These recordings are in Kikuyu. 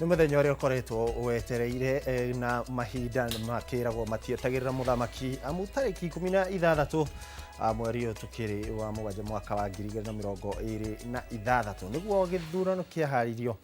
Nĩ mũthenya ũrĩa ũkoretwo wetereire na mahinda makĩragwo matietagĩrĩra mũthamaki, amu tarĩki 16 mweri ũyũ tũkĩrĩ wa mũgwanja mwaka wa 2026 nĩguo gĩthurano kĩaharĩirio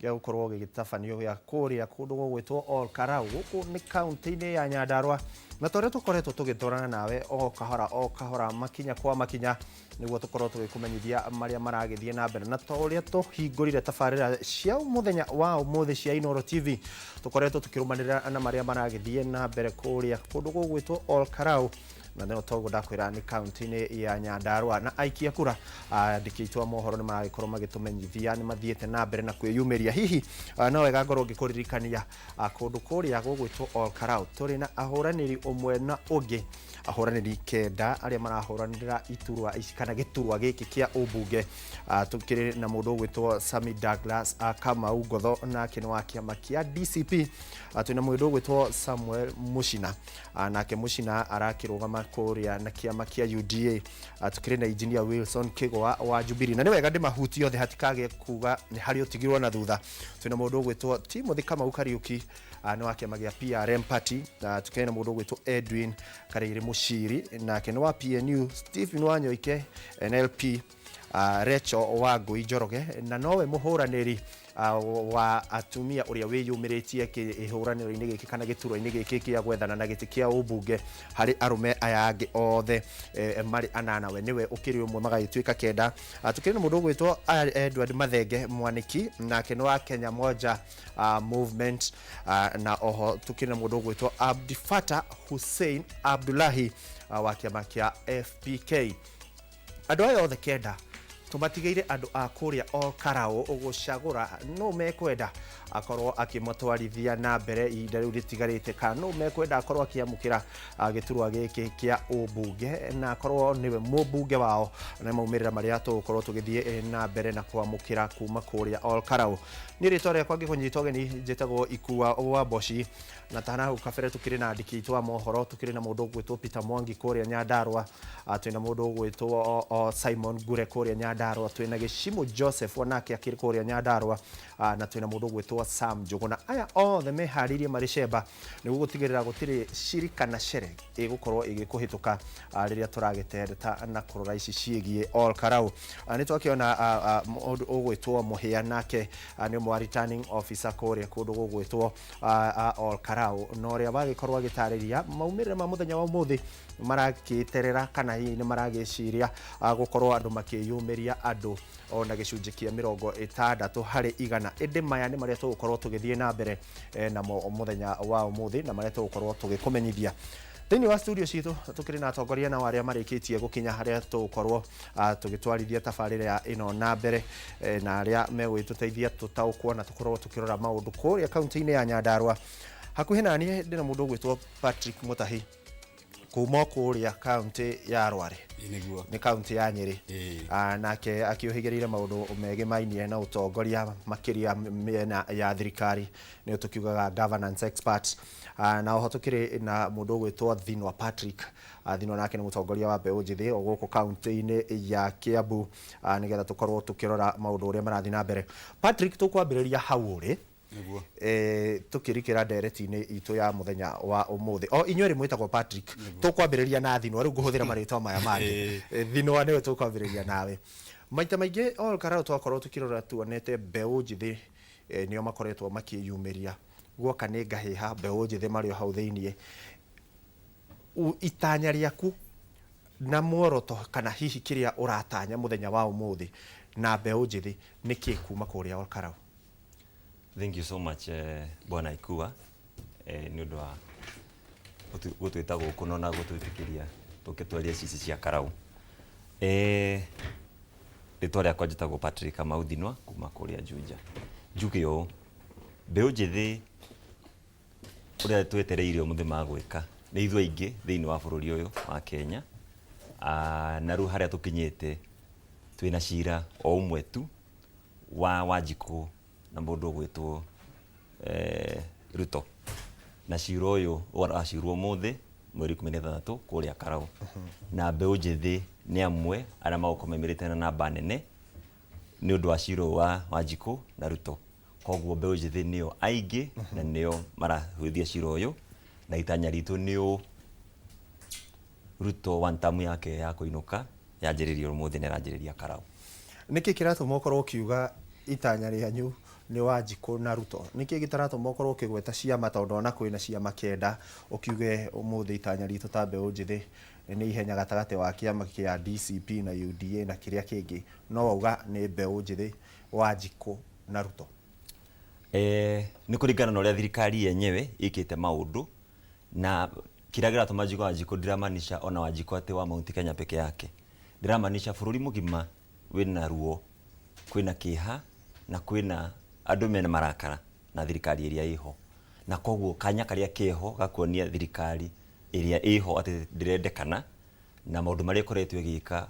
gĩa gũkorwo gĩgĩtabanio gĩa kũrĩa kũndũ gũgwĩtwo Ol Kalou, gũkũ nĩ kaunti-inĩ ya Nyandarua. Na ta ũrĩa tũkoretwo tũgĩtwarana nawe o kahora o kahora, makinya kwa makinya, nĩguo tũkorwo tũgĩkũmenyithia marĩa maragĩthiĩ na mbere, na ta ũrĩa tũhingũrire tabarĩra cia mũthenya wa ũmũthĩ cia Inooro TV, tũkoretwo tũkĩrũmanĩrĩra na marĩa maragĩthiĩ na mbere kũrĩa kũndũ gũgwĩtwo Ol Kalou, na no toguo ndakwĩra nĩ kaunti-inĩ ya Nyandarua. Na aikia kura, andĩki aitũ a mohoro nĩ maragĩkorwo magĩtũmenyithia nĩ mathiĩte na mbere na kwĩyumĩria. Hihi no wega ngorwo ngĩkũririkania kũndũ kũrĩa gũgwĩtwo Ol Kalou tũrĩ na ahũranĩri ũmwe na ũngĩ, ahũranĩri kenda arĩa marahũranĩra iturwa ici kana gĩturwa gĩkĩ kĩa ũmbunge. Tũkĩrĩ na mũndũ ũgwĩtwo Sami Douglas Kamau Ngotho, nake nĩ wa kĩama kĩa DCP. Twĩna mũndũ ũgwĩtwo Samuel Muchina, nake Muchina arakĩrũgama kũrĩa na kĩama kĩa UDA. Tũkĩrĩ na Engineer Wilson Kĩgwa wa Jubilee, na nĩ wega ndĩmahutie othe hatikagĩe kuga nĩ harĩ ũtigirwo na thutha. Twĩna mũndũ ũgwĩtwo Timothy Kamau Kariuki, nĩ wa kĩama gĩa PRM Party. Tũkĩrĩ na mũndũ ũgwĩtwo Edwin Karĩirĩ Mũciri, nake nĩ wa PNU. Stephen Wanyoike, NLP. Rachel Wangui Njoroge, na nowe mũhũranĩri wa atumia ũrĩa wĩyumĩrĩtie kĩhũranĩro-inĩ gĩkĩ kana gĩturwa-inĩ gĩkĩ kĩa gwethana na gĩtĩ kĩa ũmbunge harĩ arũme aya angĩ othe marĩ anana, we nĩwe ũkĩrĩ ũmwe, magagĩtuĩka kenda. Tũkĩrĩ na mũndũ ũgwĩtwo Edward Mathenge Mwaniki, nake nĩ wa Kenya Moja Movement. Na oho tũkĩrĩ na mũndũ ũgwĩtwo Abdifata Hussein Abdullahi wa kĩama kĩa FPK. Andũ aya othe kenda tũmatigĩire andũ a kũrĩa Ol Kalou gũcagũra nũ mekwenda akorwo akĩmatwarithia na mbere ihinda rĩu rĩtigarĩte, kana nũ mekwenda akorwo akĩamũkĩra gĩturwa gĩkĩ kĩa ũmbunge na akorwo nĩwe mũmbunge wao, na maumĩrĩra marĩa tũgũkorwo tũgĩthiĩ na mbere na kwamũkĩra kuma kũrĩa Ol Kalou. Niĩ rĩtwa rĩakwa ngĩkũnyita ũgeni njĩtagwo Ikua wa Mboci, na ta hau kabere tũkĩrĩ na andĩki aitũ a mohoro, tũkĩrĩ na mũndũ ũgwĩtwo Peter Mwangi kũrĩa Nyandarua, twĩna mũndũ ũgwĩtwo Simon Ngure kũrĩa Nyandarua, twĩna Gĩcimũ Joseph onake akĩrĩ kũrĩa Nyandarua, na twĩna mũndũ ũgwĩtwo Sam Njũgũna. Aya othe meharĩirie marĩ cemba nĩguo gũtigĩrĩra gũtirĩ ciri kana cere ĩgũkorwo ĩgĩkũhĩtũka rĩrĩa tũragĩtereta na kũrora ici ciĩgiĩ Ol Kalou. Nĩ twakĩona mũndũ ũgwĩtwo Mũhĩa, nake nĩ ũmwe wa returning officer kũrĩa kũndũ gũgwĩtwo Ol Kalou, na ũrĩa wagĩkorwo agĩtarĩria maumĩrĩra ma mũthenya wa ũmũthĩ marakĩterera kana hihi nĩ maragĩciria gũkorwo andũ makĩyumĩria andũ ona gĩcunjĩ kĩa 60%. Ĩndĩ maya nĩ marĩa tũgũkorwo tũgĩthiĩ na mbere namo mũthenya wa ũmũthĩ na marĩa tũgũkorwo tũgĩkũmenyithia. Thĩinĩ wa studio citũ tũkĩrĩ na atongoria nao arĩa marĩkĩtie gũkinya harĩa tũgũkorwo tũgĩtwarithia tabarĩra ĩno na mbere, na arĩa megũgĩtũteithia tũtaũkwo na tũkorwo tũkĩrora maũndũ kũrĩa kaunti-inĩ ya Nyandarua. Hakuhĩ naniĩ ndĩna mũndũ ũgwĩtwo Patrick Mutahi kuma kũrĩa kaunti ya Rware. Nĩguo. Nĩ kaunti ya Nyĩrĩ. Nake akĩũhĩgĩrĩire maũndũ megĩmainie na ũtongoria, makĩria mĩena ya thirikari, nĩyo tũkiugaga governance expert. Na oho tũkĩrĩ na mũndũ ũgwĩtwo Thinwa Patrick. Thinwa nake nĩ mũtongoria wa mbeũ njĩthĩ o gũkũ kaunti-inĩ ya Kiambu, nĩgetha tũkorwo tũkĩrora maũndũ ũrĩa marathiĩ na mbere. Patrick, tũkwambĩrĩria hau ũrĩ. Nĩguo. Tũkĩrikĩra ndereti-inĩ itũ ya mũthenya wa ũmũthĩ, o inyuĩ erĩ mwĩtagwo Patrick, tũkwambĩrĩria na Thinwa. Rĩu ngũhũthĩra marĩtwa maya mangĩ. Thinwa nĩwe tũkwambĩrĩria nawe. Maita maingĩ Ol Kalou twakorwo tũkĩrora tuonete mbeũ njĩthĩ nĩo makoretwo makĩyumĩria. Guoka nĩ ngahĩha, mbeũ njĩthĩ marĩ o hau thĩiniĩ. Itanya rĩaku na muoroto kana hihi kĩrĩa ũratanya mũthenya wa ũmũthĩ na mbeũ njĩthĩ nĩ kĩ kuma kũrĩa Ol Kalou? Thank you so much, Bwana Ikua, nĩ ũndũ wa gũtwĩta gũkũ na ona gũtwĩtĩkĩria tũke twarie cici cia Karau. Rĩtwa rĩakwa njĩtagwo Patrick Kamau Thinwa kuma kũrĩa Juja. Njuge ũũ, mbeũ njĩthĩ ũrĩa twetereire ũmũthĩ magwĩka nĩ ithuĩ aingĩ thĩinĩ wa bũrũri ũyũ wa Kenya. Na rĩu harĩa tũkinyĩte twĩna cira o ũmwe tu wa Wanjikũ na mũndũ ũgwĩtwo Ruto. Na cira ũyũ ũracirwo ũmũthĩ mweri 16 kũrĩa Karau. Na mbeũ njĩthĩ nĩ amwe arĩa magũkorwo maumĩrĩte na namba nene nĩ ũndũ wa cira ũyũ wa Wanjikũ na Ruto. Koguo mbeũ njĩthĩ nĩo aingĩ na nĩo marahũithia cira ũyũ, na itanya ritũ nĩ ũũ, Ruto one term yake ya kũinũka yanjĩrĩria ũmũthĩ na ĩranjĩrĩria Karau. Nĩkĩ kĩratũma ũkorwo ũkiuga itanya rĩanyu nĩ Wanjikũ na Ruto? Nĩkĩ gĩtaratũma ũkorwo ũkĩgweta ciama, tondũ ona kwĩna ciama kenda, ũkiuge ũmũthĩ itanya ritũ ta mbeũ njĩthĩ nĩ ihenya gatagatĩ wa kĩama kĩa DCP na UDA na kĩrĩa kĩngĩ, no wauga nĩ mbeũ njĩthĩ, Wanjikũ na Ruto? Nĩ kũringana na ũrĩa thirikari yenyewe ĩkĩte maũndũ, na kĩrĩa kĩratũma njigue Wanjikũ ndiramaanisha ona Wanjikũ atĩ wa Mount Kenya peke yake, ndiramaanisha bũrũri mũgima wĩna ruo, kwĩna kĩeha na kwĩna andũ mena marakara na thirikari ĩrĩa ĩho, na koguo kanya karĩa keho gakuonia thirikari ĩrĩa ĩho atĩ ndĩrendekana na maũndũ marĩa ĩkoretwo ĩgĩka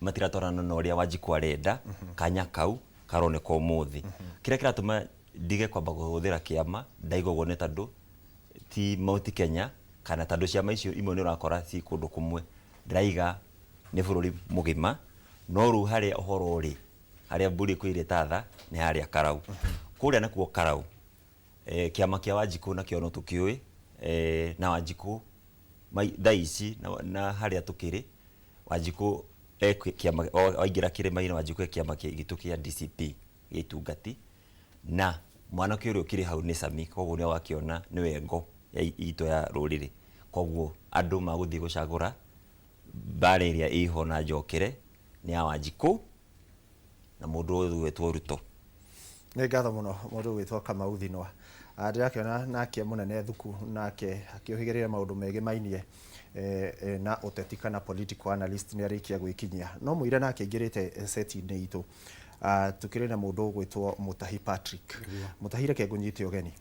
matiratwarana na ũrĩa Wanjikũ arenda, kanya kau karoneka ũmũthĩ. Kĩrĩa kĩratũma ndige kwamba kũhũthĩra kĩama ndaigua ũguo nĩ tondũ ti Mount Kenya, kana tondũ ciama icio imwe nĩ ũrakora ci kũndũ kũmwe, ndĩraiga nĩ bũrũri mũgima, no rĩu harĩa ũhoro ũrĩ, harĩa mbũri ĩkuĩire tatha nĩ harĩa Karau. Kũrĩa nakuo Karau, kĩama kĩa Wanjikũ nakĩo no tũkĩũĩ, na Wanjikũ thaa ici na harĩa tũkĩrĩ, Wanjikũ kĩama, waingĩra kĩrĩma-inĩ Wanjikũ e kĩama gitũ kĩa DCP gĩa itungati, na mwanake ũrĩa ũkĩrĩ hau nĩ Sami, koguo nĩ wakĩona nĩwe ngo itũ ya rũrĩrĩ. Koguo andũ magũthiĩ gũcagũra mbara ĩrĩa ĩho na njokere nĩ ya Wanjikũ na mũndũ ũgwĩtwo Ruto. Nĩ ngatho mũno mũndũ ũgwĩtwo Kamau Thinwa. Ndĩrakĩona nake mũnene Thuku nake akĩũhĩgĩrĩra maũndũ megĩmainie na ũteti kana political analyst nĩ arĩkia gwĩkinyia. No mũira nake aingĩrĩte set-inĩ itũ. Tukĩrĩ na mũndũ ũgwĩtwo Mũtahi Patrick. Mũtahi, reke ngũnyite ũgeni.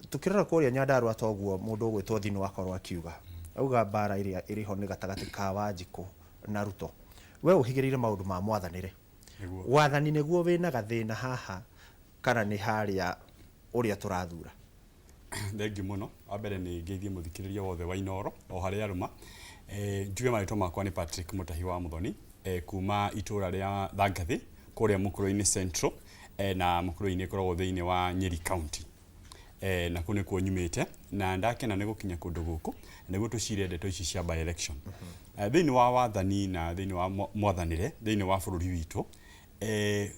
Tukĩrora kũrĩa Nyandarua toguo mũndũ ũgwĩtwo Thinwa akorwo akiuga. Auga mbara ĩrĩa ĩrĩho nĩ gatagatĩ ka Wanjikũ na Ruto. We ũhĩgĩrĩire maũndũ ma mwathanĩre. Wathani nĩguo wĩna gathĩna haha kana nĩ harĩa ũrĩa tũrathura? Thengiũ mũno. Wa mbere nĩ ngeithie mũthikĩrĩria wothe wa Inooro o harĩa arũma. Njuge marĩtwa makwa nĩ Patrick Mũtahi wa Mũthoni, kuma itũra rĩa Thangathĩ kũrĩa Mũkũrũ-inĩ Central, na Mũkũrũ-inĩ ĩkoragwo thĩinĩ wa Nyeri County. Na kũu nĩkuo nyumĩte na ndakena nĩ gũkinya kũndũ gũkũ nĩguo tũcire ndeto ici cia by election. Thĩinĩ wa wathani na thĩinĩ wa mwathanĩre thĩinĩ wa bũrũri witũ,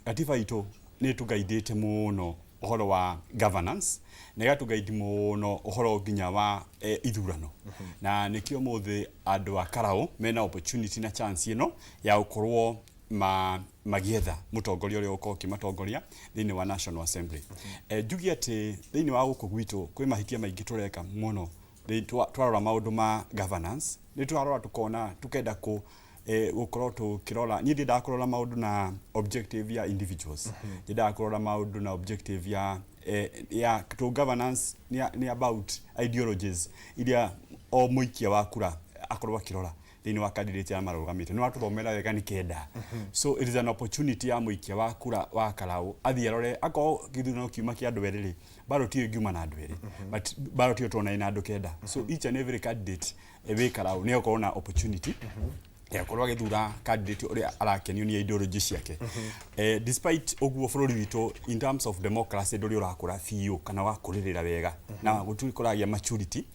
gatiba itũ nĩ ĩtũgaidĩte mũno ũhoro wa governance na ĩgatũgaidi mũno ũhoro nginya wa ithurano, na nĩkĩo mũthĩ andũ a Karau mena opportunity na chance ĩno ya gũkorwo magĩetha mũtongoria ũrĩa ũgũkorwo ũkĩmatongoria thĩinĩ wa National Assembly. Njuge atĩ thĩinĩ wa gũkũ gwitũ kwĩ mahĩtia maingĩ tũreka mũno. Twarora maũndũ ma governance, nĩ twarora tũkona tũkenda kũ gũkorwo tũkĩrora. Niĩ ndiendaga kũrora maũndũ na objective ya individuals, nyendaga kũrora maũndũ na objective ya to governance nĩ about ideologies iria o mũikia wa kura akorwo akĩrora thĩinĩ wa candidate arĩa marũgamĩte. Nĩ watũthomera wega nĩ kenda, so it is an opportunity ya mũikia wa kura wa Karau athiĩ arore akorwo gĩthurano kiuma kĩa andũ erĩ rĩ, ballot ĩyo ĩngiuma na andũ erĩ, but ballot ĩyo tuona ĩna andũ kenda. So each and every candidate wĩ Karau nĩ egũkorwo na opportunity ya gũkorwo agĩthura candidate ũrĩa arakenio nĩ ideology ciake. Despite ũguo, bũrũri witũ in terms of democracy ndũrĩ ũrakũra biũ kana wakũrĩrĩra wega na gũtirĩ kũragĩa maturity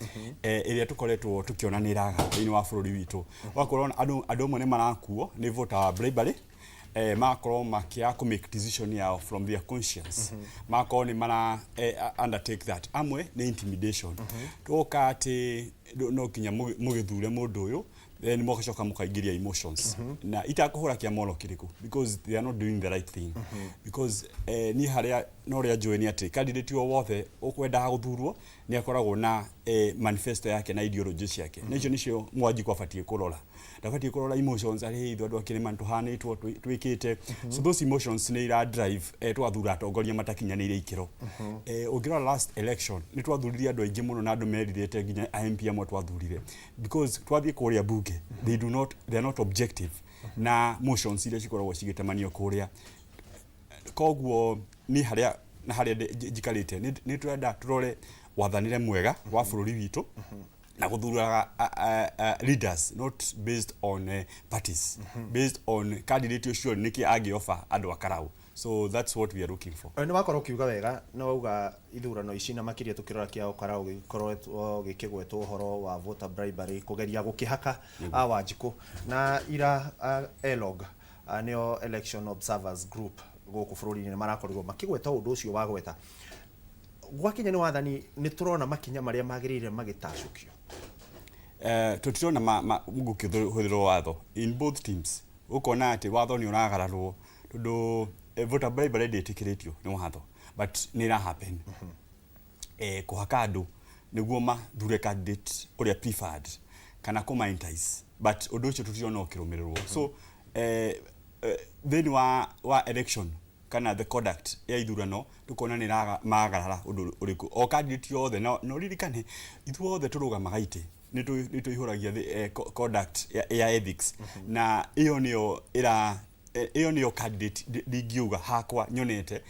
ĩrĩa tũkoretwo tũkĩona nĩ ĩraga thĩinĩ wa bũrũri witũ. Ũgakorwo andũ amwe nĩ marakuo nĩ voter bribery, magakorwo makĩaga kũ make decision yao from their conscience, magakorwo nĩ mara undertake that. Amwe nĩ intimidation, tũgoka atĩ no nginya mũgĩthure mũndũ ũyũ, then mũgacoka mũkaingĩria emotions na itakũhũra kĩama oro kĩrĩkũ because they are not doing the right thing, because niĩ harĩa na ũrĩa njũĩ nĩ atĩ candidate o wothe ũkwendaga gũthurwo nĩ akoragwo na manifesto yake na ideology ciake, na icio nĩcio Mwanjikũ abatiĩ kũrora. Ndabatiĩ kũrora emotions arĩ ithuĩ andũ a kĩrĩma nĩtũhanĩtwo twĩkĩte. So those emotions nĩ ira drive tũgathura atongoria matakinyanĩire ikĩro. Ũngĩrora last election, nĩ twathurire andũ aingĩ mũno na andũ merirĩte, nginya MP amwe twathurire, because twathiĩ kũrĩa bunge they are not objective na motions iria cikoragwo cigĩtemanio kũrĩa. Koguo niĩ harĩa na harĩa njikarĩte nĩ tũrenda tũrore wathanĩre mwega wa bũrũri witũ na gũthuraga leaders not based on parties, based on candidate ũcio nĩkĩ angĩoba andũ a Karau. So that's what we are looking for. Nĩ wakorwo ũkiuga wega na wauga ithurano ici na makĩria tũkĩrora kĩa Okarau gĩkoretwo gĩkĩgwetwo ũhoro wa voter bribery kũgeria gũkĩhaka Wanjikũ na ira ELOG nĩo Election Observers Group gũkũ bũrũri-inĩ nĩ marakorirwo makĩgweta ũndũ ũcio wa gweta gwakinya nĩ wathani nĩ tũrona makinya marĩa magĩrĩire magĩtacũkio. Tũtirona gũkĩhũthĩrwo watho in both teams, ũkona atĩ watho nĩ ũragararwo tondũ voter bribery ndĩtĩkĩrĩtio nĩ watho but nĩ ĩra happen. Kũhaka andũ nĩguo mathure candidate ũrĩa preferred kana kũma entice, but ũndũ ũcio tũtirona ũkĩrũmĩrĩrwo. So thĩinĩ wa election kana the conduct ya ithurano tukona nĩ magarara ũndũ ũrĩkũ o candidate yothe na ũririkane ithuothe tũrũgamaga itĩ nĩ tũihũragia conduct ya ethics na ĩyo nĩyo ĩra ĩyo nĩyo candidate ndingiuga hakwa nyonete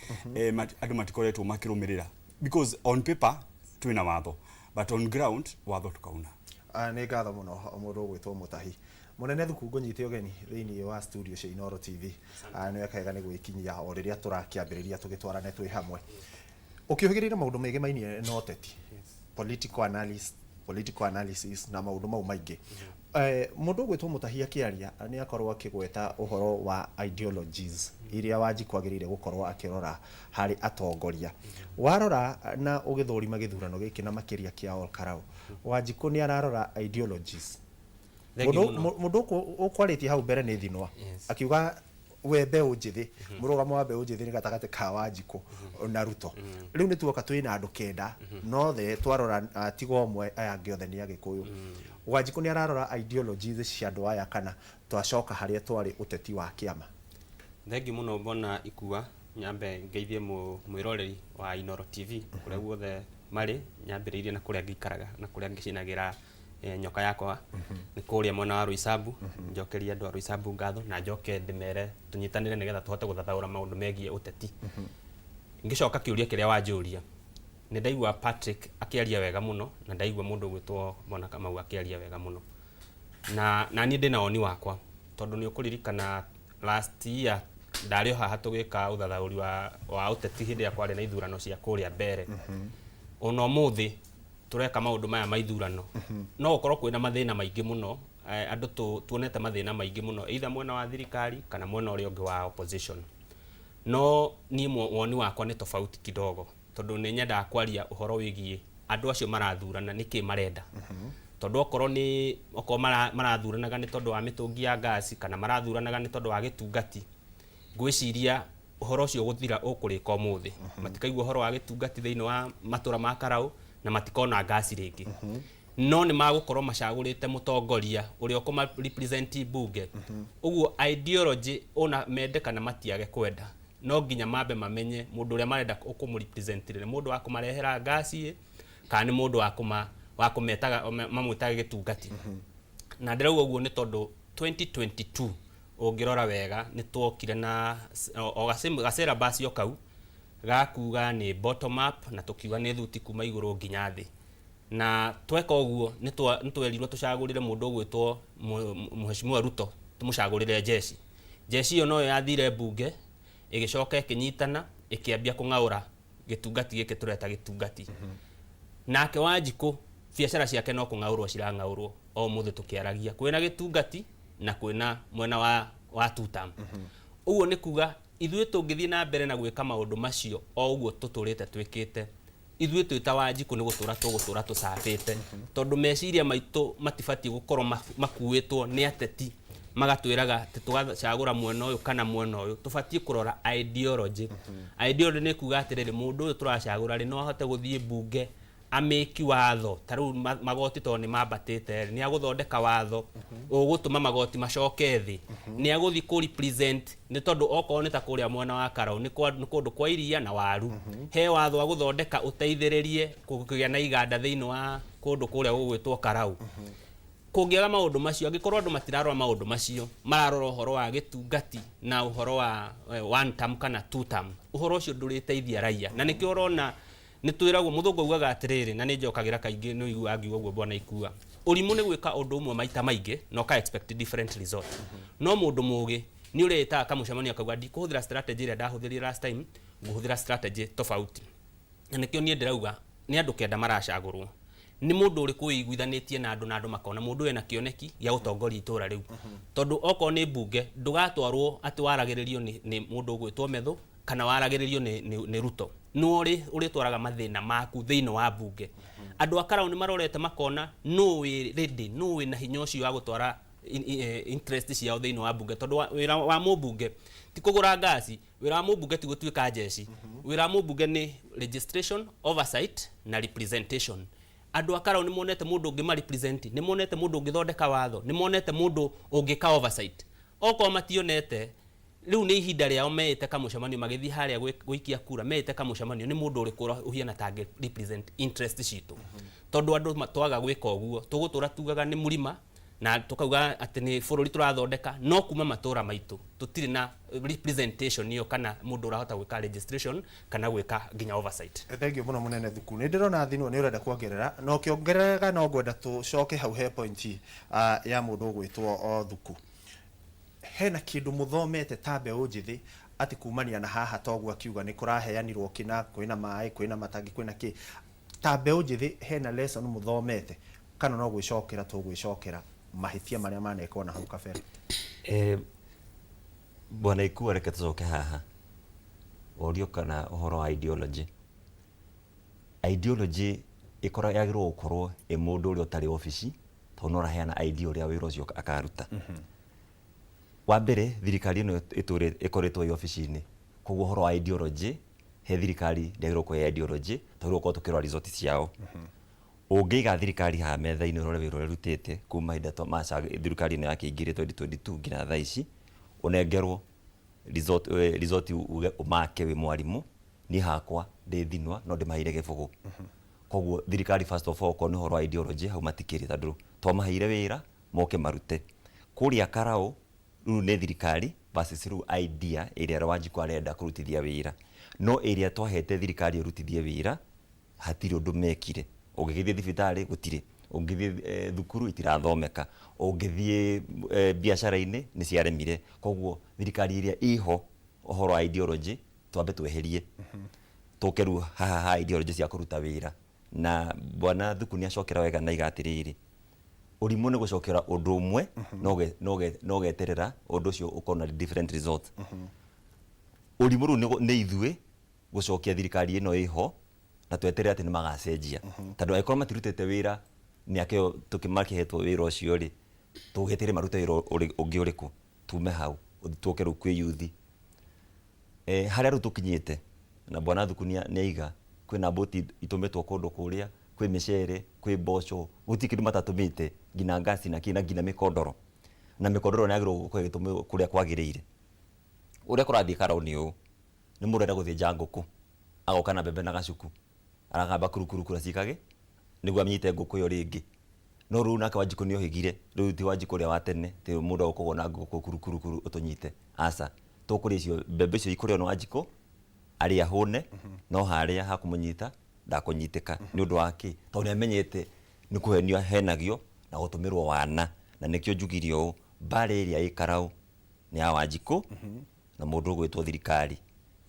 andũ matikoretwo makĩrũmĩrĩra because on paper twĩna watho but on ground watho tukauna. Nĩ ngatho mũno mũndũ ũgwĩtwo Mũtahi Mũnene Thuku, ngũnyite ũgeni thĩinĩ wa studio cia Inooro TV. Nĩ wekega nĩ gwĩkinyia o rĩrĩa tũrakĩambĩrĩria tũgĩtwarane twĩ hamwe ũkĩũhĩgĩrĩire maũndũ megemainie na ũteti, political analyst, political analysis na maũndũ mau maingĩ. Mũndũ ũgwĩtwo Mũtahi akĩaria nĩ akorwo akĩgweta ũhoro wa ideologies iria Wanjikũ agĩrĩire gũkorwo akĩrora harĩ atongoria. Warora na ũgĩthũrima gĩthurano gĩkĩ na makĩria kĩa Ol Kalou, Wanjikũ nĩ ararora ideologies? Mũndũ ũkwarĩtie hau mbere nĩ Thinwa akiuga we mbeũ njĩthĩ, mũrũgamo wa mbeũ njĩthĩ nĩ gatagatĩ ka Wanjikũ na Ruto. Rĩu nĩ tuoka twĩna andũ 9 nothe twarora tiga ũmwe, aya angĩ othe nĩ Agĩkũyũ. Wanjikũ nĩ ararora ideologies cia andũ aya kana twacoka harĩa twarĩ ũteti wa kĩama? Thengiũ mũno mbona ikua nyambe ngeithie mwĩroreri wa Inooro TV kũrĩa guothe marĩ, nyambĩrĩirie na kũrĩa ngĩikaraga na kũrĩa ngĩcinagĩra nyoka yakwa nĩ kũrĩa mwena wa Roysambu. Njokerie andũ a Roysambu ngatho na njoke ndĩmere tũnyitanĩre nĩgetha tũhote gũthathaũra maũndũ megiĩ ũteti. Ngĩcoka kĩũria kĩrĩa wanjũria, nĩ ndaigua Patrick akĩaria wega mũno na ndaigua mũndũ ũgwĩtwo Bwana Kamau akĩaria wega mũno na niĩ ndĩna woni wakwa tondũ nĩ ũkũririkana last year ndarĩ o haha tũgĩka ũthathaũri wa ũteti hĩndĩ ĩrĩa kwarĩ na ithurano cia kũrĩa mbere. Ona ũmũthĩ tũreka maũndũ maya ma ithurano no gũkorwo kwĩna mathĩna maingĩ mũno, andũ tuonete mathĩna maingĩ mũno either mwena wa thirikari kana mwena ũrĩa ũngĩ wa opposition. No niĩ woni wakwa nĩ tofauti kidogo tondũ nĩ nyendaga kwaria ũhoro wĩgiĩ andũ acio marathurana nĩkĩ marenda, tondũ okorwo nĩ okorwo marathuranaga nĩ tondũ wa mĩtũngi ya ngasi kana marathuranaga nĩ tondũ wa gĩtungati, ngwĩciria ũhoro ũcio gũthira ũkũrĩka ũmũthĩ. Matikaigua ũhoro wa gĩtungati thĩinĩ wa matũra ma Karau na matikona ngasi rĩngĩ, no nĩ magũkorwo macagũrĩte mũtongoria ũrĩa ũkũma represent bunge. Ũguo ideology ona mende kana matiage kwenda, no nginya mambe mamenye mũndũ ũrĩa marenda ũkũmũ represent nĩ mũndũ wa kũmarehera ngasi kana nĩ mũndũ wa kũmetaga mamwĩtaga gĩtungati. Na ndĩrauga ũguo nĩ tondũ 2022 ũngĩrora wega nĩ tuokire na o gasyllabus o kau gakuga nĩ bottom up na tũkiuga nĩ thuti kuma igũrũ nginya thĩ, na tweka ũguo nĩ twerirwo tũcagũrĩre mũndũ ũgwĩtwo Mheshimiwa Ruto, tũmũcagũrĩre jeshi. Jeshi ĩyo noyo yathire mbunge ĩgĩcoka ĩkĩnyitana ĩkĩambia kũng'aũra gĩtungati gĩkĩ tũreta gĩtungati. Nake Wanjikũ biacara ciake no kũng'aũrwo cirang'aũrwo o ũmũthĩ tũkĩaragia, kwĩna gĩtungati na kwĩna mwena wa two term. Ũguo nĩ kuga ithuĩ tũngĩthiĩ na mbere na gwĩka maũndũ macio o ũguo tũtũrĩte twĩkĩte, ithuĩ twĩ ta Wanjikũ nĩ gũtũra tũgũtũra tũcabĩte, tondũ meciria maitũ matibatiĩ gũkorwo makuĩtwo nĩ ateti magatwĩraga atĩ tũgacagũra mwena ũyũ kana mwena ũyũ. Tũbatiĩ kũrora ideology. Ideology nĩ kuga atĩrĩrĩ, mũndũ ũyũ tũracagũra rĩ no ahote gũthiĩ mbunge amĩki watho, ta rĩu magoti tondũ nĩ mambatĩte nĩ agũthondeka watho ũgũtũma magoti macoke thĩ, nĩ agũthiĩ kũ represent nĩ tondũ okorwo nĩ ta kũrĩa mwena wa Karau nĩ kũndũ kwa iria na waru, he watho agũthondeka ũteithĩrĩrie kũgĩa na iganda thĩinĩ wa kũndũ kũrĩa gũgwĩtwo Karau. Kũngĩaga maũndũ macio, angĩkorwo andũ matirarora maũndũ macio, mararora ũhoro wa gĩtungati na ũhoro wa one term kana two term, ũhoro ũcio ndũrĩteithia raia. Na nĩkĩo ũrona nĩ twĩragwo mũthũngũ augaga atĩrĩrĩ, na nĩ njokagĩra kaingĩ nĩ ũiguaga ngiuga ũguo bwana ikua, ũrimũ nĩ gwĩka ũndũ ũmwe maita maingĩ na ũka expect different result. No mũndũ mũgĩ Nĩ ũrĩtaga kamũcemanio akauga ndikũhũthĩra strategy ĩrĩa ndahũthĩrire last time, ngũhũthĩra strategy tofauti. Na nĩkĩo niĩ ndĩrauga nĩ andũ 9 maracagũrwo, nĩ mũndũ ũrĩkũ wĩiguithanĩtie na andũ, na andũ makona mũndũ ũyũ ena kĩoneki gĩa gũtongoria itũra rĩu. Tondũ okorwo nĩ mbunge, ndũgatwarwo atĩ waragĩrĩrio nĩ mũndũ ũgwĩtwo Methu kana waragĩrĩrio nĩ Ruto. Nĩ ũrĩtwaraga mathĩna maku thĩinĩ wa mbunge. Andũ a Karau nĩ marorete makona nũ wĩ ready, nũ wĩna hinya ũcio wa gũtwara interest ciao thĩinĩ wa mbunge. Tondũ wĩra wa mũmbunge ti kũgũra ngasi, wĩra wa mũmbunge ti gũtuĩka njeci, wĩra wa mũmbunge nĩ registration, oversight na representation. Andũ a Karau nĩ monete mũndũ ũngĩ ma represent, nĩ monete mũndũ ũngĩthondeka watho, nĩ monete mũndũ ũngĩka oversight. Okorwo mationete, rĩu nĩ ihinda rĩao meĩte kamũcemanio magĩthiĩ harĩa gũikia kura, meĩte kamũcemanio nĩ mũndũ ũrĩkũ ũhiana ta angĩ represent interest citũ. Tondũ andũ twaga gwĩka ũguo, tũgũtũra tugaga nĩ mũrima na tũkauga atĩ nĩ bũrũri tũrathondeka, no kuma matũra maitũ tũtirĩ na representation ĩyo kana mũndũ ũrahota gwĩka registration kana gwĩka nginya oversight. Thank you mũno mũnene Thuku. Nĩ ndĩrona Thinwa nĩ ũrenda kuongerera, na ũkĩongerera no ngwenda tũcoke hau he point ya mũndũ ũgwĩtwo o Thuku. Hena kĩndũ mũthomete ta mbeũ njĩthĩ atĩ kumania na haha toguo akiuga nĩ kũraheanirwo kĩna, kwĩna maĩ, kwĩna matangi, kwĩna kĩ. Ta mbeũ njĩthĩ hena lesson mũthomete kana no gwĩcokera tũgwĩcokera mahĩtia marĩa manekwo na hau kabere? Bwana Ikua, reke tũcoke haha worio kana ũhoro wa ideology. Ideology ĩkoragwo yagĩrĩirwo gũkorwo ĩ mũndũ ũrĩa ũtarĩ obici, tondũ no ũraheana idea ũrĩa wĩra ũcio akaruta. Wa mbere, thirikari ĩno ĩtũrĩ ĩkoretwo ĩ obici-inĩ, koguo ũhoro wa ideology he thirikari ndĩagĩrĩirwo kũhe ideology, twagĩrĩirwo gũkorwo tũkĩrora result ciao. Ũngĩiga thirikari haha metha-inĩ ũrore wĩra ũrĩa ĩrutĩte kuma ihinda thirikari ĩno yakĩingĩrire 2022 nginya thaa ici, ũnengerwo result uge ũmake wĩ mwarimũ, niĩ hakwa ndĩ Thinwa no ndĩmaheire gĩbũgũ. Koguo thirikari first of all okorwo nĩ ũhoro wa ideology hau matikĩrĩ, tondũ twamaheire wĩra moke marute. Kũrĩa Karau rĩu nĩ thirikari versus rĩu idea ĩrĩa Wanjikũ arenda kũrutithia wĩra. No ĩrĩa twahete thirikari ĩrutithie wĩra hatirĩ ũndũ mekire. Ũngĩgĩthiĩ thibitarĩ gũtirĩ, ũngĩthiĩ thukuru itirathomeka, ũngĩthiĩ biacara-inĩ nĩ ciaremire. Koguo thirikari ĩrĩa ĩho ũhoro wa ideology twambe tweherie, tũke rĩu haha ha ideology cia kũruta wĩra. Na bwana Thuku nĩ acokera wega na aiga atĩrĩrĩ, ũrimũ nĩ gũcokera ũndũ ũmwe no ũgeterera ũndũ ũcio ũkorwo na different result. Ũrimũ rĩu nĩ ithuĩ gũcokia thirikari ĩno ĩho na tweterere atĩ nĩ magacenjia, tondũ angĩkorwo matirutĩte wĩra mĩaka ĩyo tũkĩmakĩhetwo wĩra ũcio rĩ, tũgetere marute wĩra ũngĩ ũrĩkũ? Tume hau tũke rĩu kwĩ yuthi. Harĩa rĩu tũkinyĩte na bwana Thuku nĩ aiga kwĩna boti itũmĩtwo kũndũ kũrĩa, kwĩ mĩcere, kwĩ mboco, gũtirĩ kĩndũ matatũmĩte, nginya ngasi na kĩ, na nginya mĩkondoro. Na mĩkondoro nĩ yagĩrĩirwo gũkorwo ĩgĩtũmĩrwo kũrĩa kwagĩrĩire. Ũrĩa kũrathiĩ Karau nĩ ũũ, nĩ mũndũ arenda gũthĩnja ngũkũ, agoka na mbembe na gacuku, aragamba kurukurukura cikage nĩguo anyite ngũkũ ĩyo rĩngĩ. No rĩu nake Wanjikũ nĩ ohĩgire, rĩu ti Wanjikũ ũrĩa wa tene, ti mũndũ agũkorwo na ngũkũ kurukurukuru ũtũnyite, aca. Tũkũrĩa icio mbembe icio ikũrĩo nĩ Wanjikũ, arĩa ahũne, no harĩa hakũmũnyita ndakũnyitĩka. Nĩ ũndũ wa kĩ? Tondũ nĩ amenyete nĩ kũhenio ahenagio na gũtũmĩrwo wana. Na nĩkĩo njugire ũũ, mbara ĩrĩa ĩ Karau nĩ ya Wanjikũ na mũndũ ũgwĩtwo thirikari.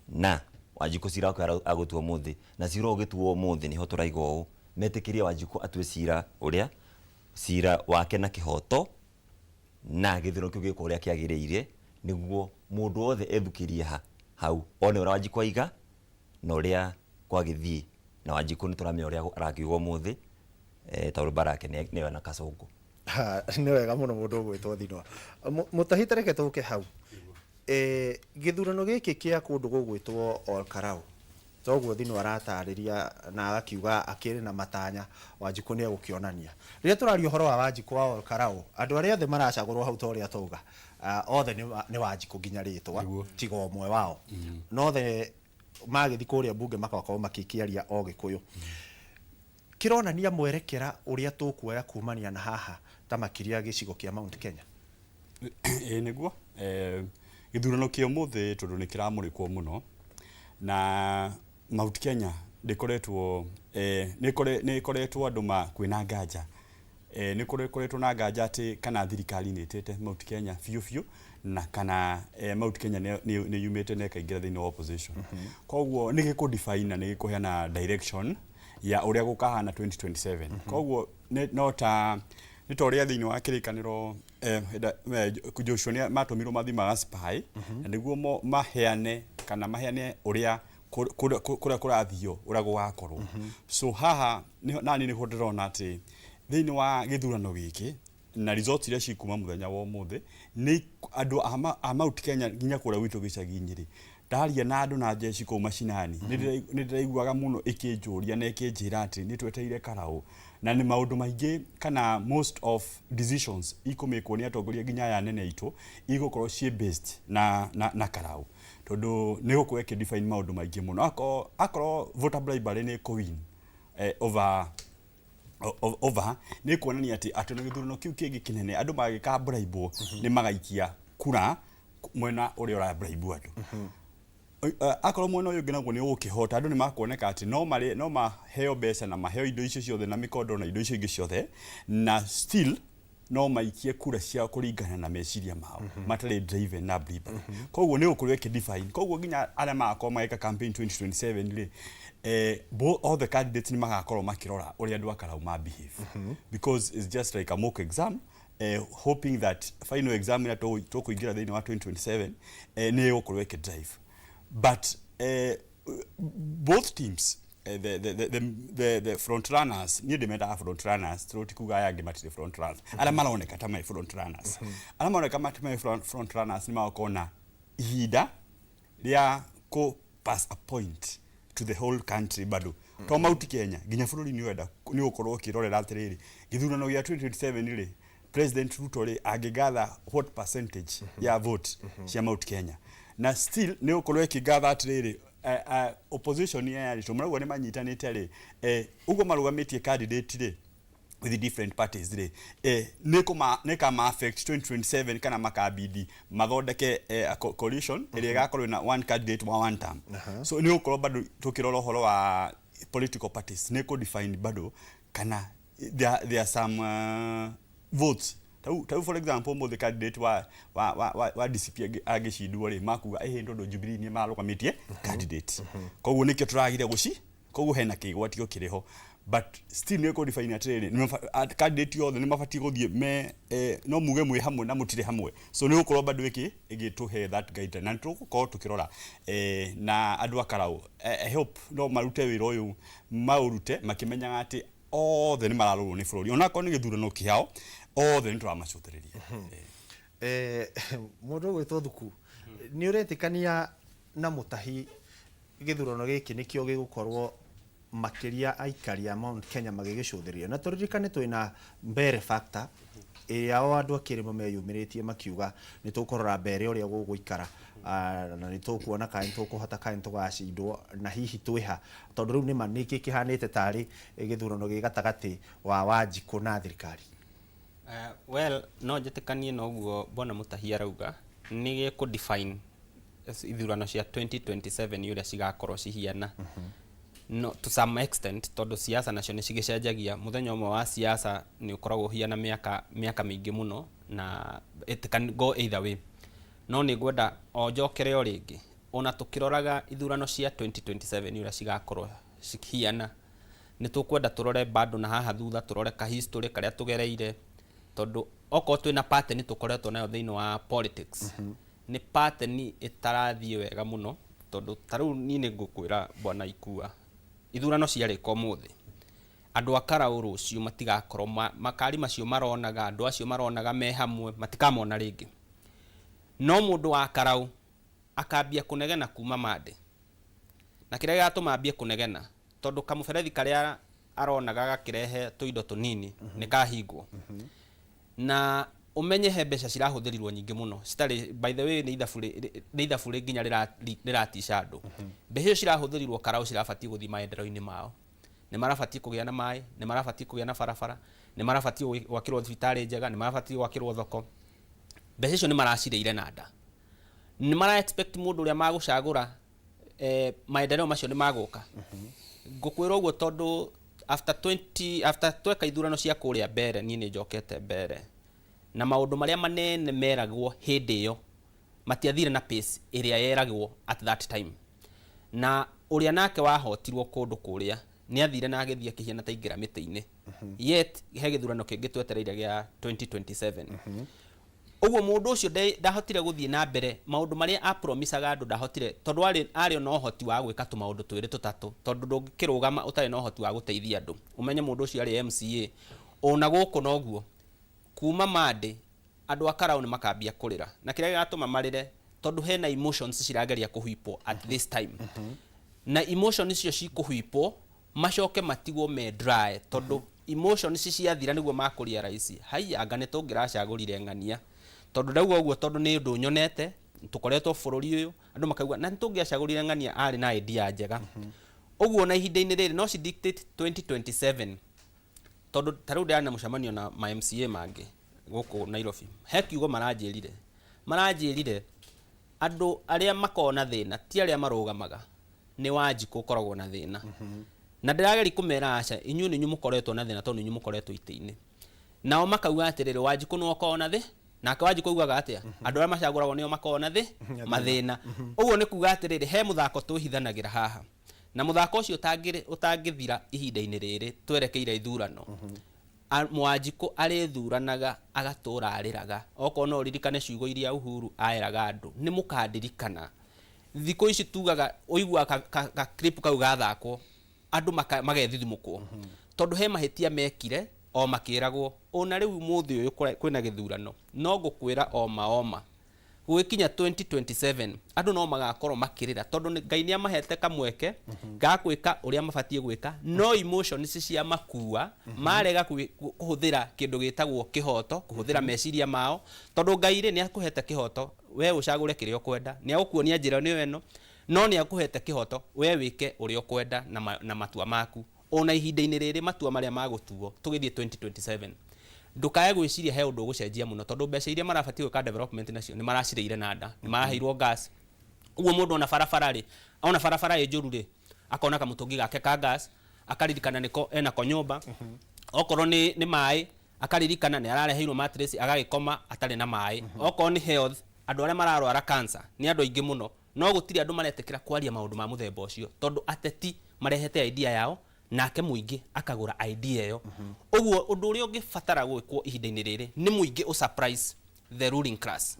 Na Wanjikũ cira wake agũtua ũmũthĩ, na cira ũgĩtuo ũmũthĩ nĩho tũraiga ũũ, metĩkĩrie Wanjikũ atue cira ũrĩa, cira wake na kĩhoto, na gĩthurano kĩu gĩkwo ũrĩa kĩagĩrĩire, nĩguo mũndũ wothe ethukĩrie hau one ũrĩa Wanjikũ aiga na ũrĩa kwagĩthiĩ. Na Wanjikũ nĩ tũramenya ũrĩa arakiuga ũmũthĩ, tondũ mbara yake nĩyo na Kasongo. Nĩ wega mũno mũndũ ũgwĩtwo Thinwa. Mũtahi ta reke tũke hau. Gĩthurano gĩkĩ kĩa kũndũ gũgwĩtwo Ol Kalou, toguo Thinwa aratarĩria na agakiuga akĩrĩ na matanya, Wanjikũ nĩ egũkĩonania. Rĩrĩa tũraria ũhoro wa Wanjikũ wa Ol Kalou, andũ arĩa othe maracagũrwo hau ta ũrĩa twauga, othe nĩ Wanjikũ nginya rĩtwa, tiga ũmwe wao. No othe magĩthiĩ kũrĩa mbunge magakorwo makĩkĩaria o Gĩkũyũ. Kĩronania mwerekera ũrĩa tũkuoya kumania na haha ta makĩria gĩcigo kĩa Mount Kenya. Ĩĩ nĩguo, gĩthurano kĩa ũmũthĩ tondũ nĩ kĩramũrĩkwo mũno na Mount Kenya ndĩkoretwo, nĩ ĩkoretwo andũ kwĩna nganja. Nĩ kũrĩ na nganja atĩ kana thirikari nĩ ĩtĩte Mount Kenya biũ biũ na kana Mount Kenya nĩ yumĩte na ĩkaingĩra thĩinĩ wa opposition. Koguo nĩ gĩkũ define na nĩ gĩkũheana direction ya ũrĩa gũkahana 2027. Koguo no ta nĩ ta ũrĩa thĩinĩ wa kĩrĩkanĩro Joshua nĩ matũmirwo mathiĩ maga spy na nĩguo maheane kana maheane ũrĩa kũrĩa kũrathio ũrĩa gũgakorwo. So haha nani nĩho ndĩrona atĩ thĩinĩ wa gĩthurano gĩkĩ na results iria cikuma mũthenya wa ũmũthĩ nĩ andũ a Mount Kenya nginya kũrĩa gwitũ gĩcagi-inĩ rĩ, ndaria na andũ na njeci kũu macinani nĩ ndĩraiguaga mũno ĩkĩnjũria na ĩkĩnjĩra atĩ nĩ twetereire Karau, na nĩ maũndũ maingĩ kana most of decisions ikũmĩkwo nĩ atongoria nginya aya anene aitũ igũkorwo ciĩ based na Karau, tondũ nĩ gũkorwo ĩkĩ define maũndũ maingĩ mũno. Akorwo voter bribery nĩ ĩkũ win over nĩ kuonania atĩ na gĩthurano kĩu kĩngĩ kĩnene andũ magĩka bribe nĩ magaikia kura mwena ũrĩa ũra bribe andũ. Akorwo mwena ũyũ ũngĩ naguo nĩ ũgũkĩhota, andũ nĩ makuoneka atĩ no marĩ no maheo mbeca na maheo indo icio ciothe na mĩkondo na indo icio ingĩ ciothe, na still no maikie kura ciao kũringana na meciria mao matarĩ driven na bribery. Koguo nĩ gũkorwo ĩkĩ define. Koguo nginya arĩa magakorwo magĩka campaign 2027 rĩ, all the candidates nĩ magakorwo makĩrora ũrĩa andũ a Karau ma behave, because it's just like a mock exam, hoping that final exam ĩrĩa tũkũingĩra thĩinĩ wa 2027 nĩ ĩgũkorwo ĩkĩ drive. But both teams, the front runners, niĩ ndĩmendaga front runners tondũ ti kuga aya angĩ matirĩ front runners, arĩa maroneka ta me front runners, arĩa maroneka ta me front runners nĩ magakorwo na ihinda rĩa kũ pass a point to the whole country, bado to Mount Kenya, nginya bũrũri nĩ ũrenda nĩ ũgũkorwo ũkĩrorera atĩrĩrĩ, gĩthurano gĩa 2027 rĩ, President Ruto rĩ angĩgather what percentage ya vote cia Mount Kenya, na still nĩ ũgũkorwo ĩkĩgather atĩrĩrĩ, opposition ya rĩ tũmarauga nĩ manyitanĩte rĩ, ũguo marũgamĩtie candidate rĩ with different parties rĩ, nĩ kama affect 2027 kana makabidi mathondeke a coalition ĩrĩa ĩgakorwo na one candidate wa one term. So nĩ ũgũkorwo bado tũkĩrora ũhoro wa political parties nĩ kũ define bado kana there are some votes. Tau for example mũthĩ candidate wa DCP angĩcindwo rĩ, makuga ĩhĩ tondũ Jubilee nĩ marũgamĩtie candidate, koguo nĩkĩo tũragire gũci, koguo hena kĩgwatio kĩrĩ ho. But still nĩ kũ define atĩrĩrĩ, candidate othe nĩ mabatiĩ gũthiĩ me no muge mwĩ hamwe na mũtirĩ hamwe. So nĩ gũkorwo bado ĩkĩ ĩgĩtũhe that guideline na nĩ tũgũkorwo tũkĩrora na andũ a Karau, I hope no marute wĩra ũyũ, maũrute makĩmenyaga atĩ othe nĩ mararorwo nĩ bũrũri, onakorwo nĩ gĩthurano kĩao, othe nĩ tũramacũthĩrĩria. Mũndũ ũgwĩtwo Thuku, nĩ ũretĩkania na Mũtahi gĩthurano gĩkĩ nĩkĩo gĩgũkorwo makĩria aikari a Mount Kenya magĩgĩcũthĩrĩria? Na tũririkane twĩna Mbere factor ĩrĩa o andũ a kĩrĩma meyumĩrĩtie makiuga nĩ tũkũrora mbere ũrĩa gũgũikara, na nĩ tũkuona kana nĩ tũkũhota kana nĩ tũgacindwo na hihi twĩha, tondũ rĩu nĩma nĩkĩ kĩhanĩte tarĩ gĩthurano gĩ gatagatĩ wa Wanjikũ na thirikari. Well, no njĩtĩkanie na ũguo bwana Mũtahi arauga nĩ gĩkũ define ithurano cia 2027 ũrĩa cigakorwo cihiana, no to some extent, tondũ siasa nacio nĩ cigĩcenjagia. Mũthenya ũmwe wa siasa nĩ ũkoragwo ũhiana mĩaka mĩingĩ mũno, na it can go either way. No nĩ ngwenda o njokere o rĩngĩ, ona tũkĩroraga ithurano cia 2027 ũrĩa cigakorwo cihiana, nĩ tũkwenda tũrore bado na haha thutha, tũrore ka history karĩa tũgereire, tondũ okorwo twĩna pattern tũkoretwo nayo thĩinĩ wa politics, nĩ pattern ĩtarathiĩ wega mũno. Tondũ ta rĩu niĩ nĩ ngũkwĩra, bwana Ikua, ithurano ciarĩka ũmũthĩ, andũ a Karau rũciũ matigakorwo makari macio maronaga, andũ acio maronaga me hamwe matikamona rĩngĩ. No mũndũ wa Karau akambia kũnegena kuma mande, na kĩrĩa gĩgatũma ambie kũnegena tondũ kamũberethi karĩa aronaga gakĩrehe tũindo tũnini nĩ kahingwo, na ũmenye he mbeca cirahũthĩrirwo nyingĩ mũno citarĩ, by the way, nĩ ithabu rĩ nginya rĩratica andũ. Mbeca icio cirahũthĩrirwo Karau cirabatiĩ gũthiĩ maendeleo-inĩ mao. Nĩ marabatiĩ kũgĩa na maĩ, nĩ marabatiĩ kũgĩa na barabara, nĩ marabatiĩ gwakĩrwo thibitarĩ njega, nĩ marabatiĩ gwakĩrwo thoko. Mbeca icio nĩ maracirĩire na nda. Nĩ mara expect mũndũ ũrĩa magũcagũra, maendeleo macio nĩ magũka. Ngũkwĩra ũguo tondũ After 20, after tweka ithurano cia kũrĩa mbere, niĩ nĩ njokete mbere na maũndũ marĩa manene meragwo hĩndĩ ĩyo matiathire na pace ĩrĩa yeragwo at that time. Na ũrĩa nake wahotirwo kũndũ kũrĩa nĩ athire na agĩthiĩ akĩhiana ta ingĩra mĩtĩ-inĩ, yet he gĩthurano kĩngĩ twetereire gĩa 2027. Ũguo mũndũ ũcio ndahotire gũthiĩ na mbere maũndũ marĩa apromisaga andũ, ndahotire tondũ arĩ ona ũhoti wa gwĩka tũmaũndũ twĩrĩ tũtatũ, tondũ ndũngĩkĩrũgama ũtarĩ na ũhoti wa gũteithia andũ. Ũmenye mũndũ ũcio arĩ MCA. Ona gũkũ noguo kuma Monday andũ a Karau nĩ makambia kũrĩra, na kĩrĩa gĩgatũma marĩre tondũ hena emotions cirageria kũhwipwo at this time, na emotions icio cikũhwipwo macoke matigwo me dry, tondũ emotions ciathira nĩguo makũria raisi haiya anga nĩ tũngĩracagũrire ng'ania. Tondũ ndauga ũguo tondũ nĩ ũndũ nyonete tũkoretwo bũrũri ũyũ, andũ makauga na nĩ tũngĩacagũrire ng'ania arĩ na idea njega. Ũguo na ihinda-inĩ rĩrĩ no ci dictate 2027, tondũ ta rĩu ndĩrarĩ na mũcemanio na ma MCA mangĩ gũkũ Nairobi, he kiugo maranjĩrire andũ arĩa makoragwo na thĩna ti arĩa marũgamaga, nĩ Wanjikũ ũkoragwo na thĩna. Na ndĩrageria kũmera aca, inyuĩ nĩ inyuĩ mũkoretwo na thĩna tondũ nĩ inyuĩ mũkoretwo itĩ-inĩ. Nao makauga atĩrĩrĩ, Wanjikũ nĩwe ũkoragwo na thĩ, nake Wanjikũ augaga atĩa? Andũ arĩa macagũragwo nĩo makoragwo na thĩ mathĩna. Ũguo nĩ kuga atĩrĩrĩ, he mũthako twĩhithanagĩra haha, na mũthako ũcio ũtangĩthira ihinda-inĩ rĩrĩ twerekeire ithurano. Mwanjikũ arĩthuranaga agatũra arĩraga. Okorwo no ũririkane ciugo iria Uhuru aeraga andũ, nĩ mũkandirikana. Thikũ ici tugaga ũiguaga ka clip kau gathakwo andũ magethithimũkwo, tondũ he mahĩtia mekire o makĩragwo. Ona rĩu mũthĩ ũyũ kwĩna gĩthurano, no ngũkwĩra oma oma gũgĩkinya 2027 andũ no magakorwo makĩrĩra, tondũ Ngai nĩ amahete kamweke ga gwĩka ũrĩa mabatiĩ gwĩka, no emotions cia makua marega kũhũthĩra kĩndũ gĩtagwo kĩhoto, kũhũthĩra meciria mao, tondũ Ngai rĩ nĩ akũhete kĩhoto we ũcagũre kĩrĩa ũkwenda, nĩ agũkuonia njĩra nĩyo ĩno, no nĩ akũhete kĩhoto we wĩke ũrĩa ũkwenda na matua maku. Ona ihinda-inĩ rĩrĩ matua marĩa magũtuo tũgĩthiĩ 2027, ndũkae gwĩciria he ũndũ ũgũcenjia mũno, tondũ mbeca iria marabatiĩ gwĩka development nacio nĩ maracirĩire na nda, nĩ maraheirwo gas. Ũguo mũndũ ona barabara rĩ, ona barabara ĩ njũru rĩ, akona kamũtũngi gake ka gas, akaririkana nĩko enako nyũmba. Okorwo nĩ maĩ, akaririkana nĩ arareheirwo mattress agagĩkoma atarĩ na maĩ. Okorwo nĩ health, andũ arĩa mararwara cancer nĩ andũ aingĩ mũno, no gũtirĩ andũ maretĩkĩra kwaria maũndũ ma mũthemba ũcio, tondũ ateti marehete idea yao nake mũingĩ akagũra idea ĩyo. Ũguo ũndũ ũrĩa ũngĩbatara gwĩkwo ihinda-inĩ rĩrĩ nĩ mũingĩ ũ surprise the ruling class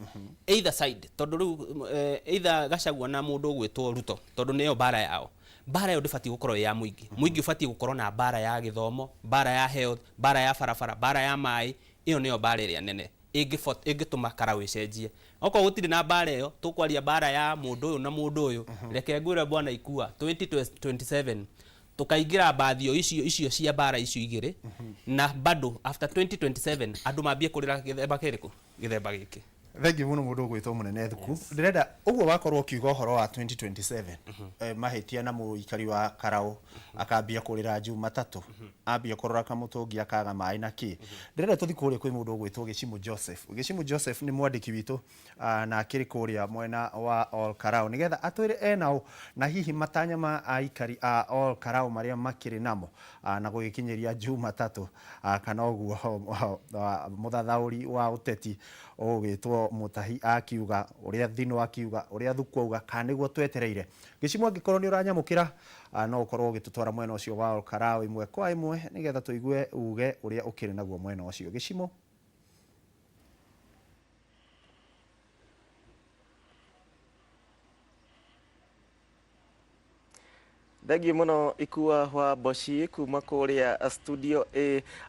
either side, tondũ rĩu either Gachagua na mũndũ ũgwĩtwo Ruto, tondũ nĩyo mbara yao. Mbara ĩyo ndĩbatiĩ gũkorwo ĩ ya mũingĩ. Mũingĩ ũbatiĩ gũkorwo na mbara ya gĩthomo, mbara ya health, mbara ya barabara, mbara ya maĩ. Ĩyo nĩyo mbara ĩrĩa nene ĩngĩtũma Karau ĩcenjie. Okorwo gũtirĩ na mbara ĩyo, tũkwaria mbara ya mũndũ ũyũ na mũndũ ũyũ. Reke ngwĩre bwana Ikua, 2027 tukaingĩra mbathio icio cia mbara icio igĩrĩ, na bado after 2027 andũ mambie kũrĩra gĩthemba kĩrĩkũ, gĩthemba gĩkĩ. Thengi mũno mũndũ ũgwĩtwo mũnene Thuku. Ndĩrenda ũguo wakorwo ũkiuga ũhoro wa 2027, mahĩtia na mũikari wa Karau akambia kũrĩra Jumatatũ, ambia kũrora kamũtũngi akaga maĩ na kĩ. Ndĩrenda tũthi kũrĩa kwĩ mũndũ ũgwĩtwo Gĩcimu Joseph. Gĩcimu Joseph nĩ mwandĩki witũ, na akĩrĩ kũrĩa mwena wa Ol Karau, nĩgetha atwĩre enao na hihi matanya ma aikari a Ol Karau marĩa makĩrĩ namo, na gũgĩkinyĩria Jumatatũ, kana ũguo mũthathaũri wa ũteti ũgwĩtwo Mũtahi akiuga, ũrĩa Thino akiuga, ũrĩa Thuku auga, kana nĩguo twetereire. Gĩcimu, angĩkorwo nĩ ũranyamũkĩra, no ũkorwo ũgĩtũtwara mwena ũcio wa Ol Karau ĩmwe kwa ĩmwe, nĩgetha tũigue uge ũrĩa ũkĩrĩ naguo mwena ũcio. Gĩcimu. Thengiũ mũno Ikua wa Mboci kuma kũrĩa studio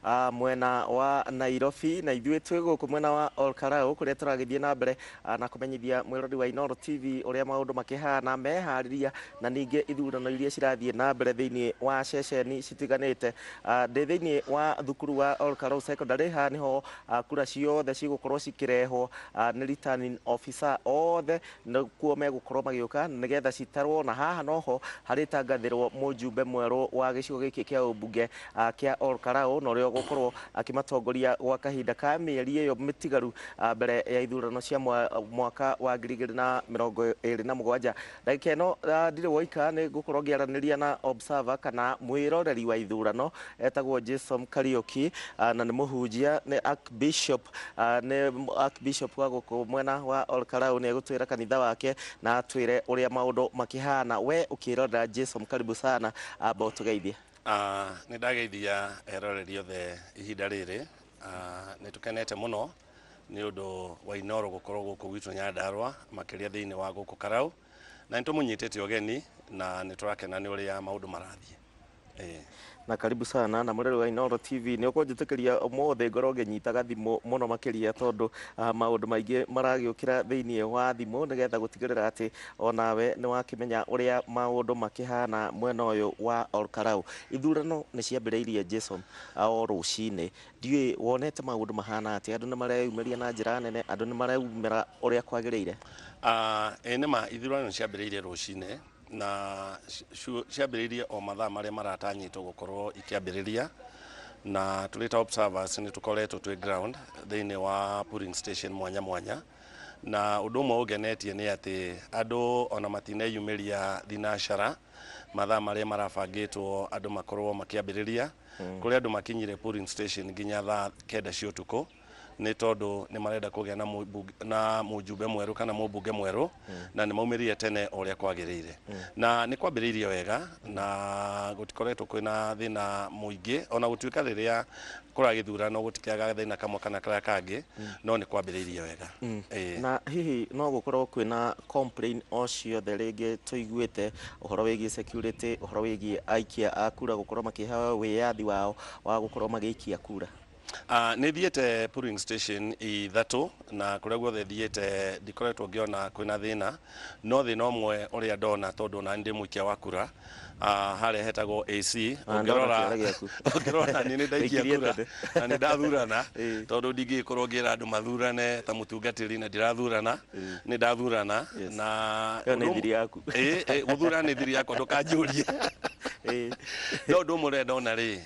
A, mwena wa Nairobi, na ithuĩ twĩ gũkũ mwena wa Ol Kalou kũrĩa tũragĩthiĩ na mbere na kũmenyithia mwĩrori wa Inooro TV ũrĩa maũndũ makĩhana meharĩria na ningĩ ithurano iria cirathiĩ na mbere thĩinĩ wa ceceni citiganĩte. Ndĩ thĩinĩ wa thukuru wa Ol Kalou Secondary. Haha nĩho kura ciothe cigũkorwo cikĩrehwo nĩ returning officer othe, nĩkuo megũkorwo magĩũka nĩgetha citarwo, na haha noho harĩtangathĩrwo. Gũgĩetherwo mũjumbe mwerũ wa gĩcigo gĩkĩ kĩa ũmbunge kĩa Ol Kalou, na ũrĩa ũgũkorwo akĩmatongoria gwa kahinda ka mĩeri ĩyo mĩtigaru mbere ya ithurano cia mwaka wa 2027. Ndagĩka ĩno ndirĩ woika, nĩ ngũkorwo ngĩaranĩria na observer kana mwĩroreri wa ithurano etagwo Jason Kariuki, na nĩ mũhunjia, nĩ archbishop, nĩ archbishop wa gũkũ mwena wa Ol Kalou. Nĩ egũtwĩra kanitha wake na atwĩre ũrĩa maũndũ makĩhana. We ũkĩrorera, Jason, karibu sana, amba ũtũgeithie. Nĩ ndageithia eroreri othe ihinda rĩrĩ. Nĩ tũkenete mũno nĩ ũndũ wa Inooro gũkorwo gũkũ gwitũ Nyandarua, makĩria thĩinĩ wa gũkũ Karau, na nĩ tũmũnyitĩte ũgeni na nĩ tũrakena nĩ ũrĩa maũndũ marathiĩ. Ĩĩ. Na karibu sana na mũreri wa Inooro TV. Nĩ ũkũnjĩtĩkĩria ũmũthĩ ngorwo ngĩnyitaga thimũ mũno makĩria, tondũ maũndũ maingĩ maragĩũkĩra thĩinĩ wa thimũ, nĩgetha gũtigĩrĩra atĩ onawe nĩ wakĩmenya ũrĩa maũndũ makĩhana mwena ũyũ wa Ol Kalou. Ithurano nĩ ciambĩrĩirie, Jason, o rũcinĩ. Ndiũĩ wonete maũndũ mahana atĩa, andũ nĩ mareyumĩria na njĩra nene, andũ nĩ mareumĩra ũrĩa kwagĩrĩire? Ĩĩ, nĩma ithurano ciambĩrĩirie rũcinĩ na ciambĩrĩirie o mathaa marĩa maratanyĩtwo gũkorwo ikĩambĩrĩria, na tũrĩ ta observers nĩ tũkoretwo twĩ ground thĩinĩ wa polling station mwanya mwanya, na ũndũ ũmwe ũngenetie nĩ atĩ andũ ona matineyumĩria thinacara mathaa marĩa marabangĩtwo andũ makorwo makĩambĩrĩria. Kũrĩ andũ makinyire polling station nginya thaa 9 cia ũtukũ, nĩ tondũ nĩ marenda kũgĩa na na mũjumbe mwerũ kana mũmbunge mwerũ, na nĩ maumĩrire tene o ũrĩa kwagĩrĩire, na nĩ kwambĩrĩirie wega na gũtikoretwo kwĩna thĩna mũingĩ, ona gũtuĩka rĩrĩa kũragĩthurano gũtikĩagaga thĩna kamwe kana karĩa kangĩ, no nĩ kwambĩrĩirie wega. Ĩĩ. Na hihi no gũkorwo kwĩna complain o ciothe rĩngĩ tũiguĩte ũhoro wĩgiĩ security, ũhoro wĩgiĩ aikia a kura gũkorwo makĩheo wĩyathi wao wa gũkorwo magĩikia kura? Nĩ thiĩte polling station ithatũ, na kũrĩa guothe thiĩte ndikoretwo ngĩona kwĩna thĩna, no thĩna ũmwe ũrĩa ndona, tondũ ona ndĩ mũikia wa kura, harĩa hetagwo AC, Ah, ndona kĩara gĩaku. Ũngĩrora niĩ nĩ ndaikia Wĩikirie kura tene. Na nĩ ndathurana, tondũ ndingĩgĩkorwo ngĩra andũ mathurane ta mũtungatĩri na ndirathurana. Nĩ ndathurana na Ĩyo nĩ thiri yaku. Ĩĩ, gũthurana nĩ thiri yakwa, ndũkanjũrie. No ũndũ ũmwe ũrĩa ndona rĩ,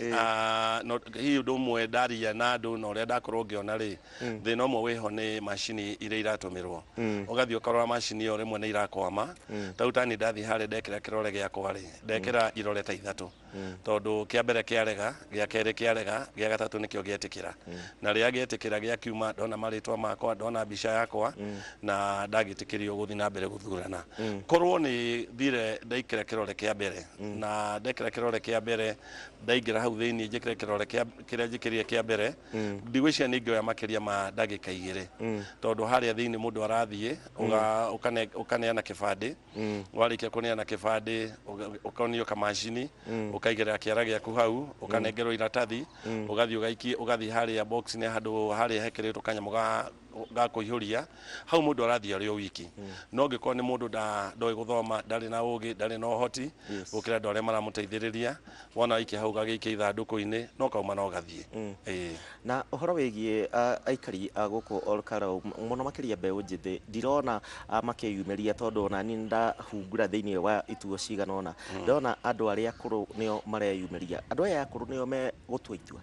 no hihi ũndũ ũmwe ndaria na andũ na ũrĩa ndakorwo ngĩona rĩ, thĩna ũmwe wĩho nĩ macini iria iratũmĩrwo. Ũgathiĩ ũkarora macini ĩyo rĩmwe nĩ irakwama. Ta rĩu tani ndathiĩ harĩa ndekĩra kĩrore gĩakwa rĩ, ndekĩra irore ta ithatũ, tondũ kĩa mbere kĩarega, gĩa kerĩ kĩarega, gĩa gatatũ nĩkĩo gĩetĩkĩra, na rĩrĩa gĩetĩkĩra gĩakiuma, ndona marĩtwa makwa, ndona mbica yakwa, na ndagĩtĩkĩrio gũthiĩ na mbere gũthurana. Korwo nĩ thire ndaikĩra kĩrore kĩa mbere, na ndekĩra kĩrore kĩa mbere, ndaingĩra hau thĩinĩ njĩkĩre kĩrore kĩrĩa njĩkĩrire kĩa mbere, ndigwĩciria nĩ ingĩoya makĩria ma ndagĩka 2, tondũ harĩa thĩinĩ mũndũ arathiĩ ũkaneana kĩbandĩ, warĩkia kũneana kĩbandĩ ũkonio kamacini, ũkaigĩrĩra kĩara gĩaku hau, ũkanengerwo iratathi, ũgathiĩ ũgaikia, ũgathiĩ harĩa box-inĩ, handũ harĩa hekĩrĩtwo kanyamũ ga kũihũria hau. Mũndũ arathiĩ arĩ o wiki, no angĩkorwo nĩ mũndũ ndoĩ gũthoma, ndarĩ na ũgĩ, ndarĩ na ũhoti gũkĩra andũ arĩa maramũteithĩrĩria, wona waikia hau gagĩikia ithandũkũ-inĩ, no kauma no gathiĩ. Ĩĩ. Na ũhoro wĩgiĩ aikari a gũkũ Ol Kalou, mũno makĩria mbeũ njĩthĩ, ndirona makĩyumĩria, tondũ ona niĩ ndahungura thĩinĩ wa ituo cigana ũna, ndona andũ arĩa akũrũ nĩo mareyumĩria. Andũ aya akũrũ nĩo megũtua itua?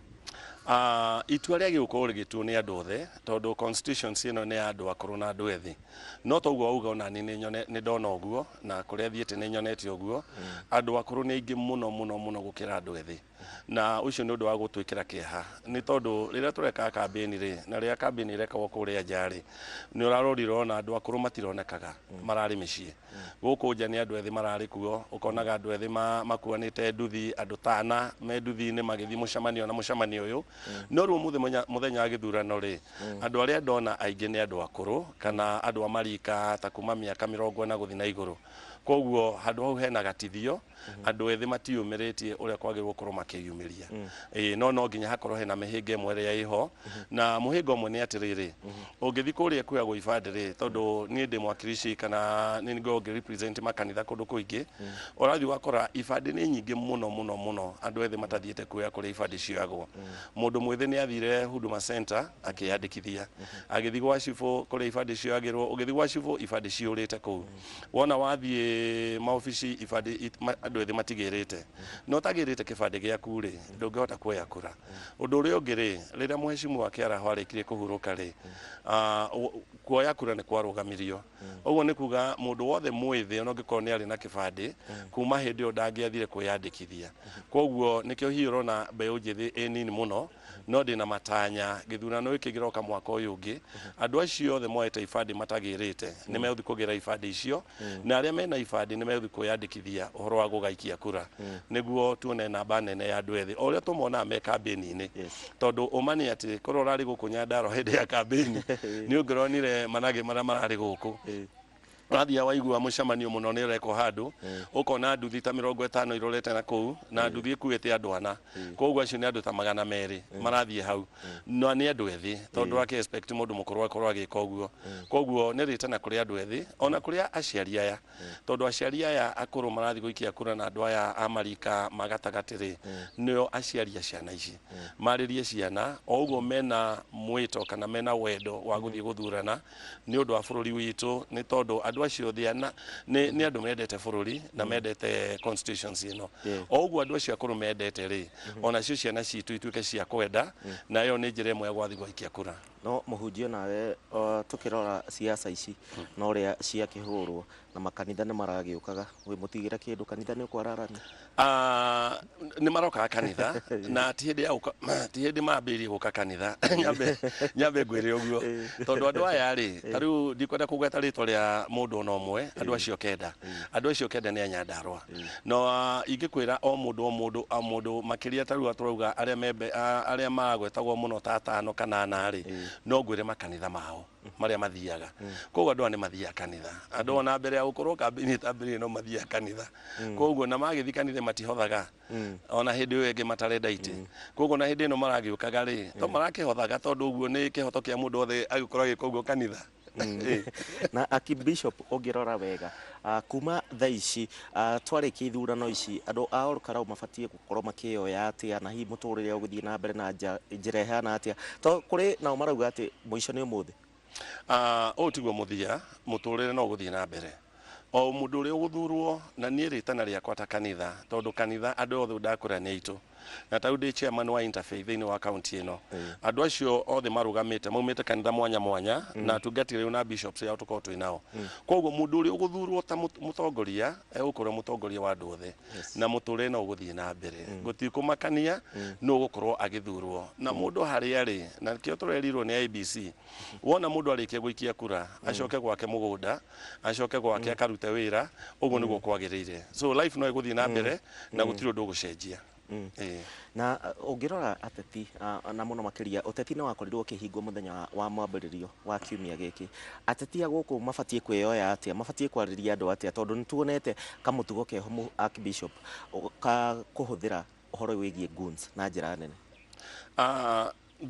Itua rĩagĩrĩirwo gũkorwo rĩgĩtuo nĩ andũ othe, tondũ constituency ĩno nĩ ya andũ akũrũ na andũ ethĩ. No toguo wauga, ona niĩ nĩ ndona ũguo, na kũrĩa thiĩte nĩ nyonete ũguo, andũ akũrũ nĩ aingĩ mũno mũno mũno gũkĩra andũ ethĩ, na ũcio nĩ ũndũ wa gũtwĩkĩra kĩeha, nĩ tondũ rĩrĩa tũreka kambĩni rĩ, na rĩrĩa kambĩni ĩrekagwo kũrĩa nja rĩ, nĩ ũrarorire ona andũ akũrũ matironekaga, mararĩ mĩciĩ. Gũkũ nja nĩ andũ ethĩ mararĩ kuo, ũkonaga andũ ethĩ makuanĩte nduthi, andũ tana me nduthi-inĩ magĩthiĩ mũcemanio na mũcemanio ũyũ. No rĩu ũmũthĩ mũthenya wa gĩthurano rĩ, andũ arĩa ndona aingĩ nĩ andũ akũrũ kana andũ a marika ta kuma mĩaka 40 gũthiĩ na igũrũ. Koguo handũ hau hena gatithio, andũ ethĩ matiyumĩrĩtie ũrĩa kwagĩrĩirwo gũkorwo makĩyumĩria. Ĩĩ, no nginya hakorwo hena mĩhĩnga ĩmwe ĩrĩa ĩho, na mũhĩnga ũmwe nĩ atĩrĩrĩ, ũngĩthiĩ kũrĩa kuoyagwo ibandĩ rĩ, tondũ niĩ ndĩ mwakilishi kana nĩ ngoragwo ngĩ represent makanitha kũndũ kũingĩ, ũrathiĩ ũgakora ibandĩ nĩ nyingĩ mũno mũno mũno, andũ ethĩ matathiĩte kuoya kũrĩa ibandĩ cioyagwo. Mũndũ mwĩthĩ nĩ athire Huduma Center akĩyandĩkithia, agĩthiĩ gwa cibũ kũrĩa ibandĩ cioyagĩrwo, ũgĩthiĩ gwa cibũ ibandĩ ciyũrĩte kũu. Wona wathiĩ Atĩ maobici ibandĩ andũ ethĩ matigĩrĩte, na ũtagĩrĩte kĩbandĩ gĩaku rĩ, ndũngĩhota kuoya kura. Ũndũ ũrĩa ũngĩ rĩ, rĩrĩa mũhecimu wa Kĩaraho arĩkirie kũhurũka rĩ, kuoya kura nĩ kwarũgamirio. Ũguo nĩ kuga mũndũ wothe mwĩthĩ ona ũngĩkorwo nĩ arĩ na kĩbandĩ, kuma hĩndĩ ĩyo ndangĩathire kwĩyandĩkithia. Koguo nĩkĩo hihi ũrona mbeũ njĩthĩ ĩ nini mũno, no ndĩna matanya gĩthurano gĩkĩ gĩroka mwaka ũyũ ũngĩ, andũ acio othe moete ibandĩ matagĩrĩte nĩ megũthiĩ kũgĩra ibandĩ icio, na arĩa mena ibandĩ nĩ megũthiĩ kwĩyandĩkithia ũhoro wa gũgaikia kura, nĩguo tuone namba nene ya andũ ethĩ o ũrĩa tũmonaga me kambĩni-inĩ. Tondũ ũma nĩ atĩ korwo ũrarĩ gũkũ Nyandarua hĩndĩ ya kambĩni, nĩ ũngĩronire managĩ marĩa mararĩ gũkũ. Ũrathiĩ waigua mũcemanio mũno nĩ ũrekwo handũ, ũkona nduthi ta 50 irorete na kũu, na nduthi ĩkuĩte andũ ana. Koguo acio nĩ andũ ta 200 marathiĩ hau, no nĩ andũ ethĩ, tondũ ũrakĩ expect mũndũ mũkũrũ akorwo agĩka ũguo. Koguo nĩ rĩtana kũrĩ andũ ethĩ, ona kũrĩ aciari aya, tondũ aciari aya akũrũ marathiĩ gũikia kura na andũ aya a marika ma gatagatĩ rĩ, nĩo aciari a ciana ici. Marĩrie ciana o ũguo mena mwĩto kana mena wendo wa gũthiĩ gũthurana nĩ ũndũ wa bũrũri witũ, nĩ tondũ andũ acio othe nĩ andũ mendete bũrũri na mendete constitutions ĩno. O ũguo andũ acio akũrũ mendete rĩ, onacio ciana citũ ituĩke cia kwenda, na ĩyo nĩ njĩra ĩmwe ya gwathiĩ gwaikia kura. No mũhunjia nawe, tũkĩrora siasa ici na ũrĩa ciakĩhũrwo na makanitha nĩ maragĩũkaga, wĩ mũtigĩre kĩndũ kanitha nĩ ũkwararania? Nĩ marokaga kanitha, na ti hĩndĩ ya gũka, ti hĩndĩ mambĩrĩrie gũka kanitha. Nyambe ngwĩre ũguo, tondũ andũ aya rĩ, ta rĩu ndikwenda kũgweta rĩtwa rĩa mũndũ ona ũmwe, andũ acio kenda, andũ acio kenda nĩ a Nyandarua. No ingĩkwĩra o mũndũ o mũndũ o mũndũ makĩria, ta rĩu tũrauga arĩa membe arĩa maragwetagwo mũno ta atano kana ana rĩ, no ngwĩre makanitha mao marĩa mathiaga. Koguo andũ aya nĩ mathiaga kanitha, andũ ona mbere ya gũkorwo kambĩini ĩtambĩrĩirie no mathiaga kanitha. Koguo na magĩthiĩ kanitha matihothaga, ona hĩndĩ ĩyo ĩngĩ matarenda itĩ. Koguo na hĩndĩ ĩno maragĩũkaga rĩ, to marakĩhothaga, tondũ ũguo nĩ kĩhoto kĩa mũndũ wothe agĩkorwo agĩka ũguo kanitha. Na Archbishop, ũngĩrora wega, kuma thaa ici twarĩkia ithurano ici, andũ a Olkarau mabatiĩ gũkorwo makĩoya atĩa, na hihi mũtũrĩre ũgũthiĩ na mbere na njĩra ĩhana atĩa, to kũrĩ nao marauga atĩ mũico nĩ ũmũthĩ? Ũyũ tiguo mũthia, mũtũrĩre no ũgũthiĩ na mbere o mũndũ ũrĩa ũgũthurwo. Na niĩ rĩtana rĩakwa ta kanitha, tondũ kanitha andũ othe ndakũra nĩ aitũ, na ta rĩu ndĩ chairman wa interfaith thĩinĩ wa kaunti ĩno, andũ acio othe marũgamĩte maumĩte kanitha mwanya mwanya, na atungatĩri rĩu na bishops yao tũkorwo twĩ nao. Koguo mũndũ ũrĩa ũgũthurwo ta mũtongoria egũkorwo mũtongoria wa andũ othe, na mũtũrĩre no ũgũthiĩ na mbere, gũtikũmakania nũ ũgũkorwo agĩthurwo na mũndũ harĩa arĩ. Na kĩo tũrerirwo nĩ IEBC, wona mũndũ arĩkia gũikia kura, acoke gwake mũgũnda, acoke gwake akarute wĩra. Ũguo nĩguo kwagĩrĩire. So life no ĩgũthiĩ na mbere na gũtirĩ ũndũ ũgũcenjia. Na ũngĩrora ateti, na mũno makĩria ũteti nĩ wakorirwo ũkĩhingwo mũthenya wa mwambĩrĩrio wa kiumia gĩkĩ, ateti a gũkũ mabatiĩ kwĩyoya atĩa, mabatiĩ kwarĩria andũ atĩa, tondũ nĩ tuonete kamũtugo keho, Archbishop, ka kũhũthĩra ũhoro wĩgiĩ goons na njĩra nene?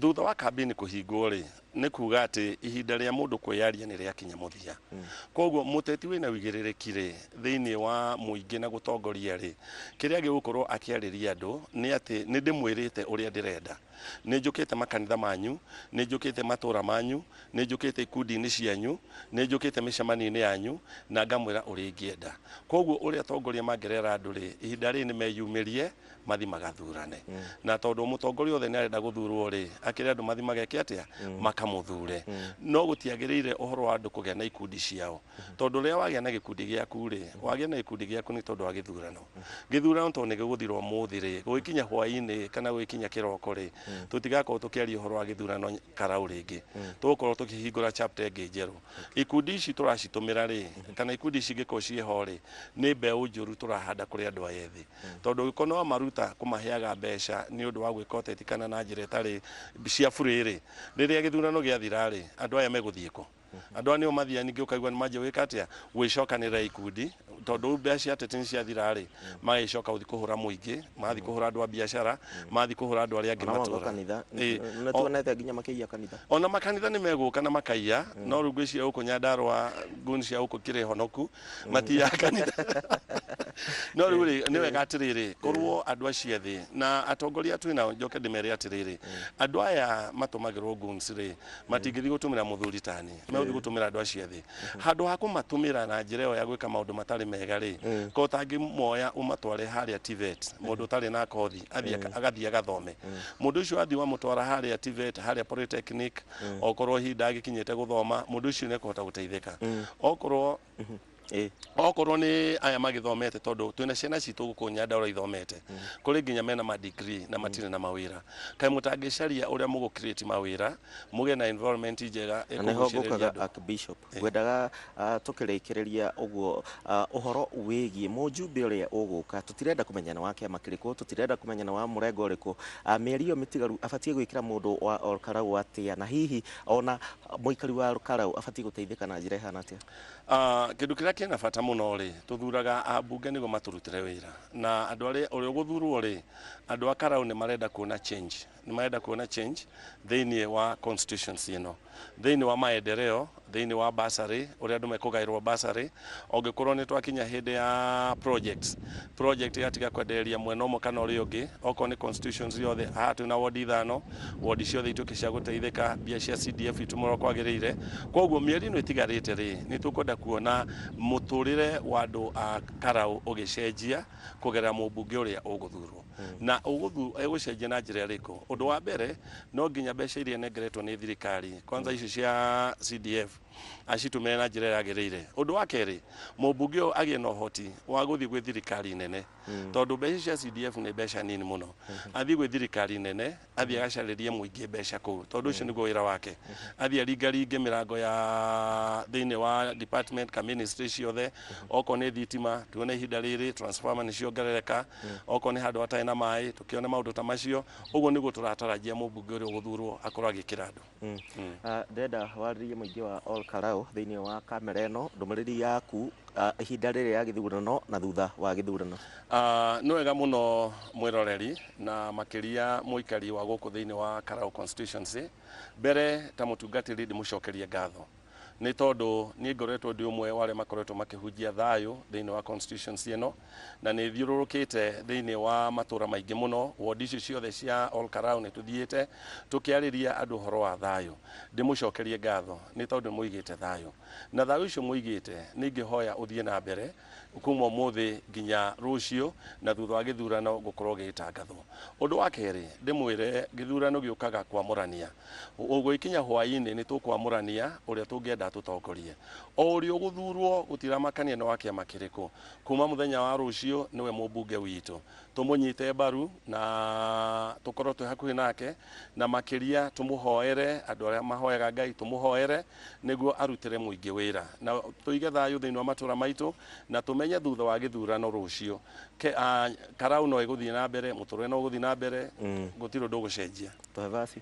Thutha wa kambĩini kũhingwo rĩ, nĩ kuga atĩ ihinda rĩa mũndũ kwĩyaria nĩ rĩakinya mũthia. Koguo mũteti wĩna wĩigĩrĩrĩki rĩ, thĩinĩ wa mũingĩ na gũtongoria rĩ, kĩrĩa gĩgũkorwo akĩarĩria andũ nĩ atĩ nĩ ndĩmwĩrĩte ũrĩa ndĩrenda, nĩ njũkĩte makanitha manyu, nĩ njũkĩte matũra manyu, nĩ njũkĩte ikundi-inĩ cianyu, nĩ njũkĩte mĩcemanio-inĩ yanyu, na ngamwĩra ũrĩa ingĩenda. Koguo ũrĩa atongoria mangĩrera andũ rĩ, ihinda rĩrĩ nĩ meyumĩrie mathi magathurane. Na tondũ mũtongoria othe nĩ arenda gũthurwo rĩ, akĩre andũ mathi mageke atĩa, makamũthure. No gũtiagĩrĩire ũhoro wa andũ kũgĩa na ikundi ciao, tondũ rĩrĩa wagĩa na gĩkundi gĩaku rĩ, wagĩa na gĩkundi gĩaku nĩ tondũ wa gĩthurano. Gĩthurano tondũ nĩ gĩgũthira ũmũthĩ rĩ, gũgĩkinya hwaĩ-inĩ kana gũgĩkinya kĩroko rĩ, tũtigakorwo tũkĩaria ũhoro wa gĩthurano Karau rĩngĩ, tũgũkorwo tũkĩhingũra chapter ĩngĩ njerũ. Ikundi ici tũracitũmĩra rĩ, kana ikundi ici ingĩkorwo ciĩho rĩ, nĩ mbeũ njũru tũrahanda kũrĩ andũ aya ethĩ, tondũ ũngĩkorwo nĩ wamaruta kũmaheaga mbeca nĩ ũndũ wa gwĩka ũteti kana na njĩra ĩtarĩ cia burĩ rĩ, rĩrĩa gĩthurano gĩathira rĩ, andũ aya megũthiĩ kũ? Andũ aya nĩo mathiaga ningĩ ũkaigua nĩ manjia gwĩka atĩa, gwĩcokanĩrĩra ikundi, tondũ rĩu mbeca cia ateti nĩ ciathira rĩ, magagĩcoka gũthiĩ kũhũra mũingĩ, magathiĩ kũhũra andũ a biacara, magathiĩ kũhũra andũ arĩa angĩ Ona matũra. Kanitha nĩ tuonete nginya makĩiya kanitha. Ona makanitha nĩ megũka na makaiya, no rĩu ngwĩciria gũkũ Nyandarua nguni cia gũkũ kĩrĩ honoku, matiyaga kanitha. No rĩu rĩ, nĩ wega atĩrĩrĩ, korwo andũ acio ethĩ na atongoria twĩ nao, njoke ndĩmere atĩrĩrĩ, andũ aya matũmagĩrwo goons rĩ, matingĩthiĩ gũtũmĩra mũthuri tani, megũthiĩ gũtũmĩra andũ acio ethĩ. Handũ ha kũmatũmĩra na njĩra ĩyo ya gwĩka maũndũ matarĩ mega rĩ, ko ũtangĩmoya ũmatware harĩa TVET, mũndũ ũtarĩ na kothi athiĩ agathiĩ agathome. Mũndũ ũcio athiĩ wamũtwara harĩa TVET, harĩa polytechnic, okorwo hihi ndagĩkinyĩte gũthoma, mũndũ ũcio nĩ ekũhota gũteithĩka. Okorwo okorwo nĩ aya magĩthomete, tondũ twĩna ciana citũ gũkũ Nyandarua ithomete, kũrĩ nginya mena ma degree na matirĩ na mawĩra. Kaĩ mũtangĩcaria ũrĩa mũgũ create mawĩra, mũgĩe na environment njega Na nĩho ĩkũgucĩrĩria ngũkaga andũ? Archbishop, ngwendaga tũkĩrĩkĩrĩria ũguo, ũhoro wĩgiĩ mũjumbe ũrĩa ũgũka. Tũtirenda kũmenya nĩ wa kĩama kĩrĩkũ, tũtirenda kũmenya nĩ wa mũrengo ũrĩkũ. Mĩeri ĩyo mĩtigaru abatiĩ gwĩkĩra mũndũ wa Olkarau atĩa, na hihi ona mũikari wa Olkarau abatiĩ gũteithĩka na njĩra ĩhana atĩa? Kĩndũ kĩrĩa kĩna bata mũno rĩ, tũthuraga ambunge nĩguo matũrutĩre wĩra, na andũ arĩa ũrĩa ũgũthurwo rĩ, andũ a Karau nĩ marenda kuona change, nĩ marenda kuona change thĩinĩ wa constituency ĩno, thĩinĩ wa maendeleo, thĩinĩ wa bursary, ũrĩa andũ mekũgaĩrwo bursary. Ũngĩkorwo nĩ twakinya hĩndĩ ya projects, project yatiga kwendereria mwena ũmwe kana ũrĩa ũngĩ. Okorwo nĩ constituency yothe, haha twĩna wodi 5, wodi ciothe ituĩke cia gũteithĩka, mbia cia CDF itũmĩrwo kwagĩrĩire. Koguo mĩeri ĩno ĩtigarĩte rĩ, nĩ tũkwenda kuona mũtũrĩre wa andũ a Karau ũgĩcenjia kũgerera mũmbunge ũrĩa ũgũthurwo. Na ũgũcenjia na njĩra ĩrĩkũ? Ũndũ wa mbere, no nginya mbeca iria nengeretwo nĩ thirikari, kwanza icio cia CDF, acitũmĩre na njĩra ĩrĩa yagĩrĩire. Ũndũ wa kerĩ, mũmbunge ũyũ agĩe na ũhoti wa gũthiĩ gwĩ thirikari nene, tondũ mbeca cia CDF nĩ mbeca nini mũno. Athiĩ gwĩ thirikari nene, athiĩ agacarĩrie mũingĩ mbeca kũu, tondũ ũcio nĩguo wĩra wake. Athiĩ aringaringe mĩrango ya thĩinĩ wa department ka ministry ciothe. Okorwo nĩ thitima, tuone ihinda rĩrĩ transformer nĩ ciongerereka. Okorwo nĩ handũ hatarĩ na maĩ, tũkĩone maũndũ ta macio. Ũguo nĩguo tũratarajia mũmbunge ũrĩa ũgũthurwo akorwo agĩkĩra andũ. Ndĩrenda warĩrie mũingĩ wa Olkarau thĩinĩ wa kamera ĩno, ndũmĩrĩri yaku ihinda rĩrĩ ya gĩthurano na thutha wa gĩthurano. Nĩ wega mũno mwĩroreri, na makĩria mũikari wa gũkũ thĩinĩ wa Karau constituency. Mbere ta mũtungatĩri ndĩmũcokerie ngatho, nĩ tondũ niĩ ngoretwo ndĩ ũmwe wa arĩa makoretwo makĩhunjia thayũ thĩinĩ wa constituency ĩno, na nĩ thiũrũrũkĩte thĩinĩ wa matũra maingĩ mũno, wodi icio ciothe cia Olkarau nĩ tũthiĩte tũkĩarĩria andũ ũhoro wa thayũ. Ndĩmũcokerie ngatho nĩ tondũ mũigĩte thayũ, na thayũ ũcio mũigĩte nĩ ingĩhoya ũthiĩ na mbere kuma ũmũthĩ nginya rũciũ na thutha wa gĩthurano gũkorwo gĩgĩtangathwo. Ũndũ wa kerĩ, ndĩmwĩre gĩthurano gĩũkaga kwamũrania. Ũgũgĩkinya hwaĩ-inĩ nĩ tũkwamũrania ũrĩa tũngĩenda tũtongorie. O ũrĩa ũgũthurwo gũtiramakania nĩ wa kĩama kĩrĩkũ, kuma mũthenya wa rũciũ nĩwe mũmbunge witũ. Tũmũnyite mbaru na tũkorwo twĩ hakuhĩ nake, na makĩria tũmũhoere, andũ arĩa mahoyaga Ngai tũmũhoere nĩguo arutĩre mũingĩ wĩra, na tũige thayũ thĩinĩ wa matũra maitũ, na tũmenye thutha wa gĩthurano rũciũ Karau no ĩgũthiĩ na mbere, mũtũrĩre no ũgũthiĩ na mbere, gũtirĩ ũndũ ũgũcenjia. Tũhe basi,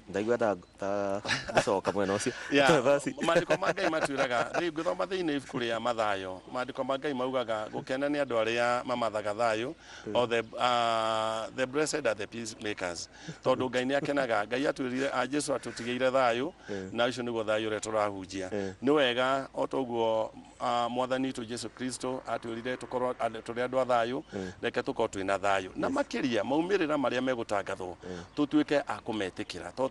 ndaigua ta gũcoka mwena ũcio. Tũhe basi. Maandĩko ma Ngai matwĩraga, rĩu ngĩthoma thĩinĩ ibuku rĩa Mathayo, maandĩko ma Ngai maugaga gũkena nĩ andũ arĩa mamathaga thayũ, or the blessed are the peacemakers, tondũ Ngai nĩ akenaga. Ngai atwĩrire, Jesu atũtigĩire thayũ, na ũcio nĩguo thayũ ũrĩa tũrahunjia. Nĩ wega o toguo mwathani witũ Jesu Kristo atwĩrire tũkorwo tũrĩ andũ a thayũ, reke tũkorwo twĩna thayũ, na makĩria maumĩrĩra marĩa megũtangathwo tũtuĩke a kũmetĩkĩra, tondũ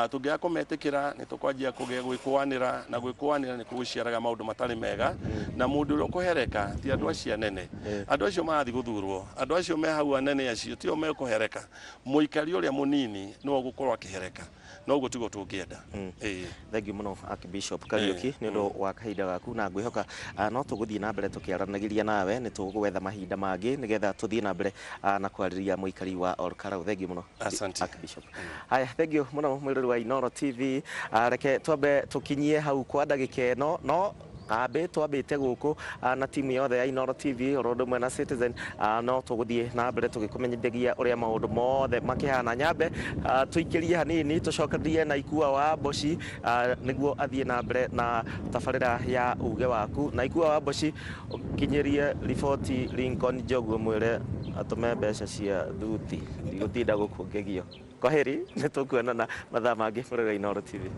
tũngĩaga kũmetĩkĩra nĩ tũkwanjia kũgĩa gwĩkũanĩra, na gwĩkũanĩra nĩ gũciaraga maũndũ matarĩ mega. Na mũndũ ũrĩa ũkũhereka ti andũ acio anene, andũ acio marathiĩ gũthurwo, andũ acio me hau anene acio tio mekũhereka, mũikari ũrĩa mũnini nĩwe ũgũkorwo akĩhereka, na ũguo tiguo tũngĩenda. Ĩĩ. Thank you mũno Archbishop Kariuki nĩ ũndũ wa kahinda gaku, na ngwĩhoka no tũgũthiĩ na mbere tũkĩaranagĩria nawe, nĩ tũgwetha mahinda mangĩ nĩgetha tũthiĩ na mbere na kwarĩria mũikari wa Olkarau. Thank you mũno. Asante. Archbishop. Haya, thank you mũno mwĩrori wa Inooro TV. Reke twambe tũkinyie hau kwa ndagĩka ĩno, no kambĩ twambĩte gũkũ na timu yothe ya Inooro TV oro ũndũ ũmwe na Citizen, no tũgũthiĩ na mbere tũgĩkũmenyithagia ũrĩa maũndũ mothe makĩhana. Nyambe tũikĩrie hanini tũcokererie na Ikua wa Mboci nĩguo athiĩ na mbere na tabarĩra ya uge waku. Na Ikua wa Mboci, ũkinyĩrie riboti Lincoln Njogu, mwĩre atũme mbeca cia thuti, ndigũtinda gũkũ ngĩgio. Kwaheri, nĩ tũkuonana mathaa mangĩ bũrũri wa Inooro TV.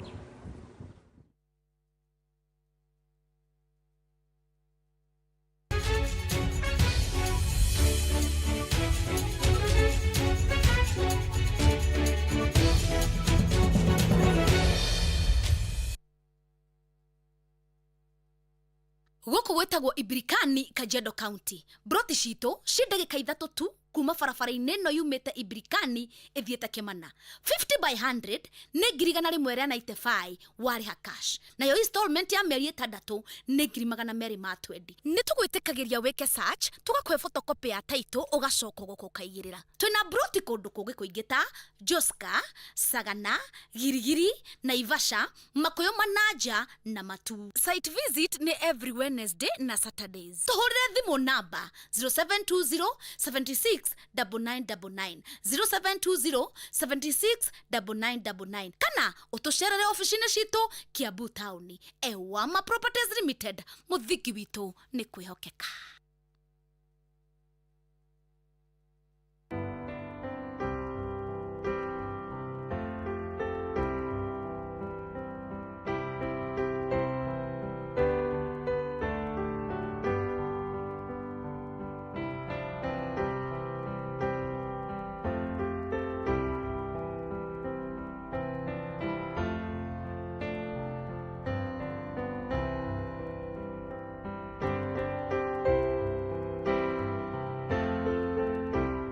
Gũkũ. Gũkũ gwĩtagwo Ibirikani, Kajiado County. Broti citũ ci ndagĩka 3 tu kuma barabara-inĩ ĩno yumĩte Ibirikani ĩthiĩte Kĩmana. 50 by 100 nĩ 195,000 warĩha cash, nayo installment ya mĩeri 6 nĩ 220,000. Nĩ tũgwĩtĩkagĩria wĩke search, tũgakũhe photocopy ya title, ũgacoka ũgoka ũkaigĩrĩra. Twĩna broti kũndũ kũngĩ kũingĩ ta Joska, Sagana, Girigiri, Naivasha, Makuyu, Manaja na Matu. Site visit nĩ every Wednesday na Saturdays. Tũhũrĩre thimũ namba 0720 76 9999, 0720 76 9999, kana ũtũcerere ofici-inĩ citũ Kiambu taũni. Ewama Properties Limited, mũthingi witũ nĩ kwĩhokeka.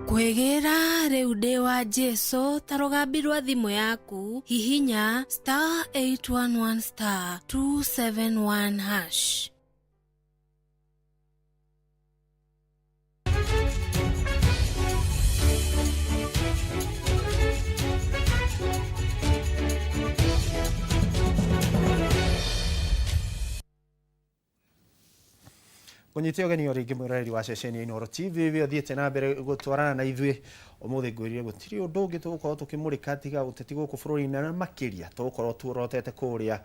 Kwĩgĩra rĩu ndĩ wa Jesu ta rũgambi rwa thimũ yaku, hihinya *811*271#. Kũnyite ũgeni o rĩngĩ mwĩroreri wa ceceni ya Inooro TV we ũthiĩte na mbere gũtwarana na ithuĩ. Ũmũthĩ ngwĩrire gũtirĩ ũndũ ũngĩ tũgũkorwo tũkĩmũrĩka tiga ũteti gũkũ bũrũri-inĩ, na makĩria tũgũkorwo tuorotete kũrĩa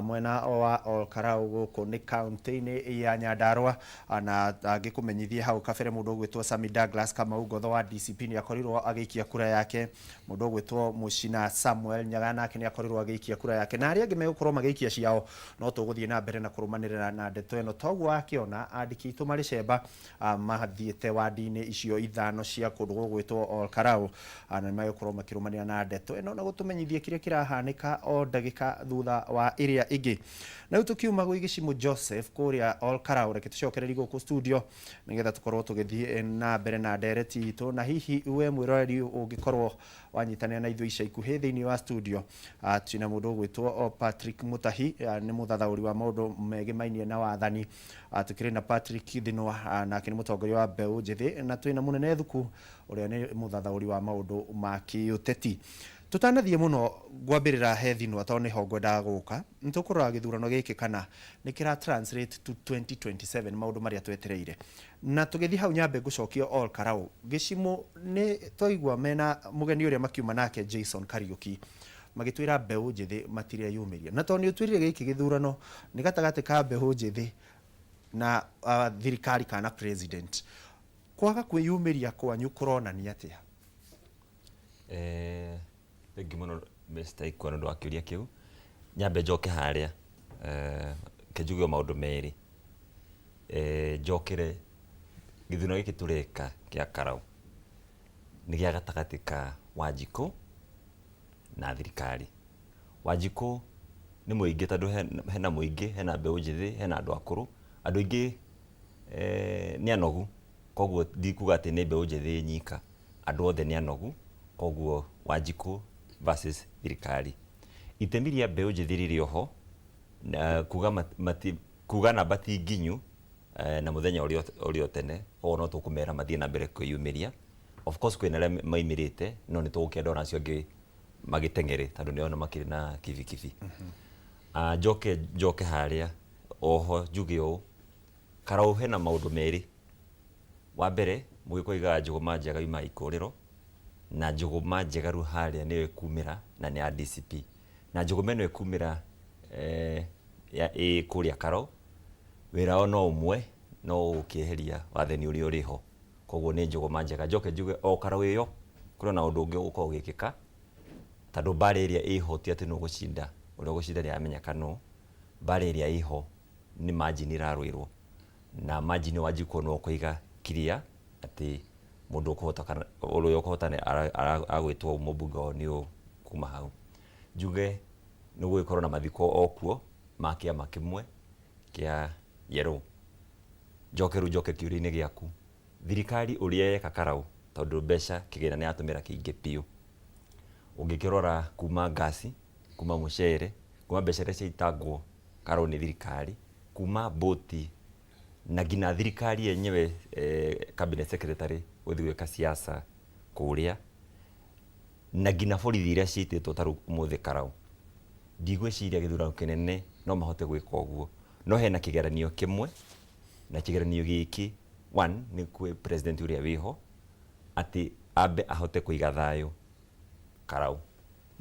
mwena wa Olkarau, gũkũ nĩ kaunti-inĩ ya Nyandarua. Na angĩkũmenyithie hau kabere, mũndũ ũgwĩtwo Sami Douglas Kamau Ngotho wa DCP nĩ akorirwo agĩikia kura yake, mũndũ ũgwĩtwo Mũcina Samuel Nyaga nake nĩ akorirwo agĩikia kura yake, na arĩa angĩ megũkorwo magĩikia ciao. No tũgũthiĩ na mbere na kũrũmanĩrĩra na ndeto ĩno toguo wakĩona andĩki aitũ marĩ cemba mathiĩte wandi-inĩ icio 5 cia kũndũ gũgwĩtwo Olkarau, na nĩ megũkorwo makĩrũmanĩra na ndeto ĩno na gũtũmenyithia kĩrĩa kĩrahanĩka o ndagĩka thutha wa ĩrĩa ĩngĩ. Na rĩu tũkiuma gwĩ Gĩcimũ Joseph kũrĩa Olkarau, reke tũcokererie gũkũ studio nĩgetha tũkorwo tũgĩthiĩ na mbere na ndereti itũ. Na hihi we mwĩroreri ũngĩkorwo wanyitanĩra na ithuĩ ica ikuhĩ thĩinĩ wa studio, twĩna mũndũ ũgwĩtwo Patrick Mutahi, nĩ mũthathaũri wa maũndũ megemainie na wathani. Tũkĩrĩ na Patrick Thinwa, nake nĩ mũtongoria wa mbeũ njĩthĩ, na twĩna mũnene Thuku ũrĩa nĩ mũthathaũri wa maũndũ ma kĩũteti. Tũtanathiĩ mũno ngwambĩrĩra he Thinwa tondũ nĩho ngwendaga gũka. Nĩ tũkũrora gĩthurano gĩkĩ kana nĩ kĩra translate to 2027, maũndũ marĩa twetereire. Na tũgĩthiĩ hau nyambe ngũcokia Olkarau Gĩcimũ, nĩ twaigua mena mũgeni ũrĩa makiuma nake Jason Kariuki magĩtwĩra mbeũ njĩthĩ matireyumĩria, na tondũ nĩ ũtwĩrire gĩkĩ gĩthurano nĩ gatagatĩ ka mbeũ njĩthĩ na thirikari kana president, kwaga kwĩyumĩria kwanyu kũronania atĩa? Thengi mũno Mr. Ikua nĩ ũndũ wa kĩũria kĩu. Nyambe njoke harĩa, ke njuge o maũndũ merĩ. Njokere gĩthurano gĩkĩ tũreka kĩa Karau nĩ gĩa gatagatĩ ka Wanjikũ na thirikari. Wanjikũ nĩ mũingĩ tondũ hena mũingĩ, hena mbeũ njĩthĩ, hena andũ akũrũ, andũ aingĩ nĩ anogu, koguo ndikuga atĩ nĩ mbeũ njĩthĩ nyika, andũ othe nĩ anogu, koguo Wanjikũ versus thirikari. Itemi rĩa mbeũ njĩthĩ rĩrĩ oho na kuga mati, kuga namba ti nginyu, na mũthenya ũrĩa o tene, koguo no tũkũmera mathiĩ na mbere kwĩyumĩria. Of course kwĩna arĩa maimĩrĩte, no nĩ tũgũkĩenda ona acio angĩ magĩteng'ere tondũ nĩo makĩrĩ na kibikibi. Njoke harĩa oho njuge ũũ, Karau hena maũndũ merĩ. Wa mbere, mũgĩkũyũ oigaga njũgũma njega yumaga ikũrĩro, na njũgũma njega rĩu harĩa nĩyo ĩkumĩra na nĩ ya DCP. Na njũgũma ĩno ĩkumĩra ĩ kũrĩa Karau, wĩra wao no ũmwe, no gũkĩeheria wathani ũrĩa ũrĩ ho. Koguo nĩ njũgũma njega. Njoke njuge o Karau ĩyo kũrĩ na ũndũ ũngĩ ũgũkorwo ũgĩkĩka, tondũ mbara ĩrĩa ĩho ti atĩ nũ ũgũcinda, ũrĩa ũgũcinda nĩ aramenyeka nũ. Mbara ĩrĩa ĩho nĩ margin ĩrarũĩrwo, na margin Wanjikũ no ũkũiga clear atĩ mũndũ ũkũhota kana ũrĩa ũkũhota agwĩtwo mũmbunge wao nĩ ũ kuma hau. Njuge nĩ gũgĩkorwo na mathiko o kuo ma kĩama kĩmwe kĩa Yellow. Njoke rĩu njoke kĩũria-inĩ gĩaku, thirikari ũrĩa yeka Karau, tondũ mbeca kĩgĩna nĩ yatũmĩra kĩingĩ biũ. Ũngĩkĩrora kuma ngasi, kuma mũcere, kuma mbeca iria ciaitangwo Karau nĩ thirikari, kuma bũti na nginya thirikari yenyewe, cabinet secretary gũthiĩ gwĩka siasa kũrĩa, na nginya borithi iria ciĩtĩtwo ta rĩu ũmũthĩ Karau, ndigwĩciria gĩthurano kĩnene no mahote gwĩka ũguo. No hena kĩgeranio kĩmwe, na kĩgeranio gĩkĩ one nĩ kwĩ president ũrĩa wĩho, atĩ ambe ahote kũiga thayũ Karau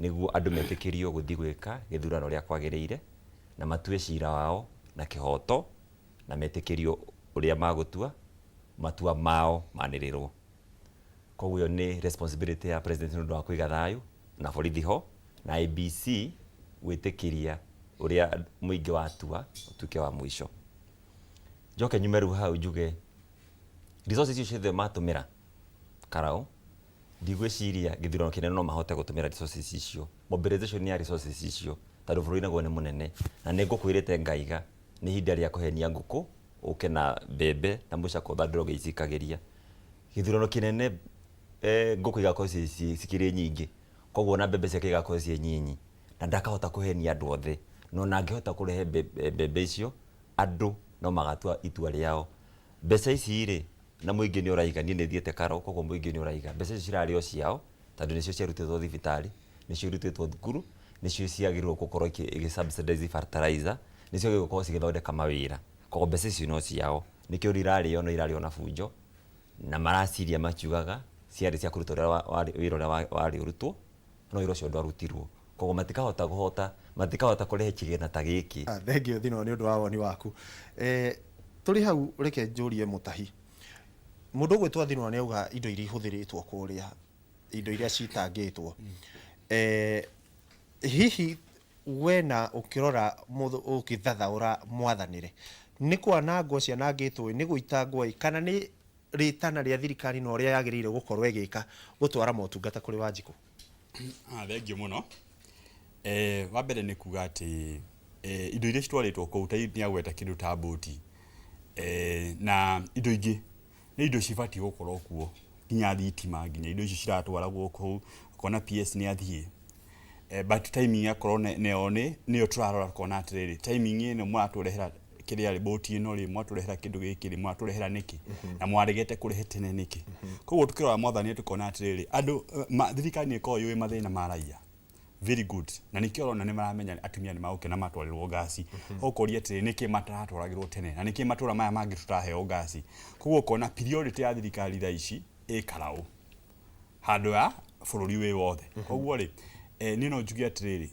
nĩguo andũ metĩkĩrio gũthiĩ gwĩka gĩthurano ũrĩa kwagĩrĩire, na matue cira wao na kĩhoto, na metĩkĩrio ũrĩa magũtua matua mao manĩrĩrwo. Koguo ĩyo nĩ responsibility ya president nĩ ũndũ wa kũiga thayũ na borithi ho, na IEBC gwĩtĩkĩria ũrĩa mũingĩ watua ũtuĩke wa mũico. Njoke nyume rĩu hau njuge resources icio ciothe matũmĩra Karau, ndigwĩciria gĩthurano kĩnene no mahote gũtũmĩra resources icio, mobilization ya resources icio, tondũ bũrũri naguo nĩ mũnene, na nĩ ngũkwĩrĩte ngaiga nĩ ihinda rĩa kũhenia ngũkũ ũke na mbembe na mũcakũ thandũro ũgĩcikagĩria. Gĩthurano kĩnene, ngũkũ igakorwo cikĩrĩ nyingĩ, koguo na mbembe ciake igakorwo ciĩ nyinyi, na ndakahota kũhenia andũ othe. No na angĩhota kũrehe mbembe icio, andũ no magatua itua rĩao. Mbeca ici rĩ, na mũingĩ nĩ ũraiga, niĩ nĩ thiĩte Karau, koguo mũingĩ nĩ ũraiga mbeca icio cirarĩ o ciao, tondũ nĩcio ciarutĩtwo thibitarĩ, nĩcio irutĩtwo thukuru, nĩcio ciagĩrĩirwo gũkorwo igĩ subsidize fertilizer, nĩcio ciagĩrĩirwo gũkorwo cigĩthondeka mawĩra. Koguo mbeca icio no ciao, nĩkĩo irarĩo no irarĩo na bunjo, na maraciria makiugaga ciarĩ cia kũruta ũrĩa wĩra ũrĩa warĩ ũrutwo, no wĩra ũcio ndwarutirwo. Koguo matikahota kũhota, matikahota kũrehe kĩgĩna ta gĩkĩ. Thank you Thino nĩ ũndũ wa woni waku. Tũrĩ hau reke njũrie Mũtahi. Mũndũ ũgwĩtwo Thino nĩ auga indo iria ihũthĩrĩtwo kũrĩa, indo iria citangĩtwo. Hihi we na ũkĩrora ũkĩthathaũra mwathanĩre, nĩ kwanangwo cianangĩtwo, nĩ gũitangwo, kana nĩ rĩtana rĩa thirikari na ũrĩa yagĩrĩire gũkorwo ĩgĩka gũtwara motungata kũrĩ Wanjikũ? Thank you mũno. Wa mbere nĩ kuga atĩ indo iria citwarĩtwo kũu, ta nĩ agweta kĩndũ ta mbũti na indo ingĩ, nĩ indo cibatiĩ gũkorwo kuo, nginya thitima, nginya indo icio ciratwaragwo kũu, ũkona PS nĩ athiĩ, but timing akorwo nĩyo nĩyo tũrarora, tũkona atĩrĩrĩ, timing ĩno mũratũrehera kĩrĩa rĩ, mbũti ĩno rĩ, mwatũrehera kĩndũ gĩkĩ rĩ, mwatũrehera nĩkĩ na mwaregete kũrehe tene nĩkĩ? Koguo tukĩrora mwathani tukona atĩrĩrĩ, andũ thirikari nĩ ĩkoragwo yũĩ mathĩna ma raia very good, na nĩkĩo ũrona nĩ maramenya atumia nĩ magũkena matwarĩrwo ngasi. Ũkoria atĩrĩ, nĩkĩ mataratwaragĩrwo tene na nĩkĩ matũra maya mangĩ tũtaheo ngasi? Koguo ũkona priority ya thirikari thaa ici ĩ Karau handũ ya bũrũri wĩ wothe. Koguo rĩ, niĩ no njuge atĩrĩrĩ,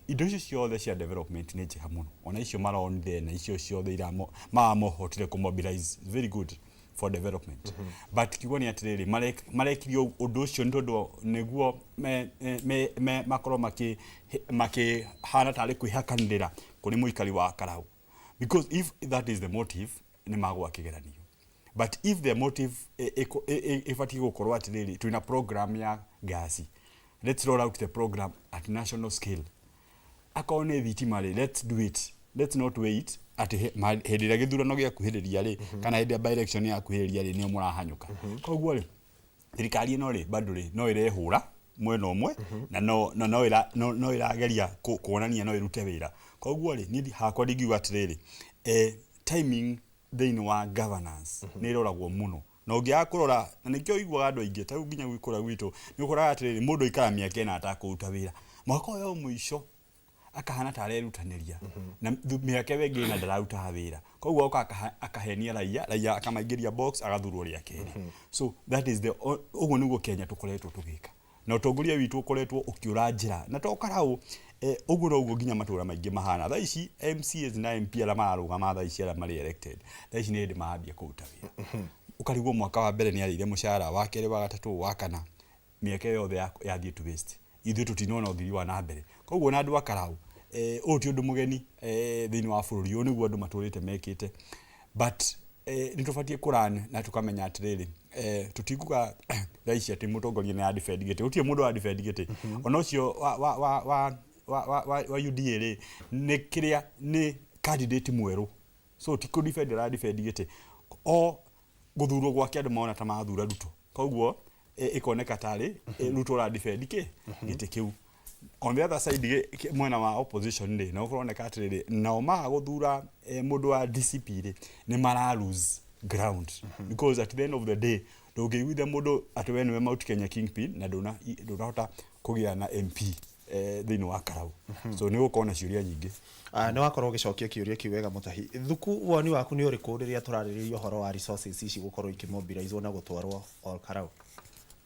indo icio ciothe cia development nĩ njega mũno, ona icio maronire na icio ciothe iria maramohotire kũ mobilize, very good for development, but kiugo nĩ atĩrĩrĩ, marekirio ũndũ ũcio nĩ tondũ nĩguo makorwo makĩhana tarĩ kwĩhakanĩrĩra kũrĩ mũikari wa Karau, because if that is the motive, nĩ magwa kĩgeranio. But if the motive ĩbatiĩ gũkorwo atĩrĩrĩ, twĩna program ya ngasi, let's roll out the program at national scale. Akorwo nĩ thitima rĩ, let's do it, let's not wait atĩ hĩndĩ ĩrĩa gĩthurano gĩakuhĩrĩria rĩ, kana hĩndĩ ĩrĩa by election yakuhĩrĩria rĩ, nĩo mũrahanyũka. Koguo rĩ, thirikari ĩno rĩ, bado rĩ, no ĩrehũra mwena ũmwe na no ĩrageria kuonania no ĩrute wĩra. Koguo rĩ, niĩ hakwa ndingiuga atĩrĩrĩ, timing thĩinĩ wa governance nĩ ĩroragwo mũno, na ũngĩaga kũrora, na nĩkĩo ũiguaga andũ aingĩ ta rĩu nginya kũrĩa gwitũ nĩ ũkoraga atĩrĩrĩ, mũndũ aikara mĩaka 4 atakũruta wĩra, mwaka ũyũ wa mũico akahana ta arerutanĩria, na mĩaka ĩyo ĩngĩ ĩna ndararutaga wĩra. Koguo oka akahenia raia, raia akamaingĩria box, agathurwo rĩa kerĩ. So that is the ũguo nĩguo Kenya tũkoretwo tũgĩka, na ũtongoria witũ ũkoretwo ũkĩũra njĩra, na to Karau, ũguo noguo nginya matũra maingĩ mahana thaa ici. MCAs na MP arĩa mararũgama thaa ici, arĩa marĩ elected thaa ici, nĩ hĩndĩ marambia kũruta wĩra. Ũkarigwo mwaka wa mbere nĩ arĩire mũcara, wa kerĩ, wa gatatũ, wa kana, mĩaka ĩyo yothe yathiĩ to waste, ithuĩ tũtinona ũthii wa na mbere. Koguo na andũ a Karau, ũyũ ti ũndũ mũgeni thĩinĩ wa bũrũri ũyũ, nĩguo andũ matũrĩte mekĩte, but nĩ tũbatiĩ kũran na tũkamenya atĩrĩrĩ, tũtikuga thaa ici atĩ mũtongoria nĩ defend gĩtĩ, gũtirĩ mũndũ wa defend gĩtĩ, ona ũcio wa UDA rĩ, nĩ kĩrĩa nĩ candidate mwerũ, so ti kũ defend ara defend gĩtĩ. O guthurwo gwake andu mona ta mathura Ruto, koguo ikoneka tari Ruto ura defend ki giti kiu. On the other side, mwena wa opposition ri no kuroneka atiriri, nao maga guthura mundu wa DCP ri ni mara lose ground, because at the end of the day ndũngĩiguithia mũndũ atĩ we nĩwe Mount Kenya kingpin na ndũnahota kũgĩa na MP thĩinĩ wa Karau. So nĩ gũkorwo na ciũria nyingĩ. Ah, nĩ wakorwo ũgĩcokia kĩũria kĩu wega. Mũtahi Thuku, woni waku nĩ ũrĩkũ rĩrĩa tũrarĩrĩria ũhoro wa resources ici gũkorwo ikĩmobilizwo na gũtwarwo Ol Kalou?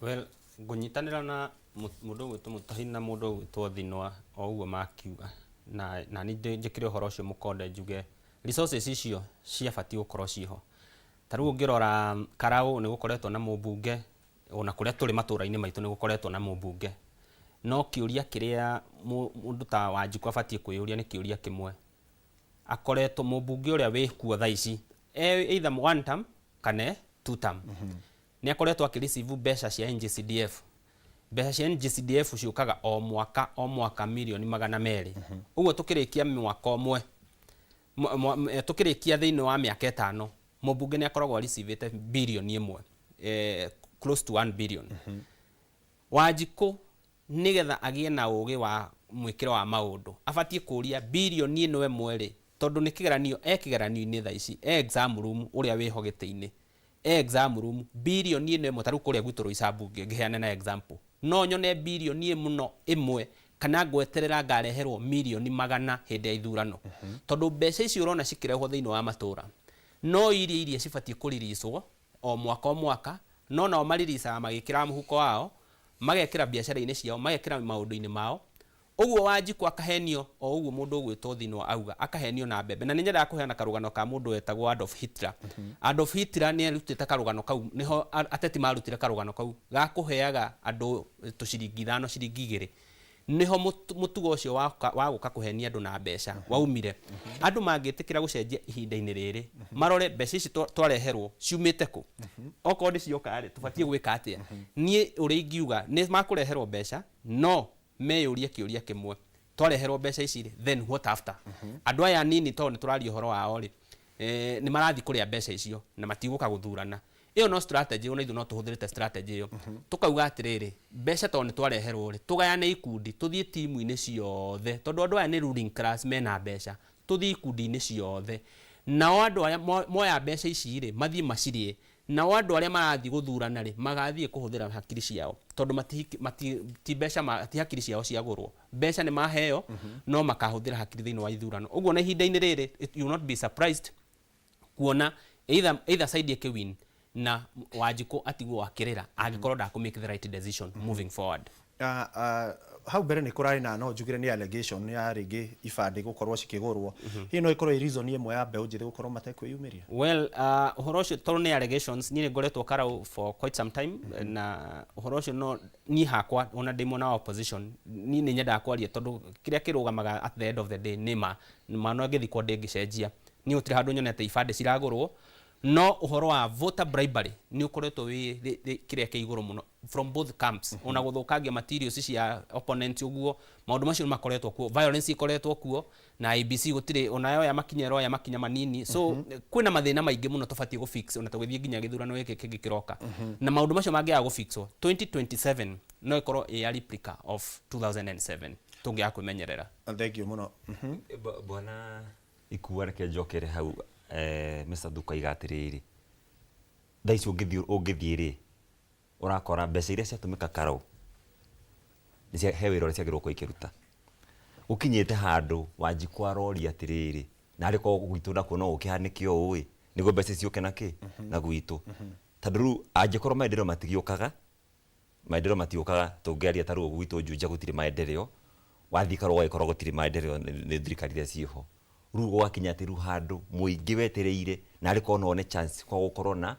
Well, ngũnyitanĩra na mũndũ ũgwĩtwo Mũtahi na mũndũ ũgwĩtwo Thinwa o ũguo makiuga, na niĩ njĩkĩre ũhoro ũcio mũkonde, njuge resources icio ciabatiĩ gũkorwo ciĩho. Ta rĩu ũngĩrora Karau nĩ gũkoretwo na mũmbunge, ona kũrĩa tũrĩ matũra-inĩ maitũ nĩ gũkoretwo na mũmbunge, no kĩũria kĩrĩa mũndũ ta Wanjikũ abatiĩ kwĩyũria nĩ kĩũria kĩmwe: akoretwo mũmbunge ũrĩa wĩ kuo thaa ici either one term kana two term, nĩ akoretwo akĩreceive mbeca cia NGCDF. Mbeca cia NGCDF ciũkaga o mwaka o mwaka, mirioni 200. Ũguo tũkĩrĩkia mwaka ũmwe, tũkĩrĩkia thĩinĩ wa mĩaka 5, mũmbunge nĩ akoragwo areceivĩte 1 birioni, close to 1 billion. Wanjikũ nĩgetha agĩe na ũgĩ wa mwĩkĩro wa maũndũ abatiĩ kũria 1 birioni ĩno rĩ, tondũ nĩ kĩgeranio e kĩgeranio-inĩ thaa ici, e exam room, ũrĩa wĩho gĩtĩ-inĩ e exam room, 1 birioni ĩno, ta rĩu kũrĩa gwitũ Roysambu, ngĩheana na example, no nyone 1 birioni ĩmwe kana ngweterera ngareherwo mirioni 100 hĩndĩ ya ithurano? Tondũ mbeca icio ũrona cikĩrehwo thĩinĩ wa matũra no iria cibatiĩ kũriricwo o mwaka o mwaka, no nao mariricaga magĩkĩra mũhuko wao, magekĩra biacara-inĩ ciao, magekĩra maũndũ-inĩ mao. Ũguo Wanjikũ akahenio o ũguo mũndũ ũgwĩtwo Thinwa auga, akahenio na mbembe. Na nĩ nyendaga kũheana karũgano ka mũndũ wetagwo Adolf Hitler. Adolf Hitler nĩ arutĩte karũgano kau, nĩho ateti marutire karũgano kau ga kũheaga andũ tũciringi 5, ciringi 2. Nĩho mũtugo ũcio wa gũka kũhenia andũ na mbeca waumire. Andũ mangĩtĩkĩra gũcenjia ihinda-inĩ rĩrĩ, marore mbeca ici twareherwo ciumĩte kũ, okorwo nĩ cioka rĩ, tũbatiĩ gwĩka atĩa? Niĩ ũrĩa ingiuga, nĩ makũreherwo mbeca, no meyũrie kĩũria kĩmwe: twareherwo mbeca ici rĩ, then what after? Andũ aya nini, tondũ nĩ tũraria ũhoro wao rĩ, nĩ marathiĩ kũrĩa mbeca icio na matigũka gũthurana. Ĩyo no strategy, ona ithuĩ no tũhũthĩrĩte strategy ĩyo, tũkauga atĩrĩrĩ, mbeca tondũ nĩ twareherwo rĩ, tũgayane ikundi, tũthiĩ timu-inĩ ciothe, tondũ andũ aya nĩ ruling class, mena mbeca. Tũthiĩ ikundi-inĩ ciothe, nao andũ arĩa moya mbeca ici rĩ, mathiĩ macirĩe. Nao andũ arĩa marathiĩ gũthurana rĩ, magathiĩ kũhũthĩra hakiri ciao, tondũ ti mbeca ti hakiri ciao ciagũrwo. Mbeca nĩ maheo, no makahũthĩra hakiri thĩinĩ wa ithurano. Ũguo na ihinda-inĩ rĩrĩ, you will not be surprised kuona either side ĩkĩwin na Wanjikũ atigwo akĩrĩra angĩkorwo ndakũ make the right decision moving forward. Hau mbere nĩ kũrarĩ na, no njugire nĩ allegation ya rĩngĩ ibandĩ gũkorwo cikĩgũrwo. Hihi no ĩkorwo ĩ reason ĩmwe ya mbeũ njĩthĩ gũkorwo matekwĩyumĩria? Well, ũhoro ũcio tondũ nĩ allegations, niĩ nĩ ngoretwo Karau for quite some time, na ũhoro ũcio no niĩ hakwa, ona ndĩ mwena wa opposition, niĩ nĩ nyendaga kwaria, tondũ kĩrĩa kĩrũgamaga at the end of the day nĩ ma ma no ĩngĩthikwo ndĩngĩcenjia. Niĩ gũtirĩ handũ nyonete ibandĩ ciragũrwo, no ũhoro wa voter bribery nĩ ũkoretwo wĩ kĩrĩa kĩ igũrũ mũno from both camps, ona gũthũkangia materials cia opponent. Ũguo maũndũ macio nĩ makoretwo kuo, violence ikoretwo kuo, na IEBC gũtirĩ ona yoya makinya, ĩroya makinya manini. So kwĩna mathĩna maingĩ mũno tũbatiĩ gũfix ona tũgĩthiĩ nginya gĩthurano gĩkĩ kĩngĩ kĩroka, na maũndũ macio mangĩaga gũfixwo, 2027 no ĩkorwo ĩ a replica of 2007 tũngĩaga kwĩmenyerera. Thank you mũno. Bwana Ikua, reke njokere hau. Mr. Thuku aiga atĩrĩrĩ, thaa ici ũngĩthiĩ rĩ, ũrakora mbeca iria ciatũmĩka Karau he wĩra ũrĩa ciagĩrĩirwo gũkorwo ikĩruta. Gũkinyĩte handũ Wanjikũ aroria atĩrĩrĩ, narĩ korwo gwitũ nakuo no gũkĩhanĩke ũũ ĩ, nĩguo mbeca ciũke na kĩ na gwitũ, tondũ rĩu angĩkorwo maendeleo matigĩũkaga, maendeleo matiũkaga. Tũngĩaria ta rĩu gwitũ Juja gũtirĩ maendeleo, wathiĩ Karũa ũgagĩkorwo gũtirĩ maendeleo nĩ thirikari iria ciĩho rĩu. Gũgakinya atĩ rĩu handũ mũingĩ wetereire narĩ korwo no one chance kwa gũkorwo na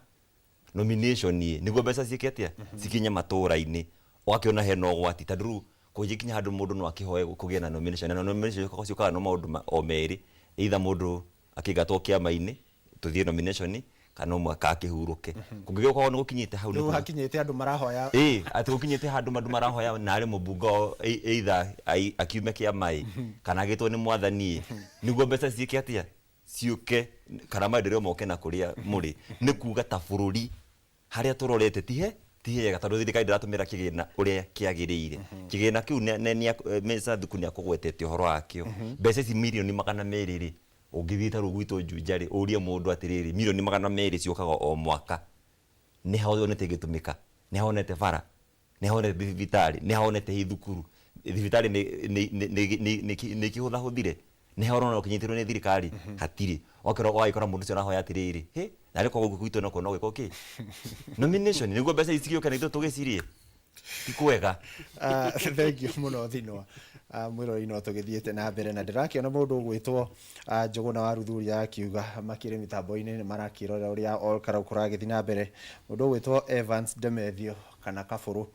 nomination ĩ, nĩguo mbeca ciĩke atĩa, cikinye matũra-inĩ. Ũgakĩona hena ũgwati, tondũ rĩu kũngĩkinya handũ mũndũ no akĩhoe kũgĩe na nomination, na nomination ciũkaga na maũndũ o merĩ: either mũndũ akĩingatwo kĩama-inĩ tũthiĩ nomination, kana ũmwe akakĩhurũke. Kũngĩgĩkorwo nĩ gũkinyĩte hau nĩ rĩu hakinyĩte andũ marahoya. Ĩ, atĩ gũkinyĩte handũ andũ marahoya narĩ mũmbunge wao either akiume kĩama ĩ, kana agĩtwo nĩ mwathani ĩ, nĩguo mbeca ciĩke atĩa, Ciũke kana maendeleo moke na kũrĩa mũrĩ, nĩ kuga ta bũrũri harĩa tũrorete tihe ti hega, tondũ thirikari ndĩratũmĩra kĩgĩna ũrĩa kĩagĩrĩire. Kĩgĩna kĩu Mr. Thuku nĩ akũgwetete ũhoro wakĩo. Mbeca ici mirioni 200 rĩ, ũngĩthiĩ ta rĩu gwitũ Juja rĩ, ũrie mũndũ atĩrĩrĩ, mirioni 200 ciũkaga o mwaka, nĩ ha wonete igĩtũmĩka? Nĩ ha wonete bara? Nĩ ha wonete thibitarĩ? Nĩ ha wonete hihi thukuru? Thibitarĩ nĩ kĩhũthahũthire? Nĩ ha ũrona ũkĩnyitĩrwo nĩ thirikari? Hatirĩ. Okorwo wagĩkora mũndũ ũcio arahoya atĩrĩrĩ, hĩ narĩ korwo gũkũ gwitũ nakuo no gwĩkwo kĩ nomination nĩguo mbeca ici cigĩũke na ithuĩ tũgĩcirie, ti kwega. Thank you mũno Thinwa. Mwĩroreri, no tũgĩthiĩte na mbere na ndĩrakĩona mũndũ ũgwĩtwo Njũgũna wa Ruthuria akiuga makĩrĩ mĩtambo-inĩ nĩ marakĩrora ũrĩa Ol Kalou kũragĩthiĩ na mbere. Mũndũ ũgwĩtwo Evans Demethio kana Kabũrũ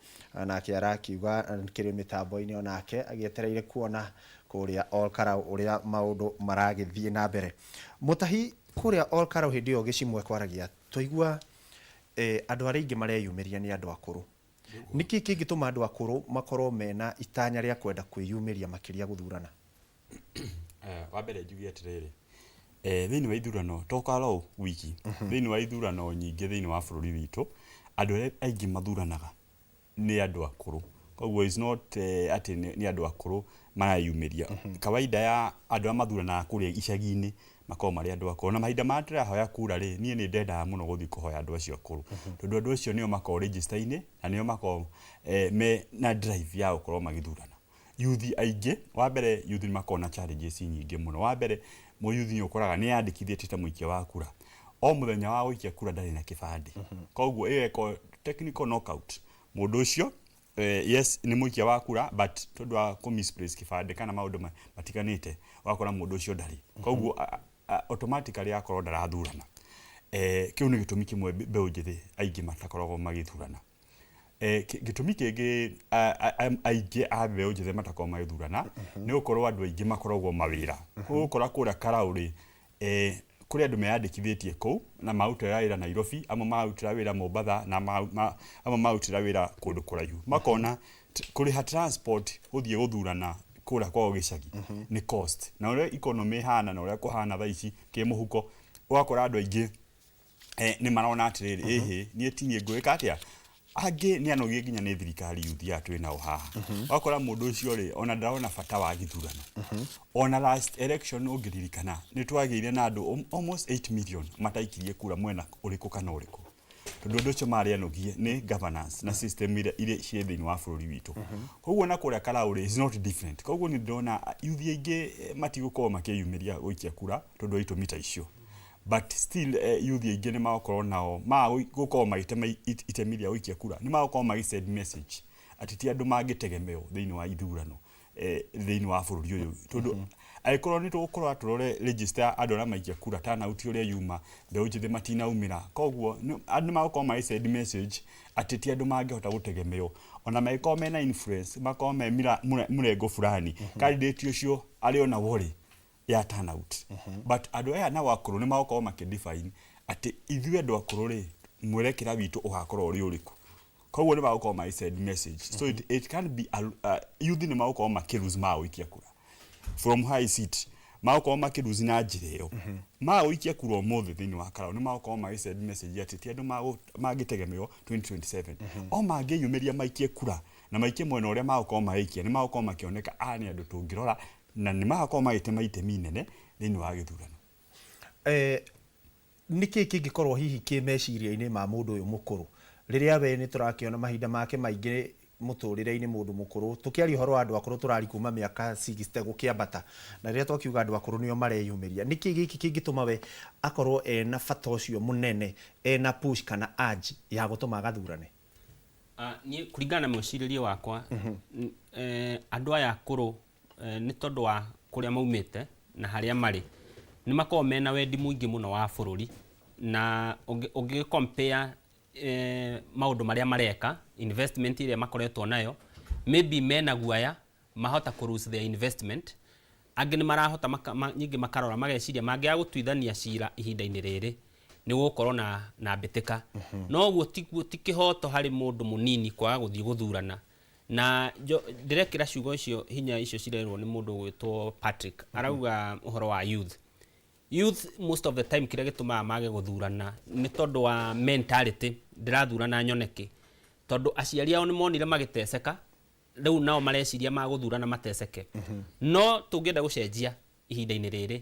nake arakiuga kĩrĩ mĩtambo-inĩ onake agĩetereire kuona kũrĩa Ol Kalou ũrĩa maũndũ maragĩthiĩ na mbere. Mũtahi, kũrĩa Ol Kalou hĩndĩ ĩyo gĩcimwe kwaragia twaigua andũ arĩa aingĩ mareyumĩria nĩ andũ akũrũ. Nĩkĩ kĩngĩtũma andũ akũrũ makorwo mena itanya rĩa kwenda kwĩyumĩria makĩria gũthurana? Wa mbere njuge atĩrĩrĩ, thĩinĩ wa ithurano to Kalou wiki, thĩinĩ wa ithurano nyingĩ thĩinĩ wa bũrũri witũ, andũ arĩa aingĩ mathuranaga nĩ andũ akũrũ. Koguo is not atĩ nĩ andũ akũrũ mareyumĩria. Kawaida ya andũ arĩa mathuranaga kũrĩa icagi-inĩ makoragwo marĩ andũ akũrũ. Na mahinda marĩa tũrahoya kura rĩ, niĩ nĩ ndendaga mũno gũthiĩ kũhoya andũ acio akũrũ, tondũ andũ acio nĩo makoragwo register-inĩ na nĩo makoragwo me na drive ya gũkorwo magĩthurana. Youth aingĩ, wa mbere, youth nĩ makoragwo na challenges nyingĩ mũno. Wa mbere, mũyuthi nĩ ũkoraga nĩ yandĩkithĩtie ta mũikia wa kura, o mũthenya wa gũikia kura ndarĩ na kĩbandĩ. Koguo ĩgekwo technical knockout. Mũndũ ũcio yes, nĩ mũikia wa kura, but tondũ wa kũ misplace kĩbandĩ kana maũndũ matiganĩte, ũgakora mũndũ ũcio ndarĩ. Koguo automatically akorwo ndarathurana. Kĩu nĩ gĩtũmi kĩmwe mbeũ njĩthĩ aingĩ matakoragwo magĩthurana. Gĩtũmi kĩngĩ aingĩ a mbeũ njĩthĩ matakoragwo magĩthurana nĩ gũkorwo andũ aingĩ makoragwo mawĩra. Ũgũkora kũrĩa Karau rĩ, kũrĩ andũ meyandĩkithĩtie kũu na marutĩra wĩra Nairobi, amwe marutĩra wĩra Mombatha na amwe marutĩra wĩra kũndũ kũraihu. Makona kũrĩha transport gũthiĩ gũthurana kũrĩa kwao gĩcagi nĩ cost. Na ũrĩa economy ĩhana na ũrĩa kũhana thaa ici kĩmũhuko, ũgakora andũ aingĩ nĩ marona atĩrĩrĩ, ĩhĩ, niĩ ti niĩ ngwĩka atĩa. Angĩ nĩ anogie nginya nĩ thirikari. Youth aya twĩ nao haha, ũgakora mũndũ ũcio rĩ, ona ndarona bata wa gĩthurano. Ona last election ũngĩririkana, nĩ twagĩire na andũ almost 8 million mataikirie kura mwena ũrĩkũ kana ũrĩkũ, tondũ andũ acio marĩ anogie nĩ governance na system iria ciĩ thĩinĩ wa bũrũri witũ. Koguo na kũrĩa Karau rĩ, is not different. Koguo nĩ ndĩrona youth aingĩ matigũkorwo makĩyumĩria gũikia kura tondũ wa itũmi ta icio. But still youth aingĩ nĩ magũkorwo nao gũkorwo magĩtema itemi rĩa gũikia kura, nĩ magũkorwo magĩ send message atĩ ti andũ mangĩtegemewo thĩinĩ wa ithurano thĩinĩ wa bũrũri ũyũ, tondũ angĩkorwo nĩ tũgũkorwo tũrore register ya andũ arĩa maikia kura, turnout ũrĩa yuma, mbeũ njĩthĩ matinaumĩra. Koguo andũ nĩ magũkorwo magĩ send message atĩ ti andũ mangĩhota gũtegemewo. Ona mangĩkorwo mena influence, makorwo me mũrengo fulani, candidate ũcio arĩ ona worry ya turnout. But andũ aya nao akũrũ nĩ magũkorwo makĩ define atĩ ithuĩ andũ akũrũ rĩ, mwerekera witũ ũgakorwo ũrĩ ũrĩkũ. Koguo nĩ magũkorwo magĩ send message. So it can be youth nĩ magũkorwo makĩ lose ma gũikia kura. From high seat magũkorwo makĩ lose na njĩra ĩyo. Magũikia kura ũmũthĩ thĩinĩ wa Karau, nĩ magũkorwo magĩ send message atĩ ti andũ mangĩtegemewo 2027. O mangĩyumĩria maikie kura na maikie mwena ũrĩa magũkorwo magĩikia, nĩ magũkorwo makĩoneka aya nĩ andũ tũngĩrora na nĩ magakorwo magĩtema itemi inene thĩinĩ wa gĩthurano. Nĩ kĩĩ kĩngĩkorwo hihi kĩ meciria-inĩ ma mũndũ ũyũ mũkũrũ rĩrĩa we nĩ tũrakĩona mahinda make maingĩ mũtũrĩre-inĩ? Mũndũ mũkũrũ, tũkĩaria ũhoro wa andũ akũrũ, tũrari kuma mĩaka 60 gũkĩambata, na rĩrĩa twakiuga andũ akũrũ nĩo mareyumĩria, nĩkĩ gĩkĩ kĩngĩtũma we akorwo ena bata ũcio mũnene, ena push kana urge ya gũtũma agathurane? Niĩ kũringana na mwĩcirĩrie wakwa, andũ aya akũrũ, nĩ tondũ wa kũrĩa maumĩte na harĩa marĩ, nĩ makoragwo mena wendi mũingĩ mũno wa bũrũri. Na ũngĩ compare maũndũ marĩa mareka, investment ĩrĩa makoretwo nayo, maybe mena guaya mahota kũ lose their investment. Angĩ nĩ marahota nyingĩ makarora mageciria mangĩaga gũtuithania cira ihinda-inĩ rĩrĩ, nĩ gũgũkorwo na mbĩtĩka. No ũguo tiguo, ti kĩhoto harĩ mũndũ mũnini kwaga gũthiĩ gũthurana. Na ndĩrekĩra ciugo icio hinya icio cirerwo nĩ mũndũ ũgwĩtwo Patrick. Arauga ũhoro wa youth. Youth most of the time kĩrĩa gĩtũmaga mage gũthurana nĩ tondũ wa mentality, ndĩrathurana nyone kĩ, tondũ aciari ao nĩ monire magĩteceka, rĩu nao mareciria magũthurana mateceke. No tũngĩenda gũcenjia ihinda-inĩ rĩrĩ,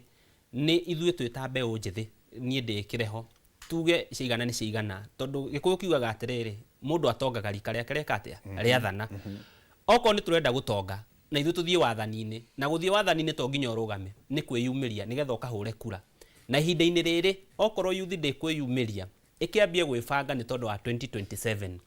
nĩ ithuĩ twĩ ta mbeũ njĩthĩ, niĩ ndĩkĩre ho, tuge ciigana nĩ ciigana, tondũ Gĩkũyũ kiugaga atĩrĩrĩ, mũndũ atongaga rika rĩake rĩeka atĩa? Rĩathana. Okorwo nĩ tũrenda gũtonga na ithuĩ tũthiĩ wathani-inĩ, na gũthiĩ wathani-inĩ to nginya ũrũgame, nĩ kwĩyumĩria nĩgetha ũkahũre kura. Na ihinda-inĩ rĩrĩ okorwo youth ndĩkwĩyumĩria, ĩkĩambie gwĩbanga nĩ tondũ wa 2027,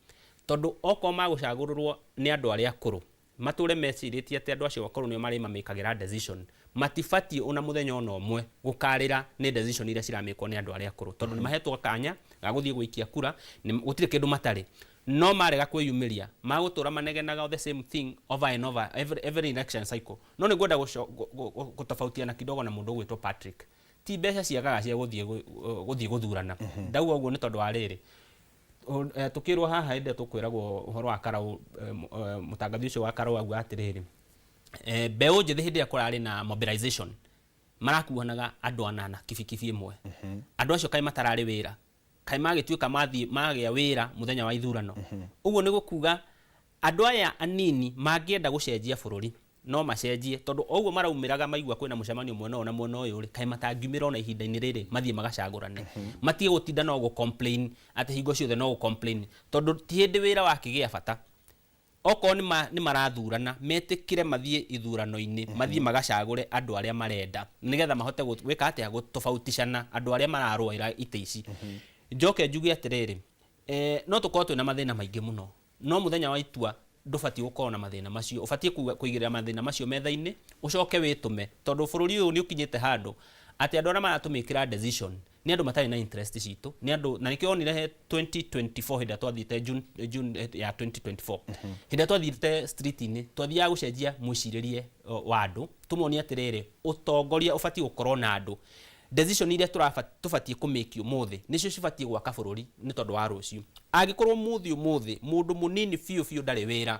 tondũ okorwo magũcagũrũrwo nĩ andũ arĩa akũrũ, matũre mecirĩtie atĩ andũ acio akũrũ nĩo marĩmamĩkagĩra decision, matibatiĩ ona mũthenya ona ũmwe gũkarĩra nĩ decision iria ciramĩkwo nĩ andũ arĩa akũrũ, tondũ nĩ mahetwo kanya ga gũthiĩ gũikia kura, gũtirĩ kĩndũ matarĩ. No marega kwĩyumĩria, magũtũra manegenaga the same thing over and over every election cycle. No nĩ ngwenda gũtofautiana kidogo na mũndũ ũgwĩtwo Patrick. Ti mbeca ciagaga cia gũthiĩ gũthurana. Ndauga ũguo nĩ tondũ wa rĩrĩ, tũkĩrwo haha hĩndĩ ĩrĩa tũkwĩragwo ũhoro wa Karau, mũtangathi ũcio wa Karau auga atĩrĩrĩ, mbeũ njĩthĩ hĩndĩ ĩrĩa kũrarĩ na mobilization marakuanaga andũ anana kibikibi ĩmwe. Andũ acio kaĩ matararĩ wĩra, kaĩ magĩtuĩka mathiĩ magĩa wĩra mũthenya wa ithurano. Ũguo nĩ gũkuga andũ aya anini mangĩenda gũcenjia bũrũri no macenjie, tondũ o ũguo maraumĩraga maigua kwĩna mũcemanio mwena ũyũ na mwena ũyũ rĩ, kaĩ matangiumĩra ona ihinda-inĩ rĩrĩ mathiĩ magacagũrane, matige gũtinda no gũ complain atĩ hingo ciothe no gũ complain, tondũ ti hĩndĩ wĩra wakĩgĩa bata. Okorwo nĩ marathurana, metĩkĩre mathiĩ ithurano-inĩ, mathiĩ magacagũre andũ arĩa marenda, nĩgetha mahote gwĩka atĩa, gũtofautishana andũ arĩa mararũĩra itĩ ici. Njoke njuge atĩrĩrĩ, no tũkorwo twĩna mathĩna maingĩ mũno, no mũthenya wa itua ndũbatiĩ gũkorwo na mathĩna macio, ũbatiĩ kũigĩrĩra mathĩna macio metha-inĩ, ũcoke wĩtũme, tondũ bũrũri ũyũ nĩ ũkinyĩte handũ atĩ andũ arĩa maratũmĩkĩra decision nĩ andũ matarĩ na interest citũ, nĩ andũ, na nĩkĩo wonire he 2024 hĩndĩ ĩrĩa twathiĩte June ya 2024, hĩndĩ ĩrĩa twathiĩte street-inĩ, twathiaga gũcenjia mwĩcirĩrie wa andũ, tũmonie atĩrĩrĩ, ũtongoria ũbatiĩ gũkorwo na andũ, decision iria tũbatiĩ kũmĩki ũmũthĩ nĩcio cibatiĩ gwaka bũrũri nĩ tondũ wa rũciũ. Angĩkorwo mũthĩ ũmũthĩ mũndũ mũnini biũ biũ ndarĩ wĩra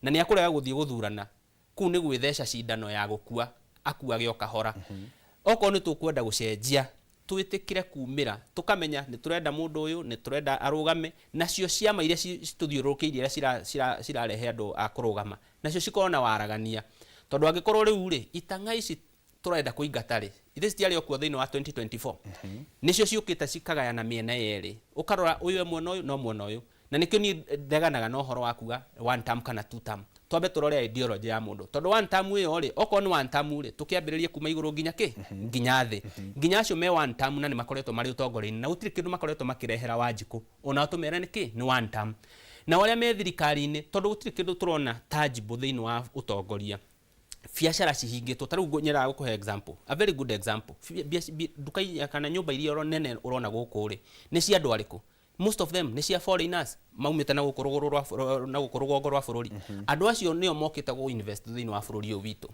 na nĩ akũrega gũthiĩ gũthurana, kũu nĩ gwĩtheca cindano ya gũkua, akuage o kahora. Okorwo nĩ tũkwenda gũcenjia, twĩtĩkĩre kumĩra, tũkamenya nĩ tũrenda mũndũ ũyũ, nĩ tũrenda arũgame, nacio ciama iria citũthiũrũrũkĩirie iria cirarehe andũ a kũrũgama, nacio cikorwo na waragania, tondũ angĩkorwo rĩu rĩ, itang'a ici tũrenda kũingata rĩ, ithe citiarĩ o kuo thĩinĩ wa 2024, nĩcio ciũkĩte cikagayana mĩena yerĩ, ũkarora ũyũ e mwena ũyũ no mwena ũyũ, na nĩkĩo niĩ ndeganaga na ũhoro wa kuga one term kana two term. Twambe tũrore ideology ya mũndũ, tondũ one term ĩyo rĩ, okorwo nĩ one term rĩ, tũkĩambĩrĩrie kuma igũrũ nginya kĩ, nginya thĩ, nginya acio me one term na nĩ makoretwo marĩ ũtongoria-inĩ na gũtirĩ kĩndũ makoretwo makĩrehera Wanjikũ, onao tũmere nĩ kĩ, nĩ one term. Nao arĩa me thirikari-inĩ, tondũ gũtirĩ kĩndũ tũrona tangible thĩinĩ wa ũtongoria, biacara cihingĩtwo, ta rĩu nyendaga gũkũhe example, a very good example, nduka iria kana nyũmba iria nene ũrona gũkũ rĩ, nĩ cia andũ arĩkũ? Most of them nĩ cia foreigners maumĩte na gũkũ rũgũrũ rwa na gũkũ rũgongo rwa bũrũri. Andũ acio nĩo mokĩte gũ invest thĩinĩ wa bũrũri ũyũ witũ.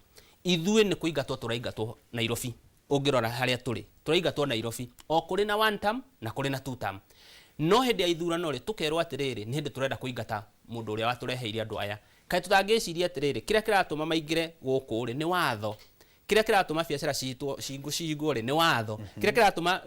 Ithuĩ nĩ kũingatwo tũraingatwo Nairobi, ũngĩrora harĩa tũrĩ tũraingatwo Nairobi, o kũrĩ na one term na kũrĩ na two term. No hĩndĩ ya ithurano rĩ, tũkerwo atĩrĩrĩ, nĩ hĩndĩ tũrenda kũingata mũndũ ũrĩa watũreheire andũ aya. Kaĩ tũtangĩciria atĩrĩrĩ, kĩrĩa kĩratũma maingĩre gũkũ rĩ, nĩ watho, kĩrĩa kĩratũma biacara cihingwo rĩ, nĩ watho, kĩrĩa kĩratũma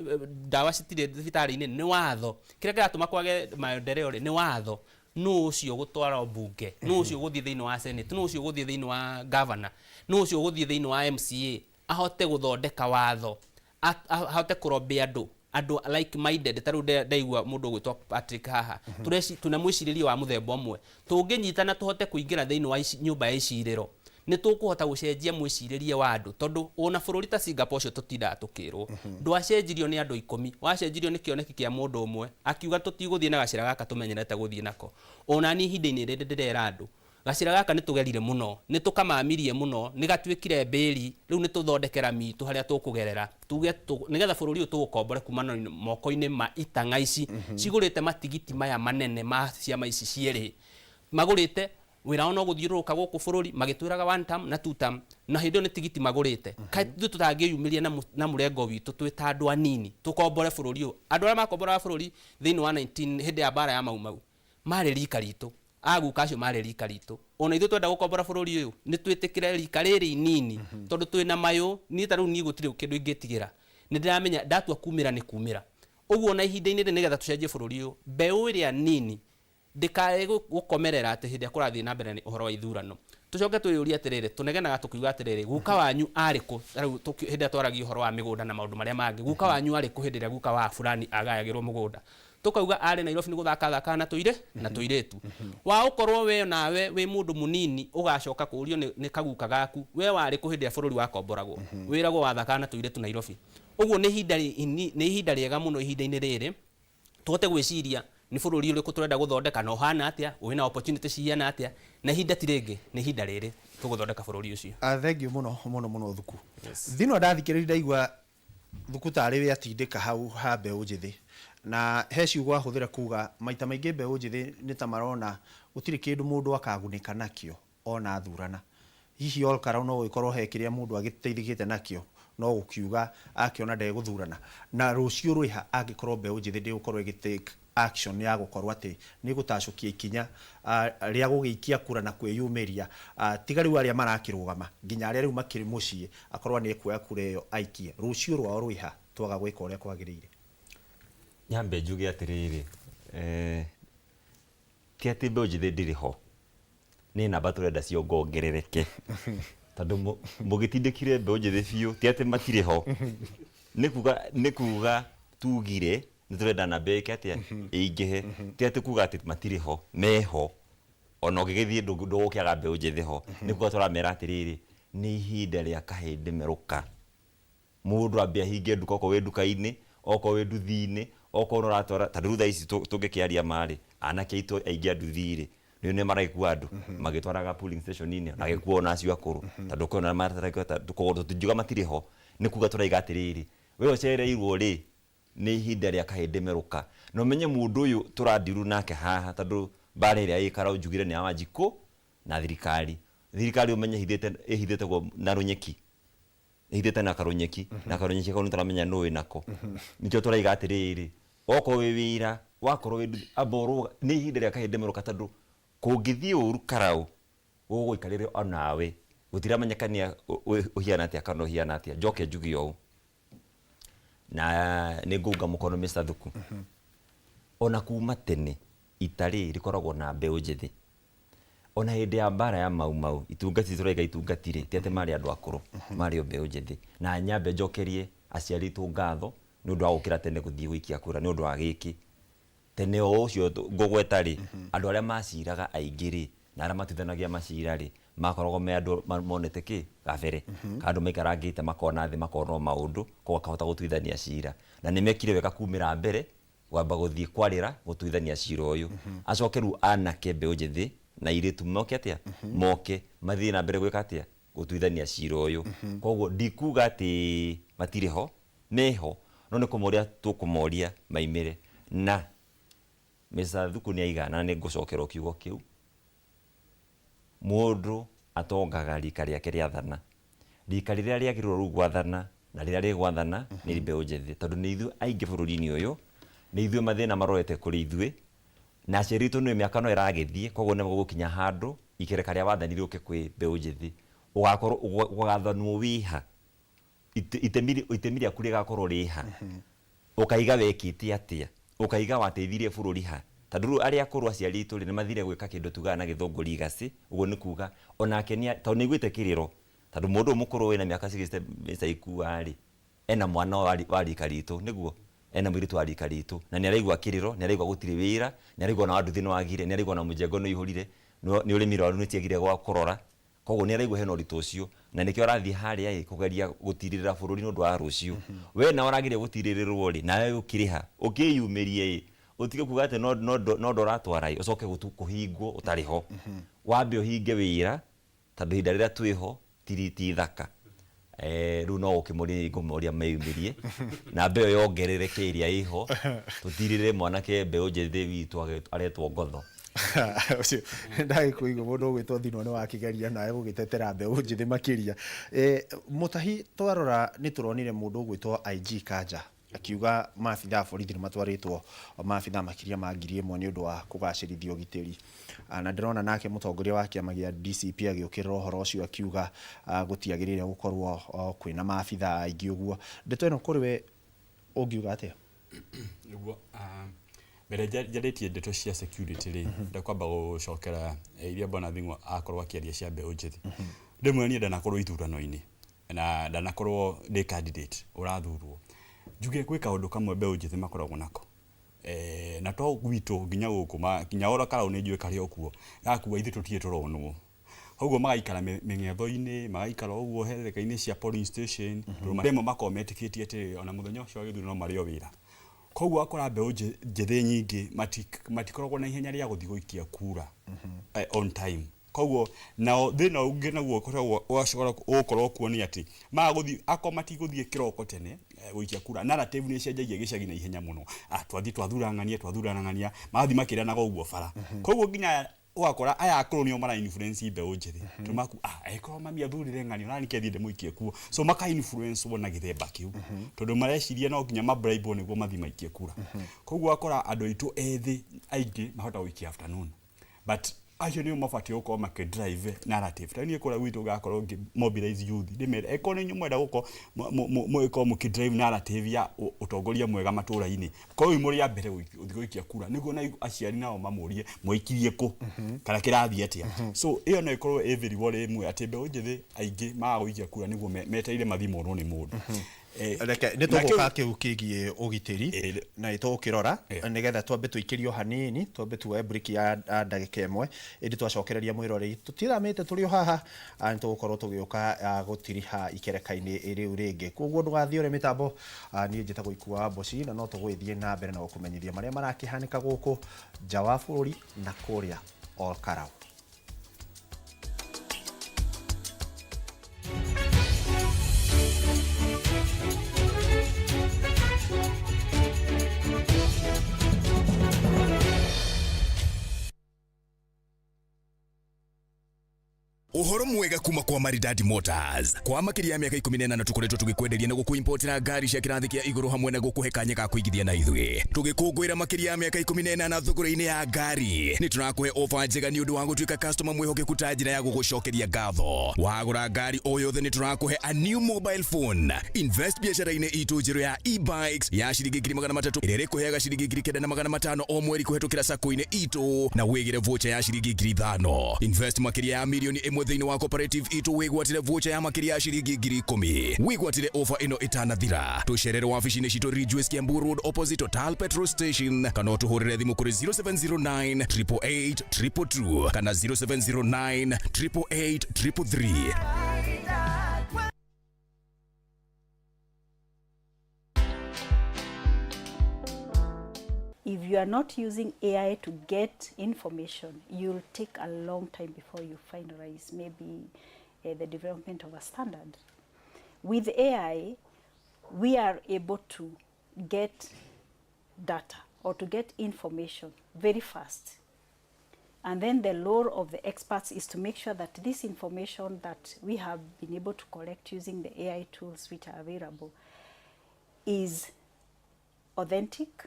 ndawa citirĩ thibitarĩ-inĩ nĩ watho, kĩrĩa kĩratũma kwage maendeleo rĩ, nĩ watho. Nũ ũcio gũtwara mbunge, nũ ũcio gũthiĩ thĩinĩ wa senate, nũ ũcio gũthiĩ thĩinĩ wa governor, nũ ũcio gũthiĩ thĩinĩ wa MCA, ahote gũthondeka watho, ahote kũrombia andũ, andũ like minded. Ta rĩu ndaigua mũndũ ũgwĩtwo Patrick haha, twĩna mwĩcirĩrie wa mũthemba ũmwe, tũngĩnyitana tũhote kũingĩra thĩinĩ wa nyũmba ya icirĩro, nĩ tũkũhota gũcenjia mwĩcirĩrie wa andũ, tondũ ona bũrũri ta Singapore ũcio tũtindaga tũkĩrwo, ndwacenjirio nĩ andũ 10, wacenjirio nĩ kĩoneki kĩa mũndũ ũmwe, akiuga tũtigũthiĩ na gacĩra gaka tũmenyerete gũthiĩ nako. Ona niĩ ihinda-inĩ rĩrĩ ndĩrera andũ, gacĩra gaka nĩ tũgerire mũno, nĩ tũkamamirie mũno, nĩ gatuĩkire mbĩri, rĩu nĩ tũthondeke rami itũ harĩa tũkũgerera, tuge nĩgetha bũrũri ũyũ tũũkombore kuma moko-inĩ ma itang'a ici cigũrĩte matigiti maya manene ma ciama ici cierĩ, magũrĩte wĩra wao no gũthiũrũrũka gũkũ bũrũri magĩtwĩraga one term na two term, na hĩndĩ ĩyo nĩ tigiti magũrĩte. Kaĩ ithuĩ tũtangĩyumĩria na mũrengo witũ twĩ ta andũ anini tũkombore bũrũri ũyũ? Andũ arĩa makomboraga bũrũri thĩinĩ wa 19 hĩndĩ ya mbara ya Mau Mau marĩ rika ritũ, aguka acio marĩ rika ritũ. Ona ithuĩ twenda gũkombora bũrũri ũyũ nĩ twĩtĩkĩre rika rĩrĩ inini, tondũ twĩna mayũ. Niĩ ta rĩu niĩ gũtirĩ kĩndũ ingĩtigĩra, Nĩ ndĩramenya ndatua kumĩra nĩ kumĩra. Ũguo na ihinda-inĩ rĩrĩ nĩgetha tũcenjie bũrũri ũyũ, mbeũ ĩrĩa nini ndĩkae gũkomerera atĩ hĩndĩ ĩrĩa kũrathiĩ na mbere nĩ ũhoro wa ithurano. Tũcoke twĩyũrie atĩrĩrĩ, tũnegenaga tũkiuga atĩrĩrĩ, guka wanyu arĩ kũ? Ta rĩu hĩndĩ ĩrĩa twaragia ũhoro wa mĩgũnda na maũndũ marĩa mangĩ, guka wanyu arĩ kũ hĩndĩ ĩrĩa guka wa fulani agayagĩrwo mũgũnda? Tũkauga arĩ Nairobi nĩ gũthaka athakaga na tũirĩ na tũirĩtu. Wa ũkorwo we nawe wĩ mũndũ mũnini ũgacoka kũũrio nĩ kaguka gaku, we warĩ kũ hĩndĩ ĩrĩa bũrũri wakomboragwo? Wĩragwo wathakaga na tũirĩtu Nairobi. Ũguo nĩ ihinda nĩ ihinda rĩega mũno ihinda-inĩ rĩrĩ tũhote gwĩciria nĩ bũrũri ũrĩkũ tũrenda gũthondeka na ũhana atĩa, wĩna opportunity cihana atĩa, na ihinda ti rĩngĩ, nĩ ihinda rĩrĩ tũgũthondeka bũrũri ũcio. Thengiũ mũno mũno mũno Thuku. Thino ndathikĩrĩria ndaigua Thuku tarĩ we atindĩka hau ha mbeũ njĩthĩ, na he ciugo ahũthĩra kuga maita maingĩ mbeũ njĩthĩ nĩ ta marona gũtirĩ kĩndũ mũndũ akagunĩka nakĩo ona athurana. Hihi Ol Kalou no gũgĩkorwo he kĩrĩa mũndũ agĩteithĩkĩte nakĩo no gũkiuga akĩona ndegũthurana. Na rũciũ rwĩha angĩkorwo mbeũ njĩthĩ ndĩgũkorwo ĩgĩ take action ya gũkorwo atĩ nĩ ĩgũtacũkia ikinya rĩa gũgĩikia kura na kwĩyumĩria, tiga rĩu arĩa marakĩrũgama, nginya arĩa rĩu makĩrĩ mũciĩ akorwo nĩ ekuoya kura ĩyo aikie, rũciũ rwao rwĩha twaga gwĩka ũrĩa kwagĩrĩire? Nyambe njuge atĩrĩrĩ, ti atĩ mbeũ njĩthĩ ndĩrĩ ho, nĩ namba tũrenda ciongongerereke, tondũ mũgĩtindĩkire mbeũ njĩthĩ biũ, ti atĩ matirĩ ho, nĩ kuga tugire nĩ tũrenda namba ĩke atĩa, ĩingĩhe, ti atĩ kuga atĩ matirĩ ho, meho, ona ũngĩgĩthiĩ ndũgũkĩaga mbeũ njĩthĩ ho, nĩ kuga tũramera atĩrĩrĩ, nĩ ihinda rĩa kahĩndĩ merũka, mũndũ ambe ahinge nduka okorwo wĩ nduka-inĩ, okorwo wĩ nduthi-inĩ, okorwo nĩ ũratwara, tondũ rĩu thaa ici tũngĩkĩaria ma-rĩ, anake aitũ aingĩ a nduthi-rĩ, nĩ nĩ maragĩkua andũ magĩtwaraga polling station-inĩ, magĩkua ona acio akũrũ, tondũ kwĩna koguo tũtingiuga matirĩ ho, nĩ kuga tũraiga atĩrĩrĩ, we ũcereirwo rĩ, nĩ ihinda rĩa kahĩndĩ merũka, na ũmenye mũndũ ũyũ tũrandiru nake haha, tondũ mbara ĩrĩa ĩ Karau njugire nĩ ya Wanjikũ na thirikari, thirikari ũmenye ĩhithĩte na rũnyeki, ĩhithĩte na karũnyeki, na karũnyeki kau nĩ tũramenya nũ wĩnako, nĩkĩo tũraiga atĩrĩrĩ, okorwo wĩ wĩra, wakorwo wĩ nduthi, amba ũrũga, nĩ ihinda rĩa kahĩndĩ merũka, tondũ kũngĩthiĩ ũru Karau, gũgũikarĩre onawe, gũtiramenyeka nĩ ũhiana atĩa kana ũhiana atĩa. Njoke njuge ũũ, na nĩ ngũunga mũkono Mr. Thuku, ona kuma tene ita rĩ rĩkoragwo na mbeũ njĩthĩ, ona hĩndĩ ya mbara ya Mau Mau, itungati tũraiga itungati rĩ, ti atĩ marĩ andũ akũrũ, marĩ o mbeũ njĩthĩ. Na nyambe njokerie aciari aitũ ngatho nĩ ũndũ wa gũkĩra tene gũthiĩ gũikia kura nĩ ũndũ wa gĩkĩ. Tene o ũcio ngũgweta rĩ, andũ arĩa maciraga aingĩ rĩ, na arĩa matuithanagia macira rĩ, makoragwo me andũ monete kĩ gabere, kana andũ maikarangĩte makona thĩ makona o maũndũ, koguo akahota gũtuithania cira. Na nĩ mekire wega kumĩra mbere, kwamba gũthiĩ kwarĩra gũtuithania cira ũyũ. Acoke rĩu anake mbeũ njĩthĩ na airĩtu moke atĩa? Moke mathiĩ na mbere gwĩka atĩa? Gũtuithania cira ũyũ. Koguo ndikuga atĩ matirĩ ho, meho, no nĩ kũmoria tũkũmoria maimĩre. Na Mr. Thuku nĩ aiga, na nĩ ngũcokera kiugo kĩu, mũndũ atongaga rika rĩake rĩathana. Rika rĩrĩa rĩagĩrĩirwo rĩu gwathana na rĩrĩa rĩgwathana nĩ mbeũ njĩthĩ, tondũ nĩ ithuĩ aingĩ bũrũri-inĩ ũyũ, nĩ ithuĩ mathĩna marorete kũrĩ ithuĩ, na aciari aitũ nĩ mĩaka no ĩragĩthiĩ, koguo nĩ gũgũkinya handũ ikereka rĩa wathani rĩũke kwĩ mbeũ njĩthĩ. Ũgakorwo ũgathanwo wĩha, itemi rĩaku rĩgakorwo rĩha, ũkaiga wekĩte atĩa, ũkaiga wateithirie bũrũri ha, tondũ rĩu arĩa akũrũ aciari aitũ rĩ, nĩ mathire gwĩka kĩndũ tugaga na gĩthũngũ legacy, ũguo nĩ kuga onake tondũ nĩ aiguĩte kĩrĩro, tondũ mũndũ ũyũ mũkũrũ wĩna mĩaka 60 Mr. Ikua rĩ, ena mwana wa rika ritũ, nĩguo ena mũirĩtu wa rika ritũ, na nĩ araigua kĩrĩro, nĩ araigua gũtirĩ wĩra, nĩ araigua ona wa nduthi nĩ wagire, nĩ araigua ona mũjengo nĩ ũihũrire, nĩ ũrĩmi rwaru nĩ ciagire gwa kũrora, koguo nĩ araigua hena ũritũ ũcio, na nĩkĩo arathiĩ harĩa ĩ kũgeria gũtirĩrĩra bũrũri nĩ ũndũ wa rũciũ. We nawe ũrageria gũtirĩrĩrwo rĩ, nawe ũkĩrĩha, ũkĩyumĩrie ĩ, ũtige kuga atĩ no ndũratwara ĩ, ũcoke kũhingwo ũtarĩ ho. Wambe ũhinge wĩra, tondũ ihinda rĩrĩa twĩho ti ithaka. Rĩu no gũkĩmoria ngũmoria meyumĩrie, na mbeũ yongerereke ĩrĩa ĩho, tũtirĩrĩre mwanake mbeũ njĩthĩ witũ aretwo ngotho. Ũcio ndagĩkũigua mũndũ ũgwĩtwo Thinwa nĩ wakĩgeria nawe gũgĩtetera mbeũ njĩthĩ makĩria. Mũtahi twarora nĩ tũronire mũndũ ũgwĩtwo IG Kanja. Akiuga maabitha a borithi nĩ matwarĩtwo maabitha makĩria ma 1,000 nĩ ũndũ wa kũgacĩrithia ũgitĩri. Na ndĩrona nake mũtongoria wa kĩama gĩa DCP agĩũkĩrĩra ũhoro ũcio akiuga gũtiagĩrĩire gũkorwo kwĩna maabitha aingĩ ũguo. Ndeto ĩno kũrĩ we ũngiuga atĩa? Nĩguo, mbere njarĩtie ndeto cia security rĩ, ndakwamba gũcokera iria Bwana Thing'wa akorwo akĩaria cia mbeũ njĩthĩ. Rĩmwe niĩ ndanakorwo ithurano-inĩ na ndanakorwo ndĩ candidate ũrathurwo. Njuge gwĩ kaũndũ kamwe mbeũ njĩthĩ makoragwo nako. Na to gwitũ nginya gũkũ, nginya oro Karau nĩ njũĩ karĩ o kuo, gakuga ithuĩ tũtirĩ tũronwo. Koguo magaikara mĩng'etho-inĩ, magaikara ũguo herereka-inĩ cia polling station, tondũ rĩmwe makoragwo metĩkĩtie atĩrĩrĩ, ona mũthenya ũcio wa gĩthurano no marĩo wĩra. Koguo ũgakora mbeũ njĩthĩ nyingĩ matikoragwo na ihenya rĩa gũthiĩ gũikia kura on time. Koguo nao thĩna ũngĩ naguo ũkoragwo ũgũkorwo kuo nĩ atĩ maga gũthiĩ, akorwo matigũthiĩ kĩroko tene gũikia kura, narrative nĩ ĩcenjagia gĩcagi na ihenya mũno. Ah, twathiĩ twathura ng'ania, twathura ng'ania, magathiĩ makĩranaga ũguo bara. Koguo nginya ũgakora aya akũrũ nĩo mara influence mbeũ njĩthĩ. Tondũ maku, ah, angĩkorwo mami athurire ng'ania, ona niĩ thiĩ ndĩmũikie kuo. So maka influence wo na gĩthemba kĩu. Tondũ mareciria no nginya ma bribe nĩguo mathiĩ maikie kura. Koguo ũgakora andũ aitũ ethĩ aingĩ mahota gũikia afternoon. But acio nĩo mabatiĩ gũkorwo makĩ drive narrative. Ta niĩ kũrĩa gwitũ ngakorwo ngĩ mobilize youth ndĩmere angĩkorwo nĩ inyuĩ mwenda gũkorwo mũgĩkorwo mũkĩ drive narrative ya ũtongoria mwega matũra-inĩ, korwo mũrĩ a mbere gũthiĩ gũikia kura nĩguo na aciari nao mamũrie mwaikirie kũ kana kĩrathiĩ atĩa. So ĩyo no ĩkorwo ĩ very worry ĩmwe atĩ mbeũ njĩthĩ aingĩ maga gũikia kura nĩguo metereire mathiĩ monwo nĩ mũndũ. Reke nĩ tũgũka kĩu kĩgiĩ ũgitĩri na nĩ tũgũkĩrora nĩgetha twambe tũikĩrio hanini, twambe tuoe break ya ndagĩka ĩmwe, ĩndĩ twacokereria mwĩroreri tũtithamĩte tũrĩ o haha, nĩ tũgũkorwo tũgĩũka gũtiriha ikereka-inĩ rĩu rĩngĩ. Koguo ndũgathiĩ ũrĩ mĩtambo, niĩ njĩtagwo Ikua wa Mboci na no tũgũgĩthiĩ na mbere na gũkũmenyithia marĩa marakĩhanĩka gũkũ nja wa bũrũri na kũrĩa Ol Kalou. Uhoro mwega kuma kwa Maridadi Motors. Kwa makiria ya miaka 18 tukoretwo tugikwenderia na gukuimportera ngari cia kirathi kia iguru hamwe na gukuhe kanya ga kuigithia na ithuĩ. Tugikũngũĩra makiria ya miaka 18 thogora-inĩ ya ngari. Nĩ tũrakũhe ofa njega nĩ ũndũ wa gũtuĩka customer mwĩhokeku ta njĩra ya gũgũcokeria ngatho. Wagũra ngari o yothe nĩ tũrakũhe a new mobile phone. Invest biacara-inĩ itũ njerũ ya e-bikes ya ciringi 300,000 ĩrĩa ĩrĩkũheaga ciringi 9,500 o mweri kũhetũkĩra sacco-inĩ itũ na wĩgĩre voucher ya ciringi 5,000. Invest makĩria ya mirioni 1 thĩinĩ wa cooperative itũ wĩgwatĩre voucher ya makĩria ya ciringi 10,000. Wĩgwatĩre ofa ĩno ĩtanathira. Tũcerere wabici-inĩ citũ Ridgeways Kiambu Road opposite Total Petrol Station kana ũtũhũrĩre thimũ kũrĩ 0709 888 222 kana 0709 888 333. If you are not using AI to get information, you'll take a long time before you finalize maybe the development of a standard. With AI, we are able to get data or to get information very fast. And then the role of the experts is to make sure that this information that we have been able to collect using the AI tools which are available is authentic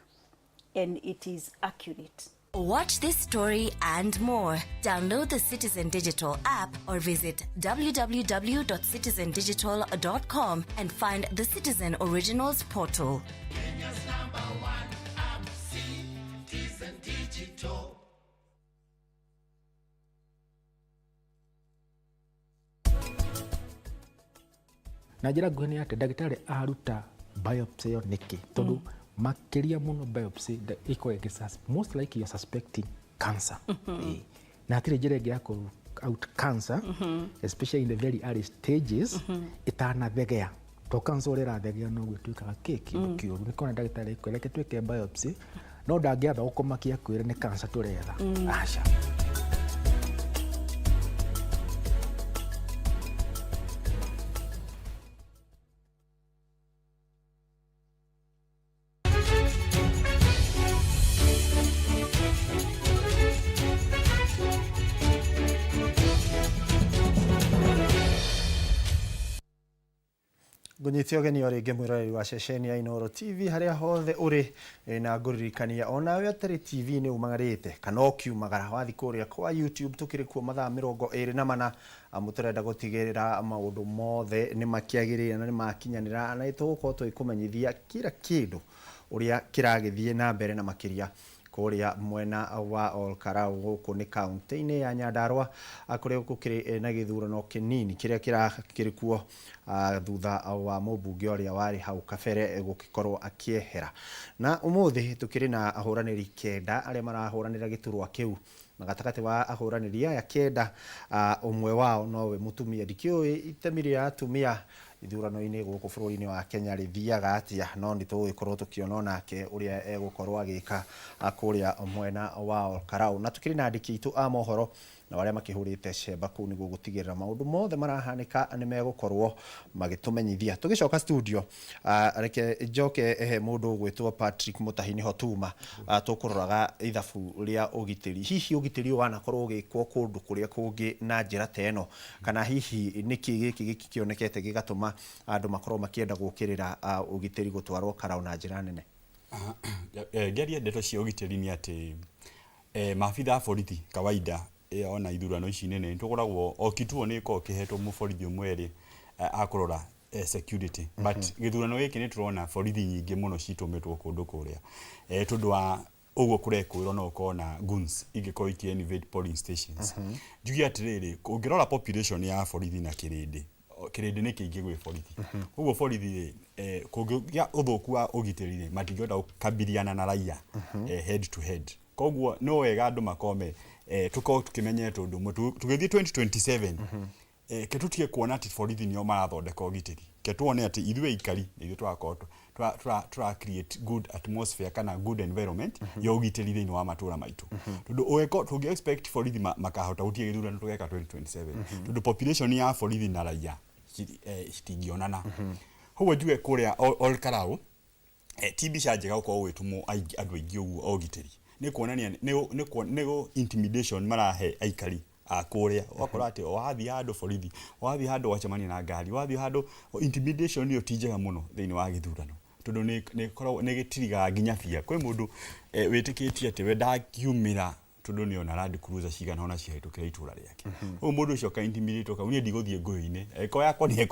and it is accurate. Watch this story and more. Download the Citizen Digital app or visit www.citizendigital.com and find the Citizen Originals portal. Kenya's number one app, Citizen Digital. Na njĩra nguhĩ nĩ atĩ ndagĩtarĩ aruta biopsy ĩyo nĩkĩ? Tondũ makĩria mũno biopsy ĩkoragwo ĩgĩ most likely you're suspecting cancer. Na hatirĩ njĩra ĩngĩ ya kũ rule out cancer, especially in the very early stages, ĩtanathegea. To cancer ũrĩa ĩrathegea noguo ĩtuĩkaga kĩ kĩndũ kĩũru. Nĩ kona ndagĩtarĩ akwĩra reke twĩke biopsy, no ndangĩamba gũkũmakia akwĩre nĩ cancer tũretha. Aca. Ngũnyite ũgeni o rĩngĩ mwĩroreri wa ceceni ya Inooro TV harĩa hothe ũrĩ na ngũririkania onawe atarĩ TV nĩ umagarĩte kana ũkiumagara wathi kũrĩa kwa YouTube tũkĩrĩ kuo mathaa 24 amu tũrenda gũtigĩrĩra maũndũ mothe nĩ makĩagĩrĩire na nĩ makinyanĩra na nĩ tũgũkorwo tũgĩkũmenyithia kila kĩndũ ũrĩa kĩragĩthiĩ na mbere na makĩria kũrĩa mwena wa Ol Kalou gũkũ nĩ kaunti-inĩ ya Nyandarua kũrĩa gũkĩrĩ na gĩthurano kĩnini kĩrĩa kĩrakĩrĩ kuo thutha wa mũmbunge ũrĩa warĩ hau kabere gũgĩkorwo akĩehera. Na ũmũthĩ tũkĩrĩ na ahũranĩri 9 arĩa marahũranĩra gĩturwa kĩu, na gatagatĩ wa ahũranĩri aya 9 ũmwe wao nowe mũtumia. Ndikĩũĩ itemi rĩa atumia ithurano-inĩ gũkũ bũrũri-inĩ wa Kenya rĩthiaga atĩa, no nĩ tũgũgĩkorwo tũkĩona onake ũrĩa egũkorwo agĩka kũrĩa mwena wa Ol Kalou. Na tũkĩrĩ na andĩki aitũ a mohoro na arĩa makĩhũrĩte cemba kũu nĩguo gũtigĩrĩra maũndũ mothe marahanĩka nĩ megũkorwo magĩtũmenyithia. Tũgĩcoka studio, reke njoke he mũndũ ũgwĩtwo Patrick Mutahi, nĩho tuma tũkũroraga ithabu rĩa ũgitĩri. Hihi ũgitĩri ũyũ wanakorwo ũgĩkwo kũndũ kũrĩa kũngĩ na njĩra ta ĩno, kana hihi nĩkĩ gĩkĩ gĩkĩonekete gĩgatũma andũ makorwo makĩenda gũkĩrĩra ũgitĩri gũtwarwo Karau na njĩra nene? Ngĩaria ndeto cia ũgitĩri nĩ atĩ maabitha a borithi kawaida ona ithurano ici nene nĩtũkoragwo o kituo nĩ gĩkoragwo kĩhetwo mũborithi ũmwe erĩ akũrora security, but gĩthurano gĩkĩ nĩ tũrona borithi nyingĩ mũno citũmĩtwo kũndũ kũrĩa tondũ wa ũguo kũrekwĩrwo no ũkorwo na goons ingĩkorwo ikĩ invade polling stations. Njuge atĩrĩrĩ, ũngĩrora population ya borithi na kĩrĩndĩ, kĩrĩndĩ nĩ kĩingĩ gwĩ borithi, koguo borithi rĩ, kũngĩgĩa ũthũku wa ũgitĩri rĩ, matingĩhota gũkabiliana na raia head to head. Koguo no wega andũ makorwo me tũkorwo tũkĩmenyete ũndũ ũmwe tũgĩthiĩ 2027, ke tũtige kuona atĩ borithi nĩo marathondeka ũgitĩri, ke tuone atĩ ithuĩ aikari nĩ ithuĩ tũrakorwo tũra create good atmosphere kana good environment ya ũgitĩri thĩinĩ wa matũra maitũ, tondũ ũgĩkorwo tũngĩ expect borithi makahota gũtiga gĩthurano tũgeka 2027, tondũ population ya borithi na raia citingĩonana. Koguo njuge kũrĩa Ol Kalou ti mbica njega gũkorwo gwĩtũmwo andũ aingĩ ũguo a ũgitĩri, nĩ kuonania nĩ intimidation marahe aikari a kũrĩa. Ũgakora atĩ o wathiĩ handũ borithi, wathiĩ handũ wacemania na ngari, wathiĩ handũ intimidation ĩyo ti njega mũno thĩinĩ wa gĩthurano, tondũ nĩ ĩkoragwo nĩ gĩtirigaga nginya bia kwĩ mũndũ wĩtĩkĩtie atĩ we ndangiumĩra tondũ nĩ ona Land Cruiser cigana ona ciahĩtũkĩra itũra rĩake. Ũguo mũndũ ũcio ka intimidate kau, niĩ ndigũthiĩ ngũyũ-inĩ, angĩkorwo yakwa nĩ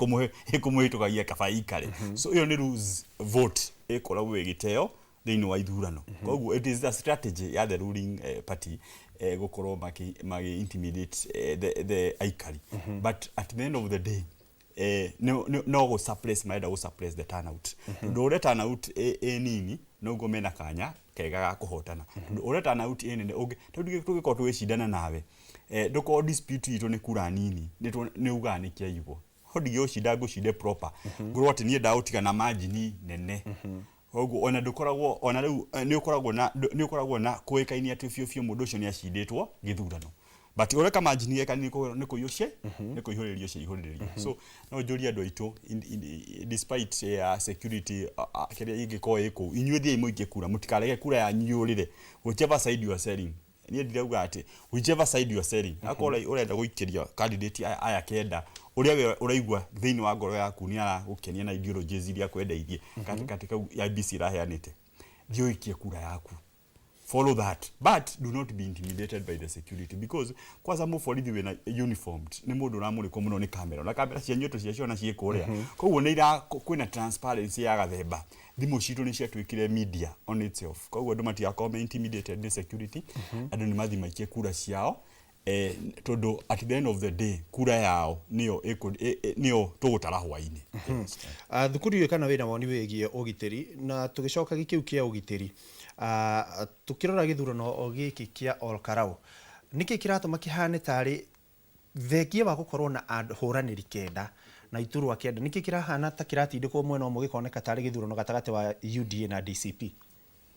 ĩkũmũhĩtũkagia kaba ikare. So ĩyo nĩ lose vote ĩkoragwo ĩgĩteo thĩinĩ wa ithurano. Koguo it is a strategy ya the ruling party gũkorwo magi intimidate the aikari, but at the end of the day no go suppress, marenda go suppress the turnout, tondũ ũrĩa turnout ĩ nini noguo mena kanya kega ga kũhotana, tondũ ũrĩa turnout ĩ nene ũngĩ tondũ tũgĩkorwo tũgĩcindana nawe ndũkorwo dispute itũ nĩ kura nini nĩ ugaga nĩ kĩaigwo ho, ndigĩgũcinda ngũcinde proper, ngorwo atĩ niĩ ndagũtiga na margin nene. Koguo ona ndũkoragwo ona rĩu nĩ ũkoragwo na kũĩkaine atĩ biũ biũ mũndũ ũcio nĩ acindĩtwo gĩthurano, but ũrĩa kamargin ge kanini nĩ kũiyũcie nĩ kũihũrĩrio ciaihũrĩrĩrio. So no njũrie andũ aitũ despite ya security kĩrĩa ĩngĩkorwo ĩ kũu, inyuĩ thiĩi mũikie kura, mũtikarege kura yanyu yũrĩre whichever side you are selling. Niĩ ndirauga atĩ whichever side you are selling, akorwo ũrenda gũikĩria candidate aya 9 ũrĩa we ũraigua thĩinĩ wa ngoro yaku nĩ aragũkenia na ideologies iria akwendeirie katikati kau IEBC ĩraheanĩte, thiĩ ũikie kura yaku, follow that, but do not be intimidated by the security, because kwanza mũborithi wĩna uniformed nĩ mũndũ ũramũrĩkwo mũno nĩ kamera, na kamera cia nyũtũ cia ciona ciĩ kũrĩa. Koguo nĩ ira kwĩna transparency ya gathemba, thimũ citũ nĩ ciatuĩkire media on itself. Koguo andũ matigakorwo me intimidated nĩ security, andũ nĩ mathiĩ maikie kura ciao tondũ at the end of the day kura yao nĩyo nĩyo tũgũtara hwainĩ. Thukuru ĩyo kana wĩna woni wĩgiĩ ũgitĩri, na tũgĩcoka gĩkĩu kĩa ũgitĩri, tũkĩrora gĩthurano gĩkĩ kĩa Ol Kalou, nĩkĩ kĩratũma kĩhane tarĩ thengia wa gũkorwo na ahũranĩri 9 na iturwa 9, nĩkĩ kĩrahana ta kĩratindĩkwo mwena ũmwe gĩkoneka tarĩ gĩthurano gatagatĩ wa UDA na DCP?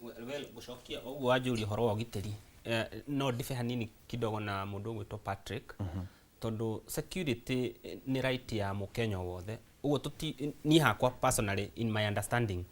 Well, gũcokia ũguo wanjũria ũhoro wa ũgitĩri, no ndibe hanini kidogo na mũndũ ũgwĩtwo Patrick, tondũ security nĩ right ya mũkenya o wothe. Ũguo tũti niĩ hakwa personally, in my understanding,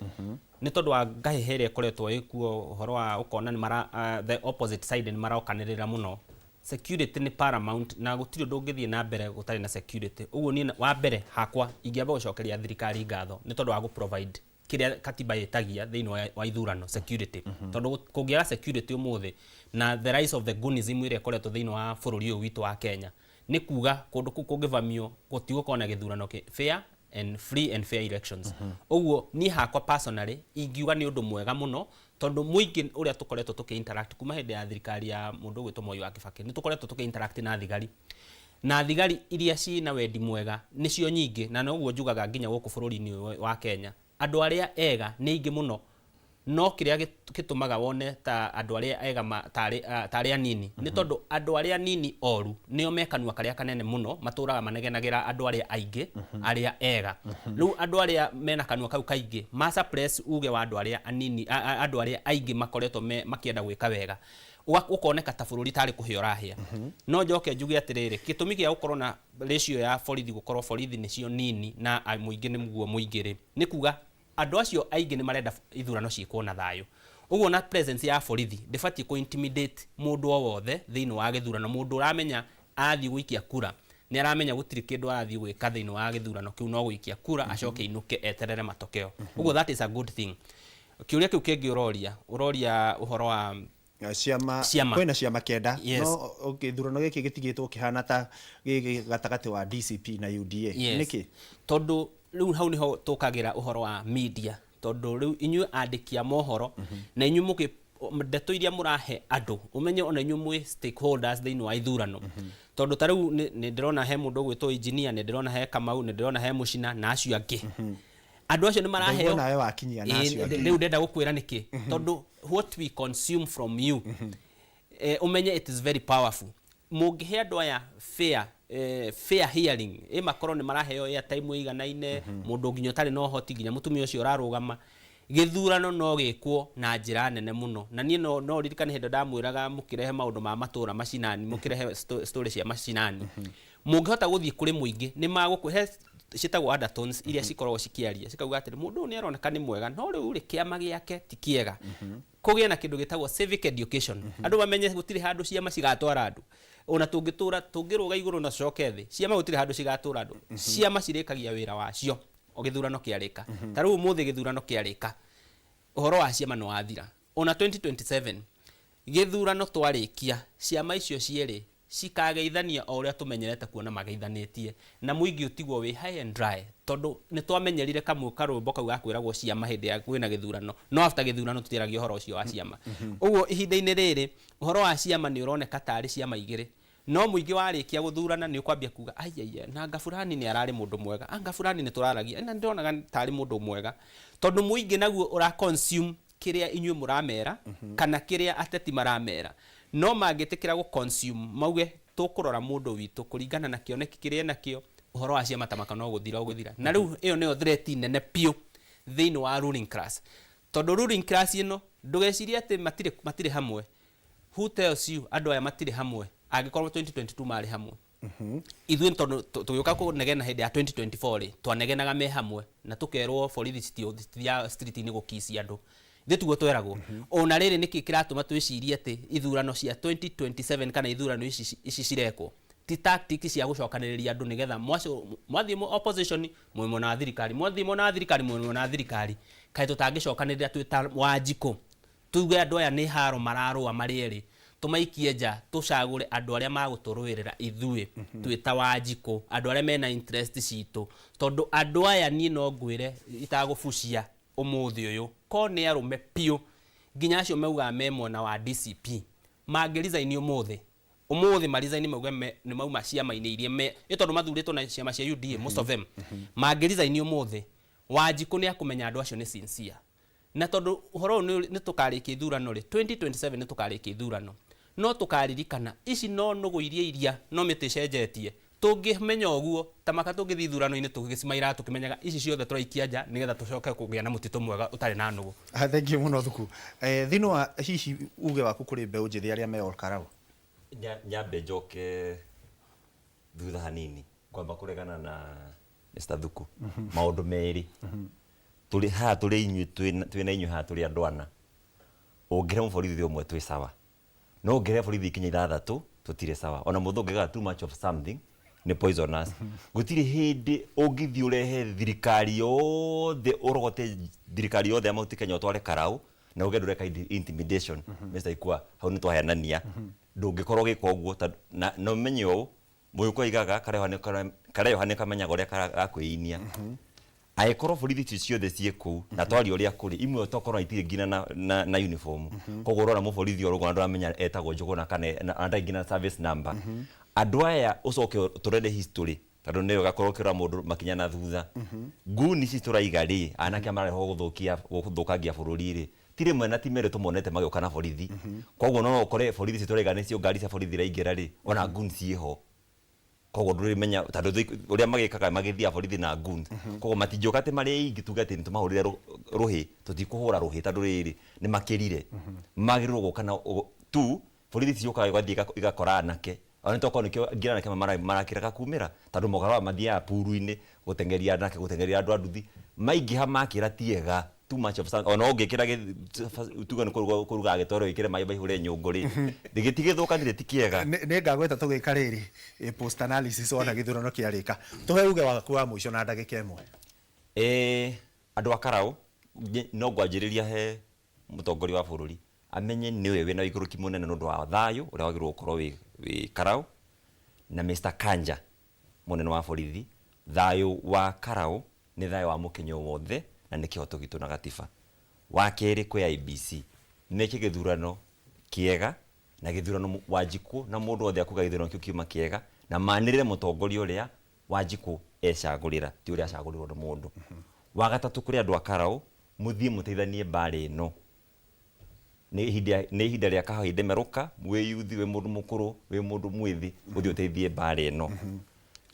nĩ tondũ wa ngahĩha ĩrĩa ĩkoretwo ĩkuo ũhoro wa ũkona nĩ mara the opposite side nĩ marokanĩrĩra mũno. Security nĩ paramount na gũtirĩ ũndũ ũngĩthiĩ na mbere gũtarĩ na security. Ũguo niĩ wa mbere hakwa ingĩamba gũcokeria thirikari ngatho nĩ tondũ wa gũ provide kĩrĩa katiba ĩtagia thĩinĩ wa ithurano, security. Tondũ kũngĩaga security ũmũthĩ na the rise of the goonism ĩrĩa ĩkoretwo thĩinĩ wa bũrũri ũyũ witũ wa Kenya, nĩ kuga kũndũ kũu kũngĩvamio gũtigũkorwo na gĩthurano fair and free and fair elections. Ũguo niĩ hakwa personally ingiuga nĩ ũndũ mwega mũno, tondũ mũingĩ ũrĩa tũkoretwo tũkĩ interact kuma hĩndĩ ya thirikari ya mũndũ ũgwĩtwo Moi wa Kibaki, nĩ tũkoretwo tũkĩ interact na thigari, na thigari iria ciĩna wendi mwega nĩcio nyingĩ. Na noguo njugaga nginya gũkũ bũrũri-inĩ ũyũ wa Kenya andũ arĩa ega nĩ aingĩ mũno, no kĩrĩa gĩtũmaga wone ta andũ arĩa ega tarĩ anini nĩ tondũ andũ arĩa anini oru nĩo me kanua karĩa kanene mũno, matũraga manegenagĩra andũ arĩa aingĩ arĩa ega. Rĩu andũ arĩa mena kanua kau kaingĩ ma suppress uge wa andũ arĩa anini, andũ arĩa aingĩ makoretwo makĩenda gwĩka wega, ũkoneka ta bũrũri tarĩ kũhĩa ũrahĩa. No njoke njuge atĩrĩrĩ, gĩtũmi gĩa gũkorwo na ratio ya borithi, gũkorwo borithi nĩcio nini na mũingĩ nĩ mũguo mũingĩ rĩ, nĩ kuga andũ acio aingĩ nĩ marenda ithurano ciĩkwo na thayũ. Ũguo na presence ya borithi ndĩbatiĩ kũ intimidate mũndũ o wothe thĩinĩ wa gĩthurano. Mũndũ ũramenya athiĩ gũikia kura nĩ aramenya gũtirĩ kĩndũ arathiĩ gwĩka thĩinĩ wa gĩthurano kĩu, no gũikia kura acoke inũke eterere matokeo. Ũguo that is a good thing. Kĩũria kĩu kĩngĩ ũroria, ũroria ũhoro wa ciama. Ciama. Kwĩna ciama 9. Yes. No gĩthurano gĩkĩ gĩtigĩtwo kĩhana ta gĩkĩ gatagatĩ wa DCP na UDA. Yes. Nĩkĩ? Tondũ rĩu hau nĩho tũkagĩra ũhoro wa media, tondũ rĩu inyuĩ andĩki a mohoro na inyuĩ mũkĩ ndeto iria mũrahe andũ, ũmenye ona inyuĩ mwĩ stakeholders thĩinĩ wa ithurano. Tondũ ta rĩu nĩ ndĩrona he mũndũ ũgwĩtwo engineer, nĩ ndĩrona he Kamau, nĩ ndĩrona he Mũcina na acio angĩ. Andũ acio nĩ maraheo Ndaigua nawe wakinyia na acio angĩ. Rĩu ndenda gũkwĩra nĩkĩ, tondũ what we consume from you, ũmenye it is very powerful. Mũngĩhe andũ aya fair hearing, ĩ makorwo nĩ maraheo airtime ĩiganaine, mũndũ nginya ũtarĩ na ũhoti, nginya mũtumia ũcio ũrarũgama gĩthurano no gĩkwo na njĩra nene mũno. Na niĩ no ririkane hĩndĩ ndamwĩraga mũkĩrehe maũndũ ma matũra macinani, mũkĩrehe story cia macinani, mũngĩhota gũthiĩ kũrĩ mũingĩ nĩ magũkũhe ciĩtagwo undertones iria cikoragwo cikĩaria cikauga atĩrĩ, mũndũ ũyũ nĩ aroneka nĩ mwega, no rĩu rĩ, kĩama gĩake ti kĩega. Kũgĩe na kĩndũ gĩtagwo civic education, andũ mamenye gũtirĩ handũ ciama cigatwara andũ. Ona tũngĩtũra tũngĩrũga igũrũ na tũcoke thĩ, ciama gũtirĩ handũ cigatũra andũ. Ciama cirĩkagia wĩra wacio o gĩthurano kĩarĩka. Ta rĩu ũmũthĩ gĩthurano kĩarĩka, ũhoro wa ciama nĩ wathira. Ona 2027 gĩthurano twarĩkia, ciama icio cierĩ cikageithania o ũrĩa tũmenyerete kuona mageithanĩtie, na mũingĩ ũtigwo wĩ high and dry, tondũ nĩ twamenyerire kamwe karũmbo kau gakwĩragwo ciama hĩndĩ ya kwĩna gĩthurano, no after gĩthurano tũtiaragia ũhoro ũcio wa ciama. Ũguo ihinda-inĩ rĩrĩ ũhoro wa ciama nĩ ũroneka tarĩ ciama igĩrĩ, no mũingĩ warĩkia gũthurana nĩ ũkwambia kuga, aiaiya, na anga fulani nĩ ararĩ mũndũ mwega, anga fulani nĩ tũraragia na ndĩronaga tarĩ mũndũ mwega, tondũ mũingĩ naguo ũra consume kĩrĩa inyuĩ mũramera kana kĩrĩa ateti maramera. No mangĩtĩkĩra gũ consume mauge tũkũrora mũndũ witũ kũringana na kĩoneki kĩrĩa enakĩo, ũhoro wa ciama tamaka no gũthira ũgũthira. Na rĩu ĩyo nĩyo threat nene biũ thĩinĩ wa ruling class, tondũ ruling class ĩno ndũgecirie atĩ matirĩ hamwe. Who tells you andũ aya matirĩ hamwe angĩkorwo 2022 marĩ hamwe? Ithuĩ tondũ tũgĩũka kũnegena hĩndĩ ya 2024 rĩ, twanegenaga me hamwe na tũkerwo borithi citithiaga street-inĩ gũkicia andũ. Ithuĩ tiguo tweragwo. Ona rĩrĩ nĩkĩ kĩratũma twĩcirie atĩ ithurano cia 2027 kana ithurano ici cirekwo ti tactic cia gũcokanĩrĩria andũ, nĩgetha mwathiĩ opposition mwĩ mwena wa thirikari, mwathiĩ mwena wa thirikari mwĩ mwena wa thirikari? Kaĩ tũtangĩcokanĩrĩra twĩ ta Wanjikũ, tuge andũ aya nĩ haro mararũa marĩ erĩ, tũmaikie nja, tũcagũre andũ arĩa magũtũrũĩrĩra ithuĩ twĩ ta Wanjikũ, andũ arĩa mena interest citũ? Tondũ andũ aya niĩ no ngwĩre itagũbucia ũmũthĩ ũyũ, ko nĩ arũme biũ, nginya acio maugaga me mwena wa DCP mangĩ resign ũmũthĩ, ũmũthĩ maresign mauge nĩ mauma ciama-inĩ iria me nĩ tondũ mathurĩtwo na ciama cia UDA, most of them mangĩ resign ũmũthĩ, Wanjikũ nĩ akũmenya andũ acio nĩ sincere. Na tondũ ũhoro ũyũ nĩ tũkarĩkia ithurano rĩ, 2027 nĩ tũkarĩkia ithurano, no tũkaririkana ici no nũgũ iria no mĩtĩ ĩcenjetie. Tũngĩmenya ũguo tamaka tũngĩthiĩ ithurano-inĩ tũgĩcimairaga tũkĩmenyaga ici ciothe tũraikia nja nĩgetha tũcoke kũgĩa na mũtitũ mwega ũtarĩ na nũgũ. Thank you mũno Thuku. Thĩinĩ wa hihi uge waku kũrĩ mbeũ njĩthĩ arĩa me Olkarau? Nyambe njoke thutha hanini kwamba kũregana na Mr. Thuku maũndũ merĩ. Tũrĩ haha, tũrĩ inyuĩ, twĩna inyuĩ haha, tũrĩ andũ ana. Ũngĩre mũborithi ũmwe twĩ sawa, no ũngĩre borithi ikinya ithathatũ. Tũtirĩ sawa. Ona mũthũngũ augaga too much of something nĩ poisonous. Gũtirĩ hĩndĩ ũngĩthiĩ ũrehe thirikari yothe, ũrogote thirikari yothe ya Mount Kenya ũtware Karau na uge ndũreka intimidation. Mr. Ikua, hau nĩ twahenania. Ndũngĩkorwo ũgĩka ũguo tondũ na ũmenye ũũ, mũgĩkũyũ aigaga kareyoha nĩ kamenyaga ũrĩa gakwĩinia. Angĩkorwo borithi icio ciothe ciĩ kũu na twaria ũrĩa kũrĩ, imwe tokorwo itirĩ nginya na uniform, koguo ũrona mũborithi o ũguo na ndũramenya etagwo Njũgũna kana na ndarĩ nginya service number. Andũ aya ũcoke tũrore history, tondũ nĩyo ũgakorwo ũkĩrora mũndũ makinya na thutha. Nguni ici tũraiga rĩ, anake aya mararehwo gũthũkia gũthũkangia bũrũri rĩ, ti rĩmwe na ti merĩ tũmonete magĩũka na borithi. Koguo no ũkore borithi ici tũraiga nĩcio ngari cia borithi iraingĩra rĩ, ona goons ciĩho. Koguo ndũrĩmenya tondũ ũrĩa magĩkaga magĩthiaga borithi na goons. Koguo matingĩũka atĩ marĩ aingĩ tuge atĩ nĩtũmahũrĩre rũhĩ, tũtikũhũra rũhĩ tondũ rĩrĩ nĩ makĩrire. Magĩrĩirwo gũka na tu borithi ici ciũkaga igathiĩ igakora anake. Ona nĩ tokorwo nĩkĩo nginya anake marakĩrega kumĩra tondũ mokaga mathiaga puru-inĩ gũteng'eria anake, gũteng'eria andũ a nduthi. Maingĩha makĩra ti ega, too much of something. Ona ũngĩkĩra tuge nĩ kũruga gĩtoero wĩkĩre maĩ maihũre nyũngũ rĩ, gĩtigĩthũkanire ti kĩega. Nĩ ngagweta tũgĩka rĩrĩ post analysis wona gĩthurano kĩarĩka. Tũhe uge waku wa mũico na ndagĩka ĩmwe. Andũ a Karau, no ngwanjĩrĩria he mũtongoria wa bũrũri amenye nĩwe wĩna ũigũrũki mũnene nĩ ũndũ wa thayũ ũrĩa wagĩrĩirwo gũkorwo wĩ Karau, na Mr. Kanja mũnene wa borithi. Thayũ wa Karau nĩ thayũ wa mũkenya wothe na nĩ kĩhoto gitũ na gatiba. Wa kerĩ kwĩ IEBC meke gĩthurano kĩega na gĩthurano Wanjikũ na mũndũ wothe akuga gĩthurano kĩu kiuma kĩega na manĩrĩre mũtongoria ũrĩa Wanjikũ ecagũrĩra, ti ũrĩa acagũrĩrwo nĩ mũndũ. Wa gatatũ kũrĩ andũ a Karau, mũthiĩ mũteithanie mbara ĩno. Nĩ ihinda rĩa kahinda merũka, wĩ yuthi, wĩ mũndũ mũkũrũ, wĩ mũndũ mwĩthĩ, ũthiĩ ũteithie mbara ĩno.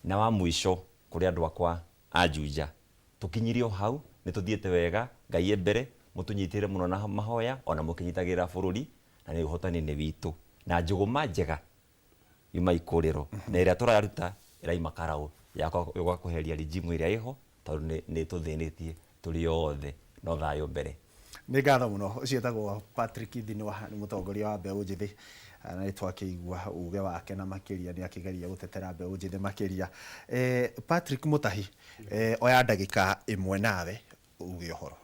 Na wa mũico kũrĩ andũ akwa a Juja, tũkinyirie o hau, nĩ tũthiĩte wega, Ngai e mbere, mũtũnyitĩrĩre mũno na mahoya, ona mũkĩnyitagĩrĩra bũrũri, na nĩ ũhotani nĩ witũ. Na njũgũma njega yuma ikũrĩro, na ĩrĩa tũraruta ĩraima Karau ya kweheria regime ĩrĩa ĩho, tondũ nĩ tũthĩnĩtie tũrĩ othe, no thayũ mbere. Nĩ ngatho mũno. Ũcio etagwo Patrick Thinwa, nĩ mũtongoria wa mbeũ njĩthĩ, na nĩ twakĩigua uge wake na makĩria nĩ akĩgeria gũtetera mbeũ njĩthĩ makĩria. Patrick Mutahi, oya ndagĩka ĩmwe nawe uge ũhoro.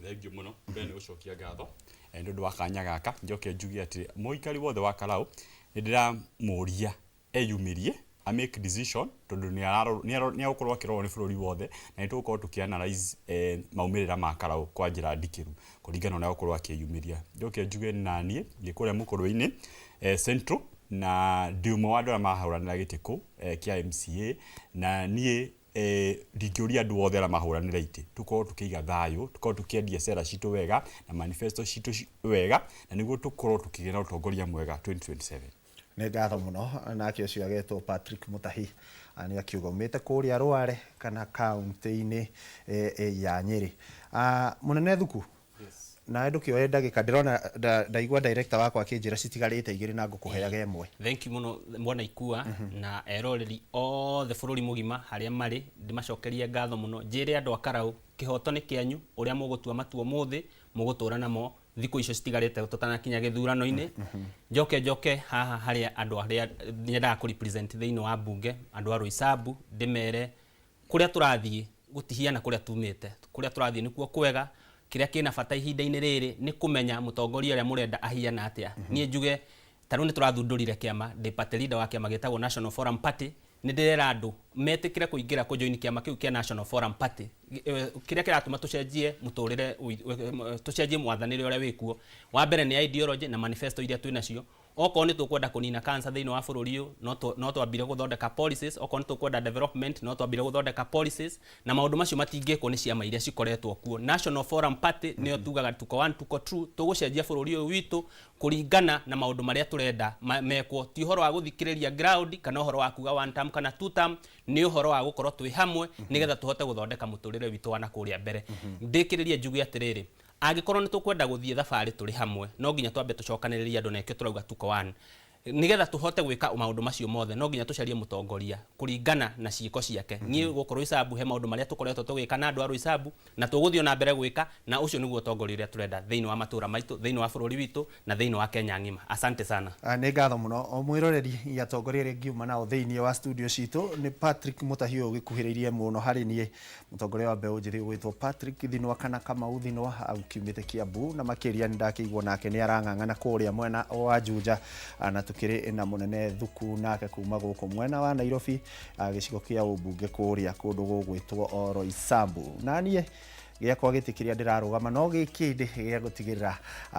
Thengiũ mũno. Mbere nĩ gũcokia ngatho nĩ ũndũ wa kanya gaka. Njoke njuge atĩ mũikari wothe wa Karau nĩ ndĩramũria eyumĩrie a make decision, tondũ nĩ agũkorwo akĩrorwo nĩ bũrũri wothe, na nĩ tũgũkorwo tũkĩ analyze maumĩrĩra ma Karau kwa njĩra ndikĩru kũringana na ũrĩa agũkorwo akĩyumĩria. Njoke njuge naniĩ ndĩ kũrĩa Mũkũrwe-inĩ Central, na ndĩ ũmwe wa andũ arĩa marahũranĩra gĩtĩ kũu kĩa MCA, na niĩ ndingĩũria andũ othe arĩa mahũranĩra itĩ tũkorwo tũkĩiga thayũ, tũkorwo tũkĩendia cera citũ wega na manifesto citũ wega, na nĩguo tũkorwo tũkĩgĩa na ũtongoria mwega 2027. Nĩ ngatho mũno. Nake ũcio agetwo Patrick Mutahi, nĩ akiuga umĩte kũrĩa Rware kana kaunti-inĩ ya Nyĩrĩ. Mũnene Thuku, nawe ndũkĩoe ndagĩka, ndĩrona ndaigua director wakwa akĩnjĩra citigarĩte igĩrĩ na ngũkũheaga ĩmwe. Thank you mũno Bwana Ikua na eroreri othe bũrũri mũgima harĩa marĩ, ndĩmacokerie ngatho mũno. Njĩre andũ a Karau, kĩhoto nĩ kĩanyu, ũrĩa mũgũtua matua ũmũthĩ mũgũtũra namo thikũ icio citigarĩte tũtanakinya gĩthurano-inĩ. Njoke haha harĩa andũ arĩa nyendaga kũ represent thĩinĩ wa mbunge, andũ a Roysambu, ndĩmere kũrĩa tũrathiĩ gũtihiana kũrĩa tumĩte, kũrĩa tũrathiĩ nĩkuo kwega. Kĩrĩa kĩna bata ihinda-inĩ rĩrĩ nĩ kũmenya mũtongoria ũrĩa mũrenda ahiana atĩa. Niĩ njuge ta rĩu nĩ tũrathundũrire kĩama, ndĩ party leader wa kĩama gĩtagwo National Forum Party. Nĩ ndĩrera andũ metĩkĩre kũingĩra kũjoin kĩama kĩu kĩa National Forum Party. Kĩrĩa kĩratũma tũcenjie mũtũrĩre, tũcenjie mwathanĩre ũrĩa wĩkuo, wa mbere nĩ ideology na manifesto iria twĩ nacio. Okorwo nĩ tũkwenda kũnina cancer thĩinĩ wa bũrũri ũyũ, no twambire gũthondeka policies. Okorwo nĩ tũkwenda development, no twambire gũthondeka policies, na maũndũ macio matingĩkwo nĩ ciama iria cikoretwo kuo. National Forum Party nĩyo tugaga tuko one, tuko true, tũgũcenjia bũrũri ũyũ witũ kũringana na maũndũ marĩa tũrenda mekwo. Ti ũhoro wa gũthikĩrĩria ground kana ũhoro wa kuga one term kana two term, nĩ ũhoro wa gũkorwo twĩ hamwe nĩgetha tũhote gũthondeka mũtũrĩre witũ wa nakũrĩa mbere. Ndĩkĩrĩrie njuge atĩrĩrĩ, angĩkorwo nĩ tũkwenda gũthiĩ thabarĩ tũrĩ hamwe, no nginya twambe tũcokanĩrĩrie andũ, na nĩkĩo tũrauga tuko one. Nigetha tuhote gwika maundu macio mothe no nginya tucarie mutongoria kuringana na ciiko ciake. Ni gukorwo Roysambu he maundu maria tukoretwo tugika na andu a Roysambu na tuguthio na mbere gwika, na ucio niguo utongoria uria turenda thiini wa matura maitu, thiini wa bururi witu na thiini wa Kenya ng'ima. Asante sana. Nĩ ngatho mũno o mwĩroreri. Atongoria arĩa ngiuma nao thĩinĩ wa studio citũ nĩ Patrick Mũtahi ũyũ ũgĩkuhĩrĩirie mũno harĩ niĩ, mũtongoria wa mbeũ njĩthĩ ũgwĩtwo Patrick Thinwa kana Kamau Thinwa aukiumĩte Kiambu, na makĩria nĩ ndakĩigua nake nĩ arang'ang'ana kũrĩa mwena wa Juja, na tukĩrĩ na mũnene Thuku nake kuma gũkũ mwena wa Nairobi, gĩcigo kĩa ũmbunge kũrĩa kũndũ gũgwĩtwo Roysambu. Na niĩ gĩakwa gĩtĩ kĩrĩa ndĩrarũgama no gĩkĩ ndĩ gĩa gũtigĩrĩra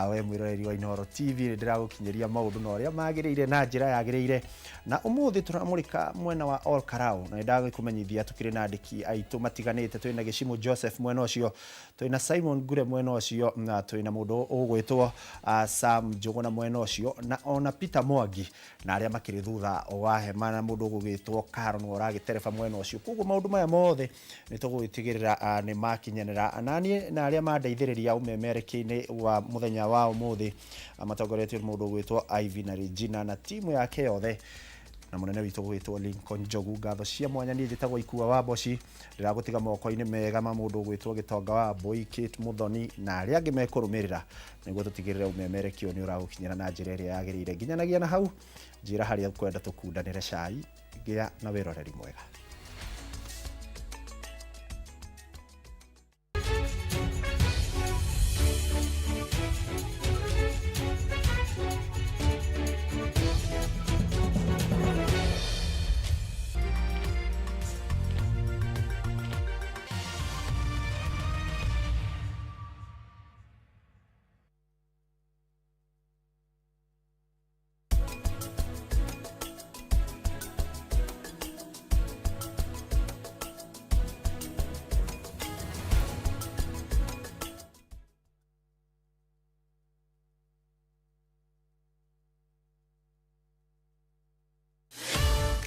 we mwĩroreri wa Inooro TV nĩ ndĩragũkinyĩria maũndũ na ũrĩa magĩrĩire na njĩra yagĩrĩire. Na ũmũthĩ tũramũrĩka mwena wa Ol Kalou, na nĩndagĩkũmenyithia tũkĩrĩ na andĩki aitũ matiganĩte. Twĩna Gĩcimũ Joseph mwena ũcio, twĩna Simon Ngure mwena ũcio, na twĩna mũndũ ũgwĩtwo Sam Njũgũna mwena ũcio, na ona Peter Mwangi na arĩa makĩrĩ thutha wa hema, na mũndũ ũgũgĩtwo Karo nĩwe ũragĩtereba mwena ũcio. Koguo maũndũ maya mothe nĩ tũgũgĩtigĩrĩra nĩ makinyanĩra. Na niĩ na arĩa mandeithĩrĩria ũmemerekia-inĩ wa mũthenya wa ũmũthĩ matongoretio nĩ mũndũ ũgwĩtwo Ivy na Regina na timu yake yothe, na mũnene witũ ũgwĩtwo Lincoln Njogu. Ngatho cia mwanya. Niĩ njĩtagwo Ikua wa Mboci, ndĩragũtiga moko-inĩ mega ma mũndũ ũgwĩtwo Gĩtonga wa Mbũi, Kate Muthoni na arĩa angĩ mekũrũmĩrĩra nĩguo tũtigĩrĩre ũmemerekio nĩ ũragũkinyĩra na njĩra ĩrĩa yagĩrĩire. Nginyanagia na hau, njĩra harĩa ũkwenda tũkundanĩre cai. Gĩa na wĩroreri mwega.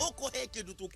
Ũkũhe kĩndũ tũkũ.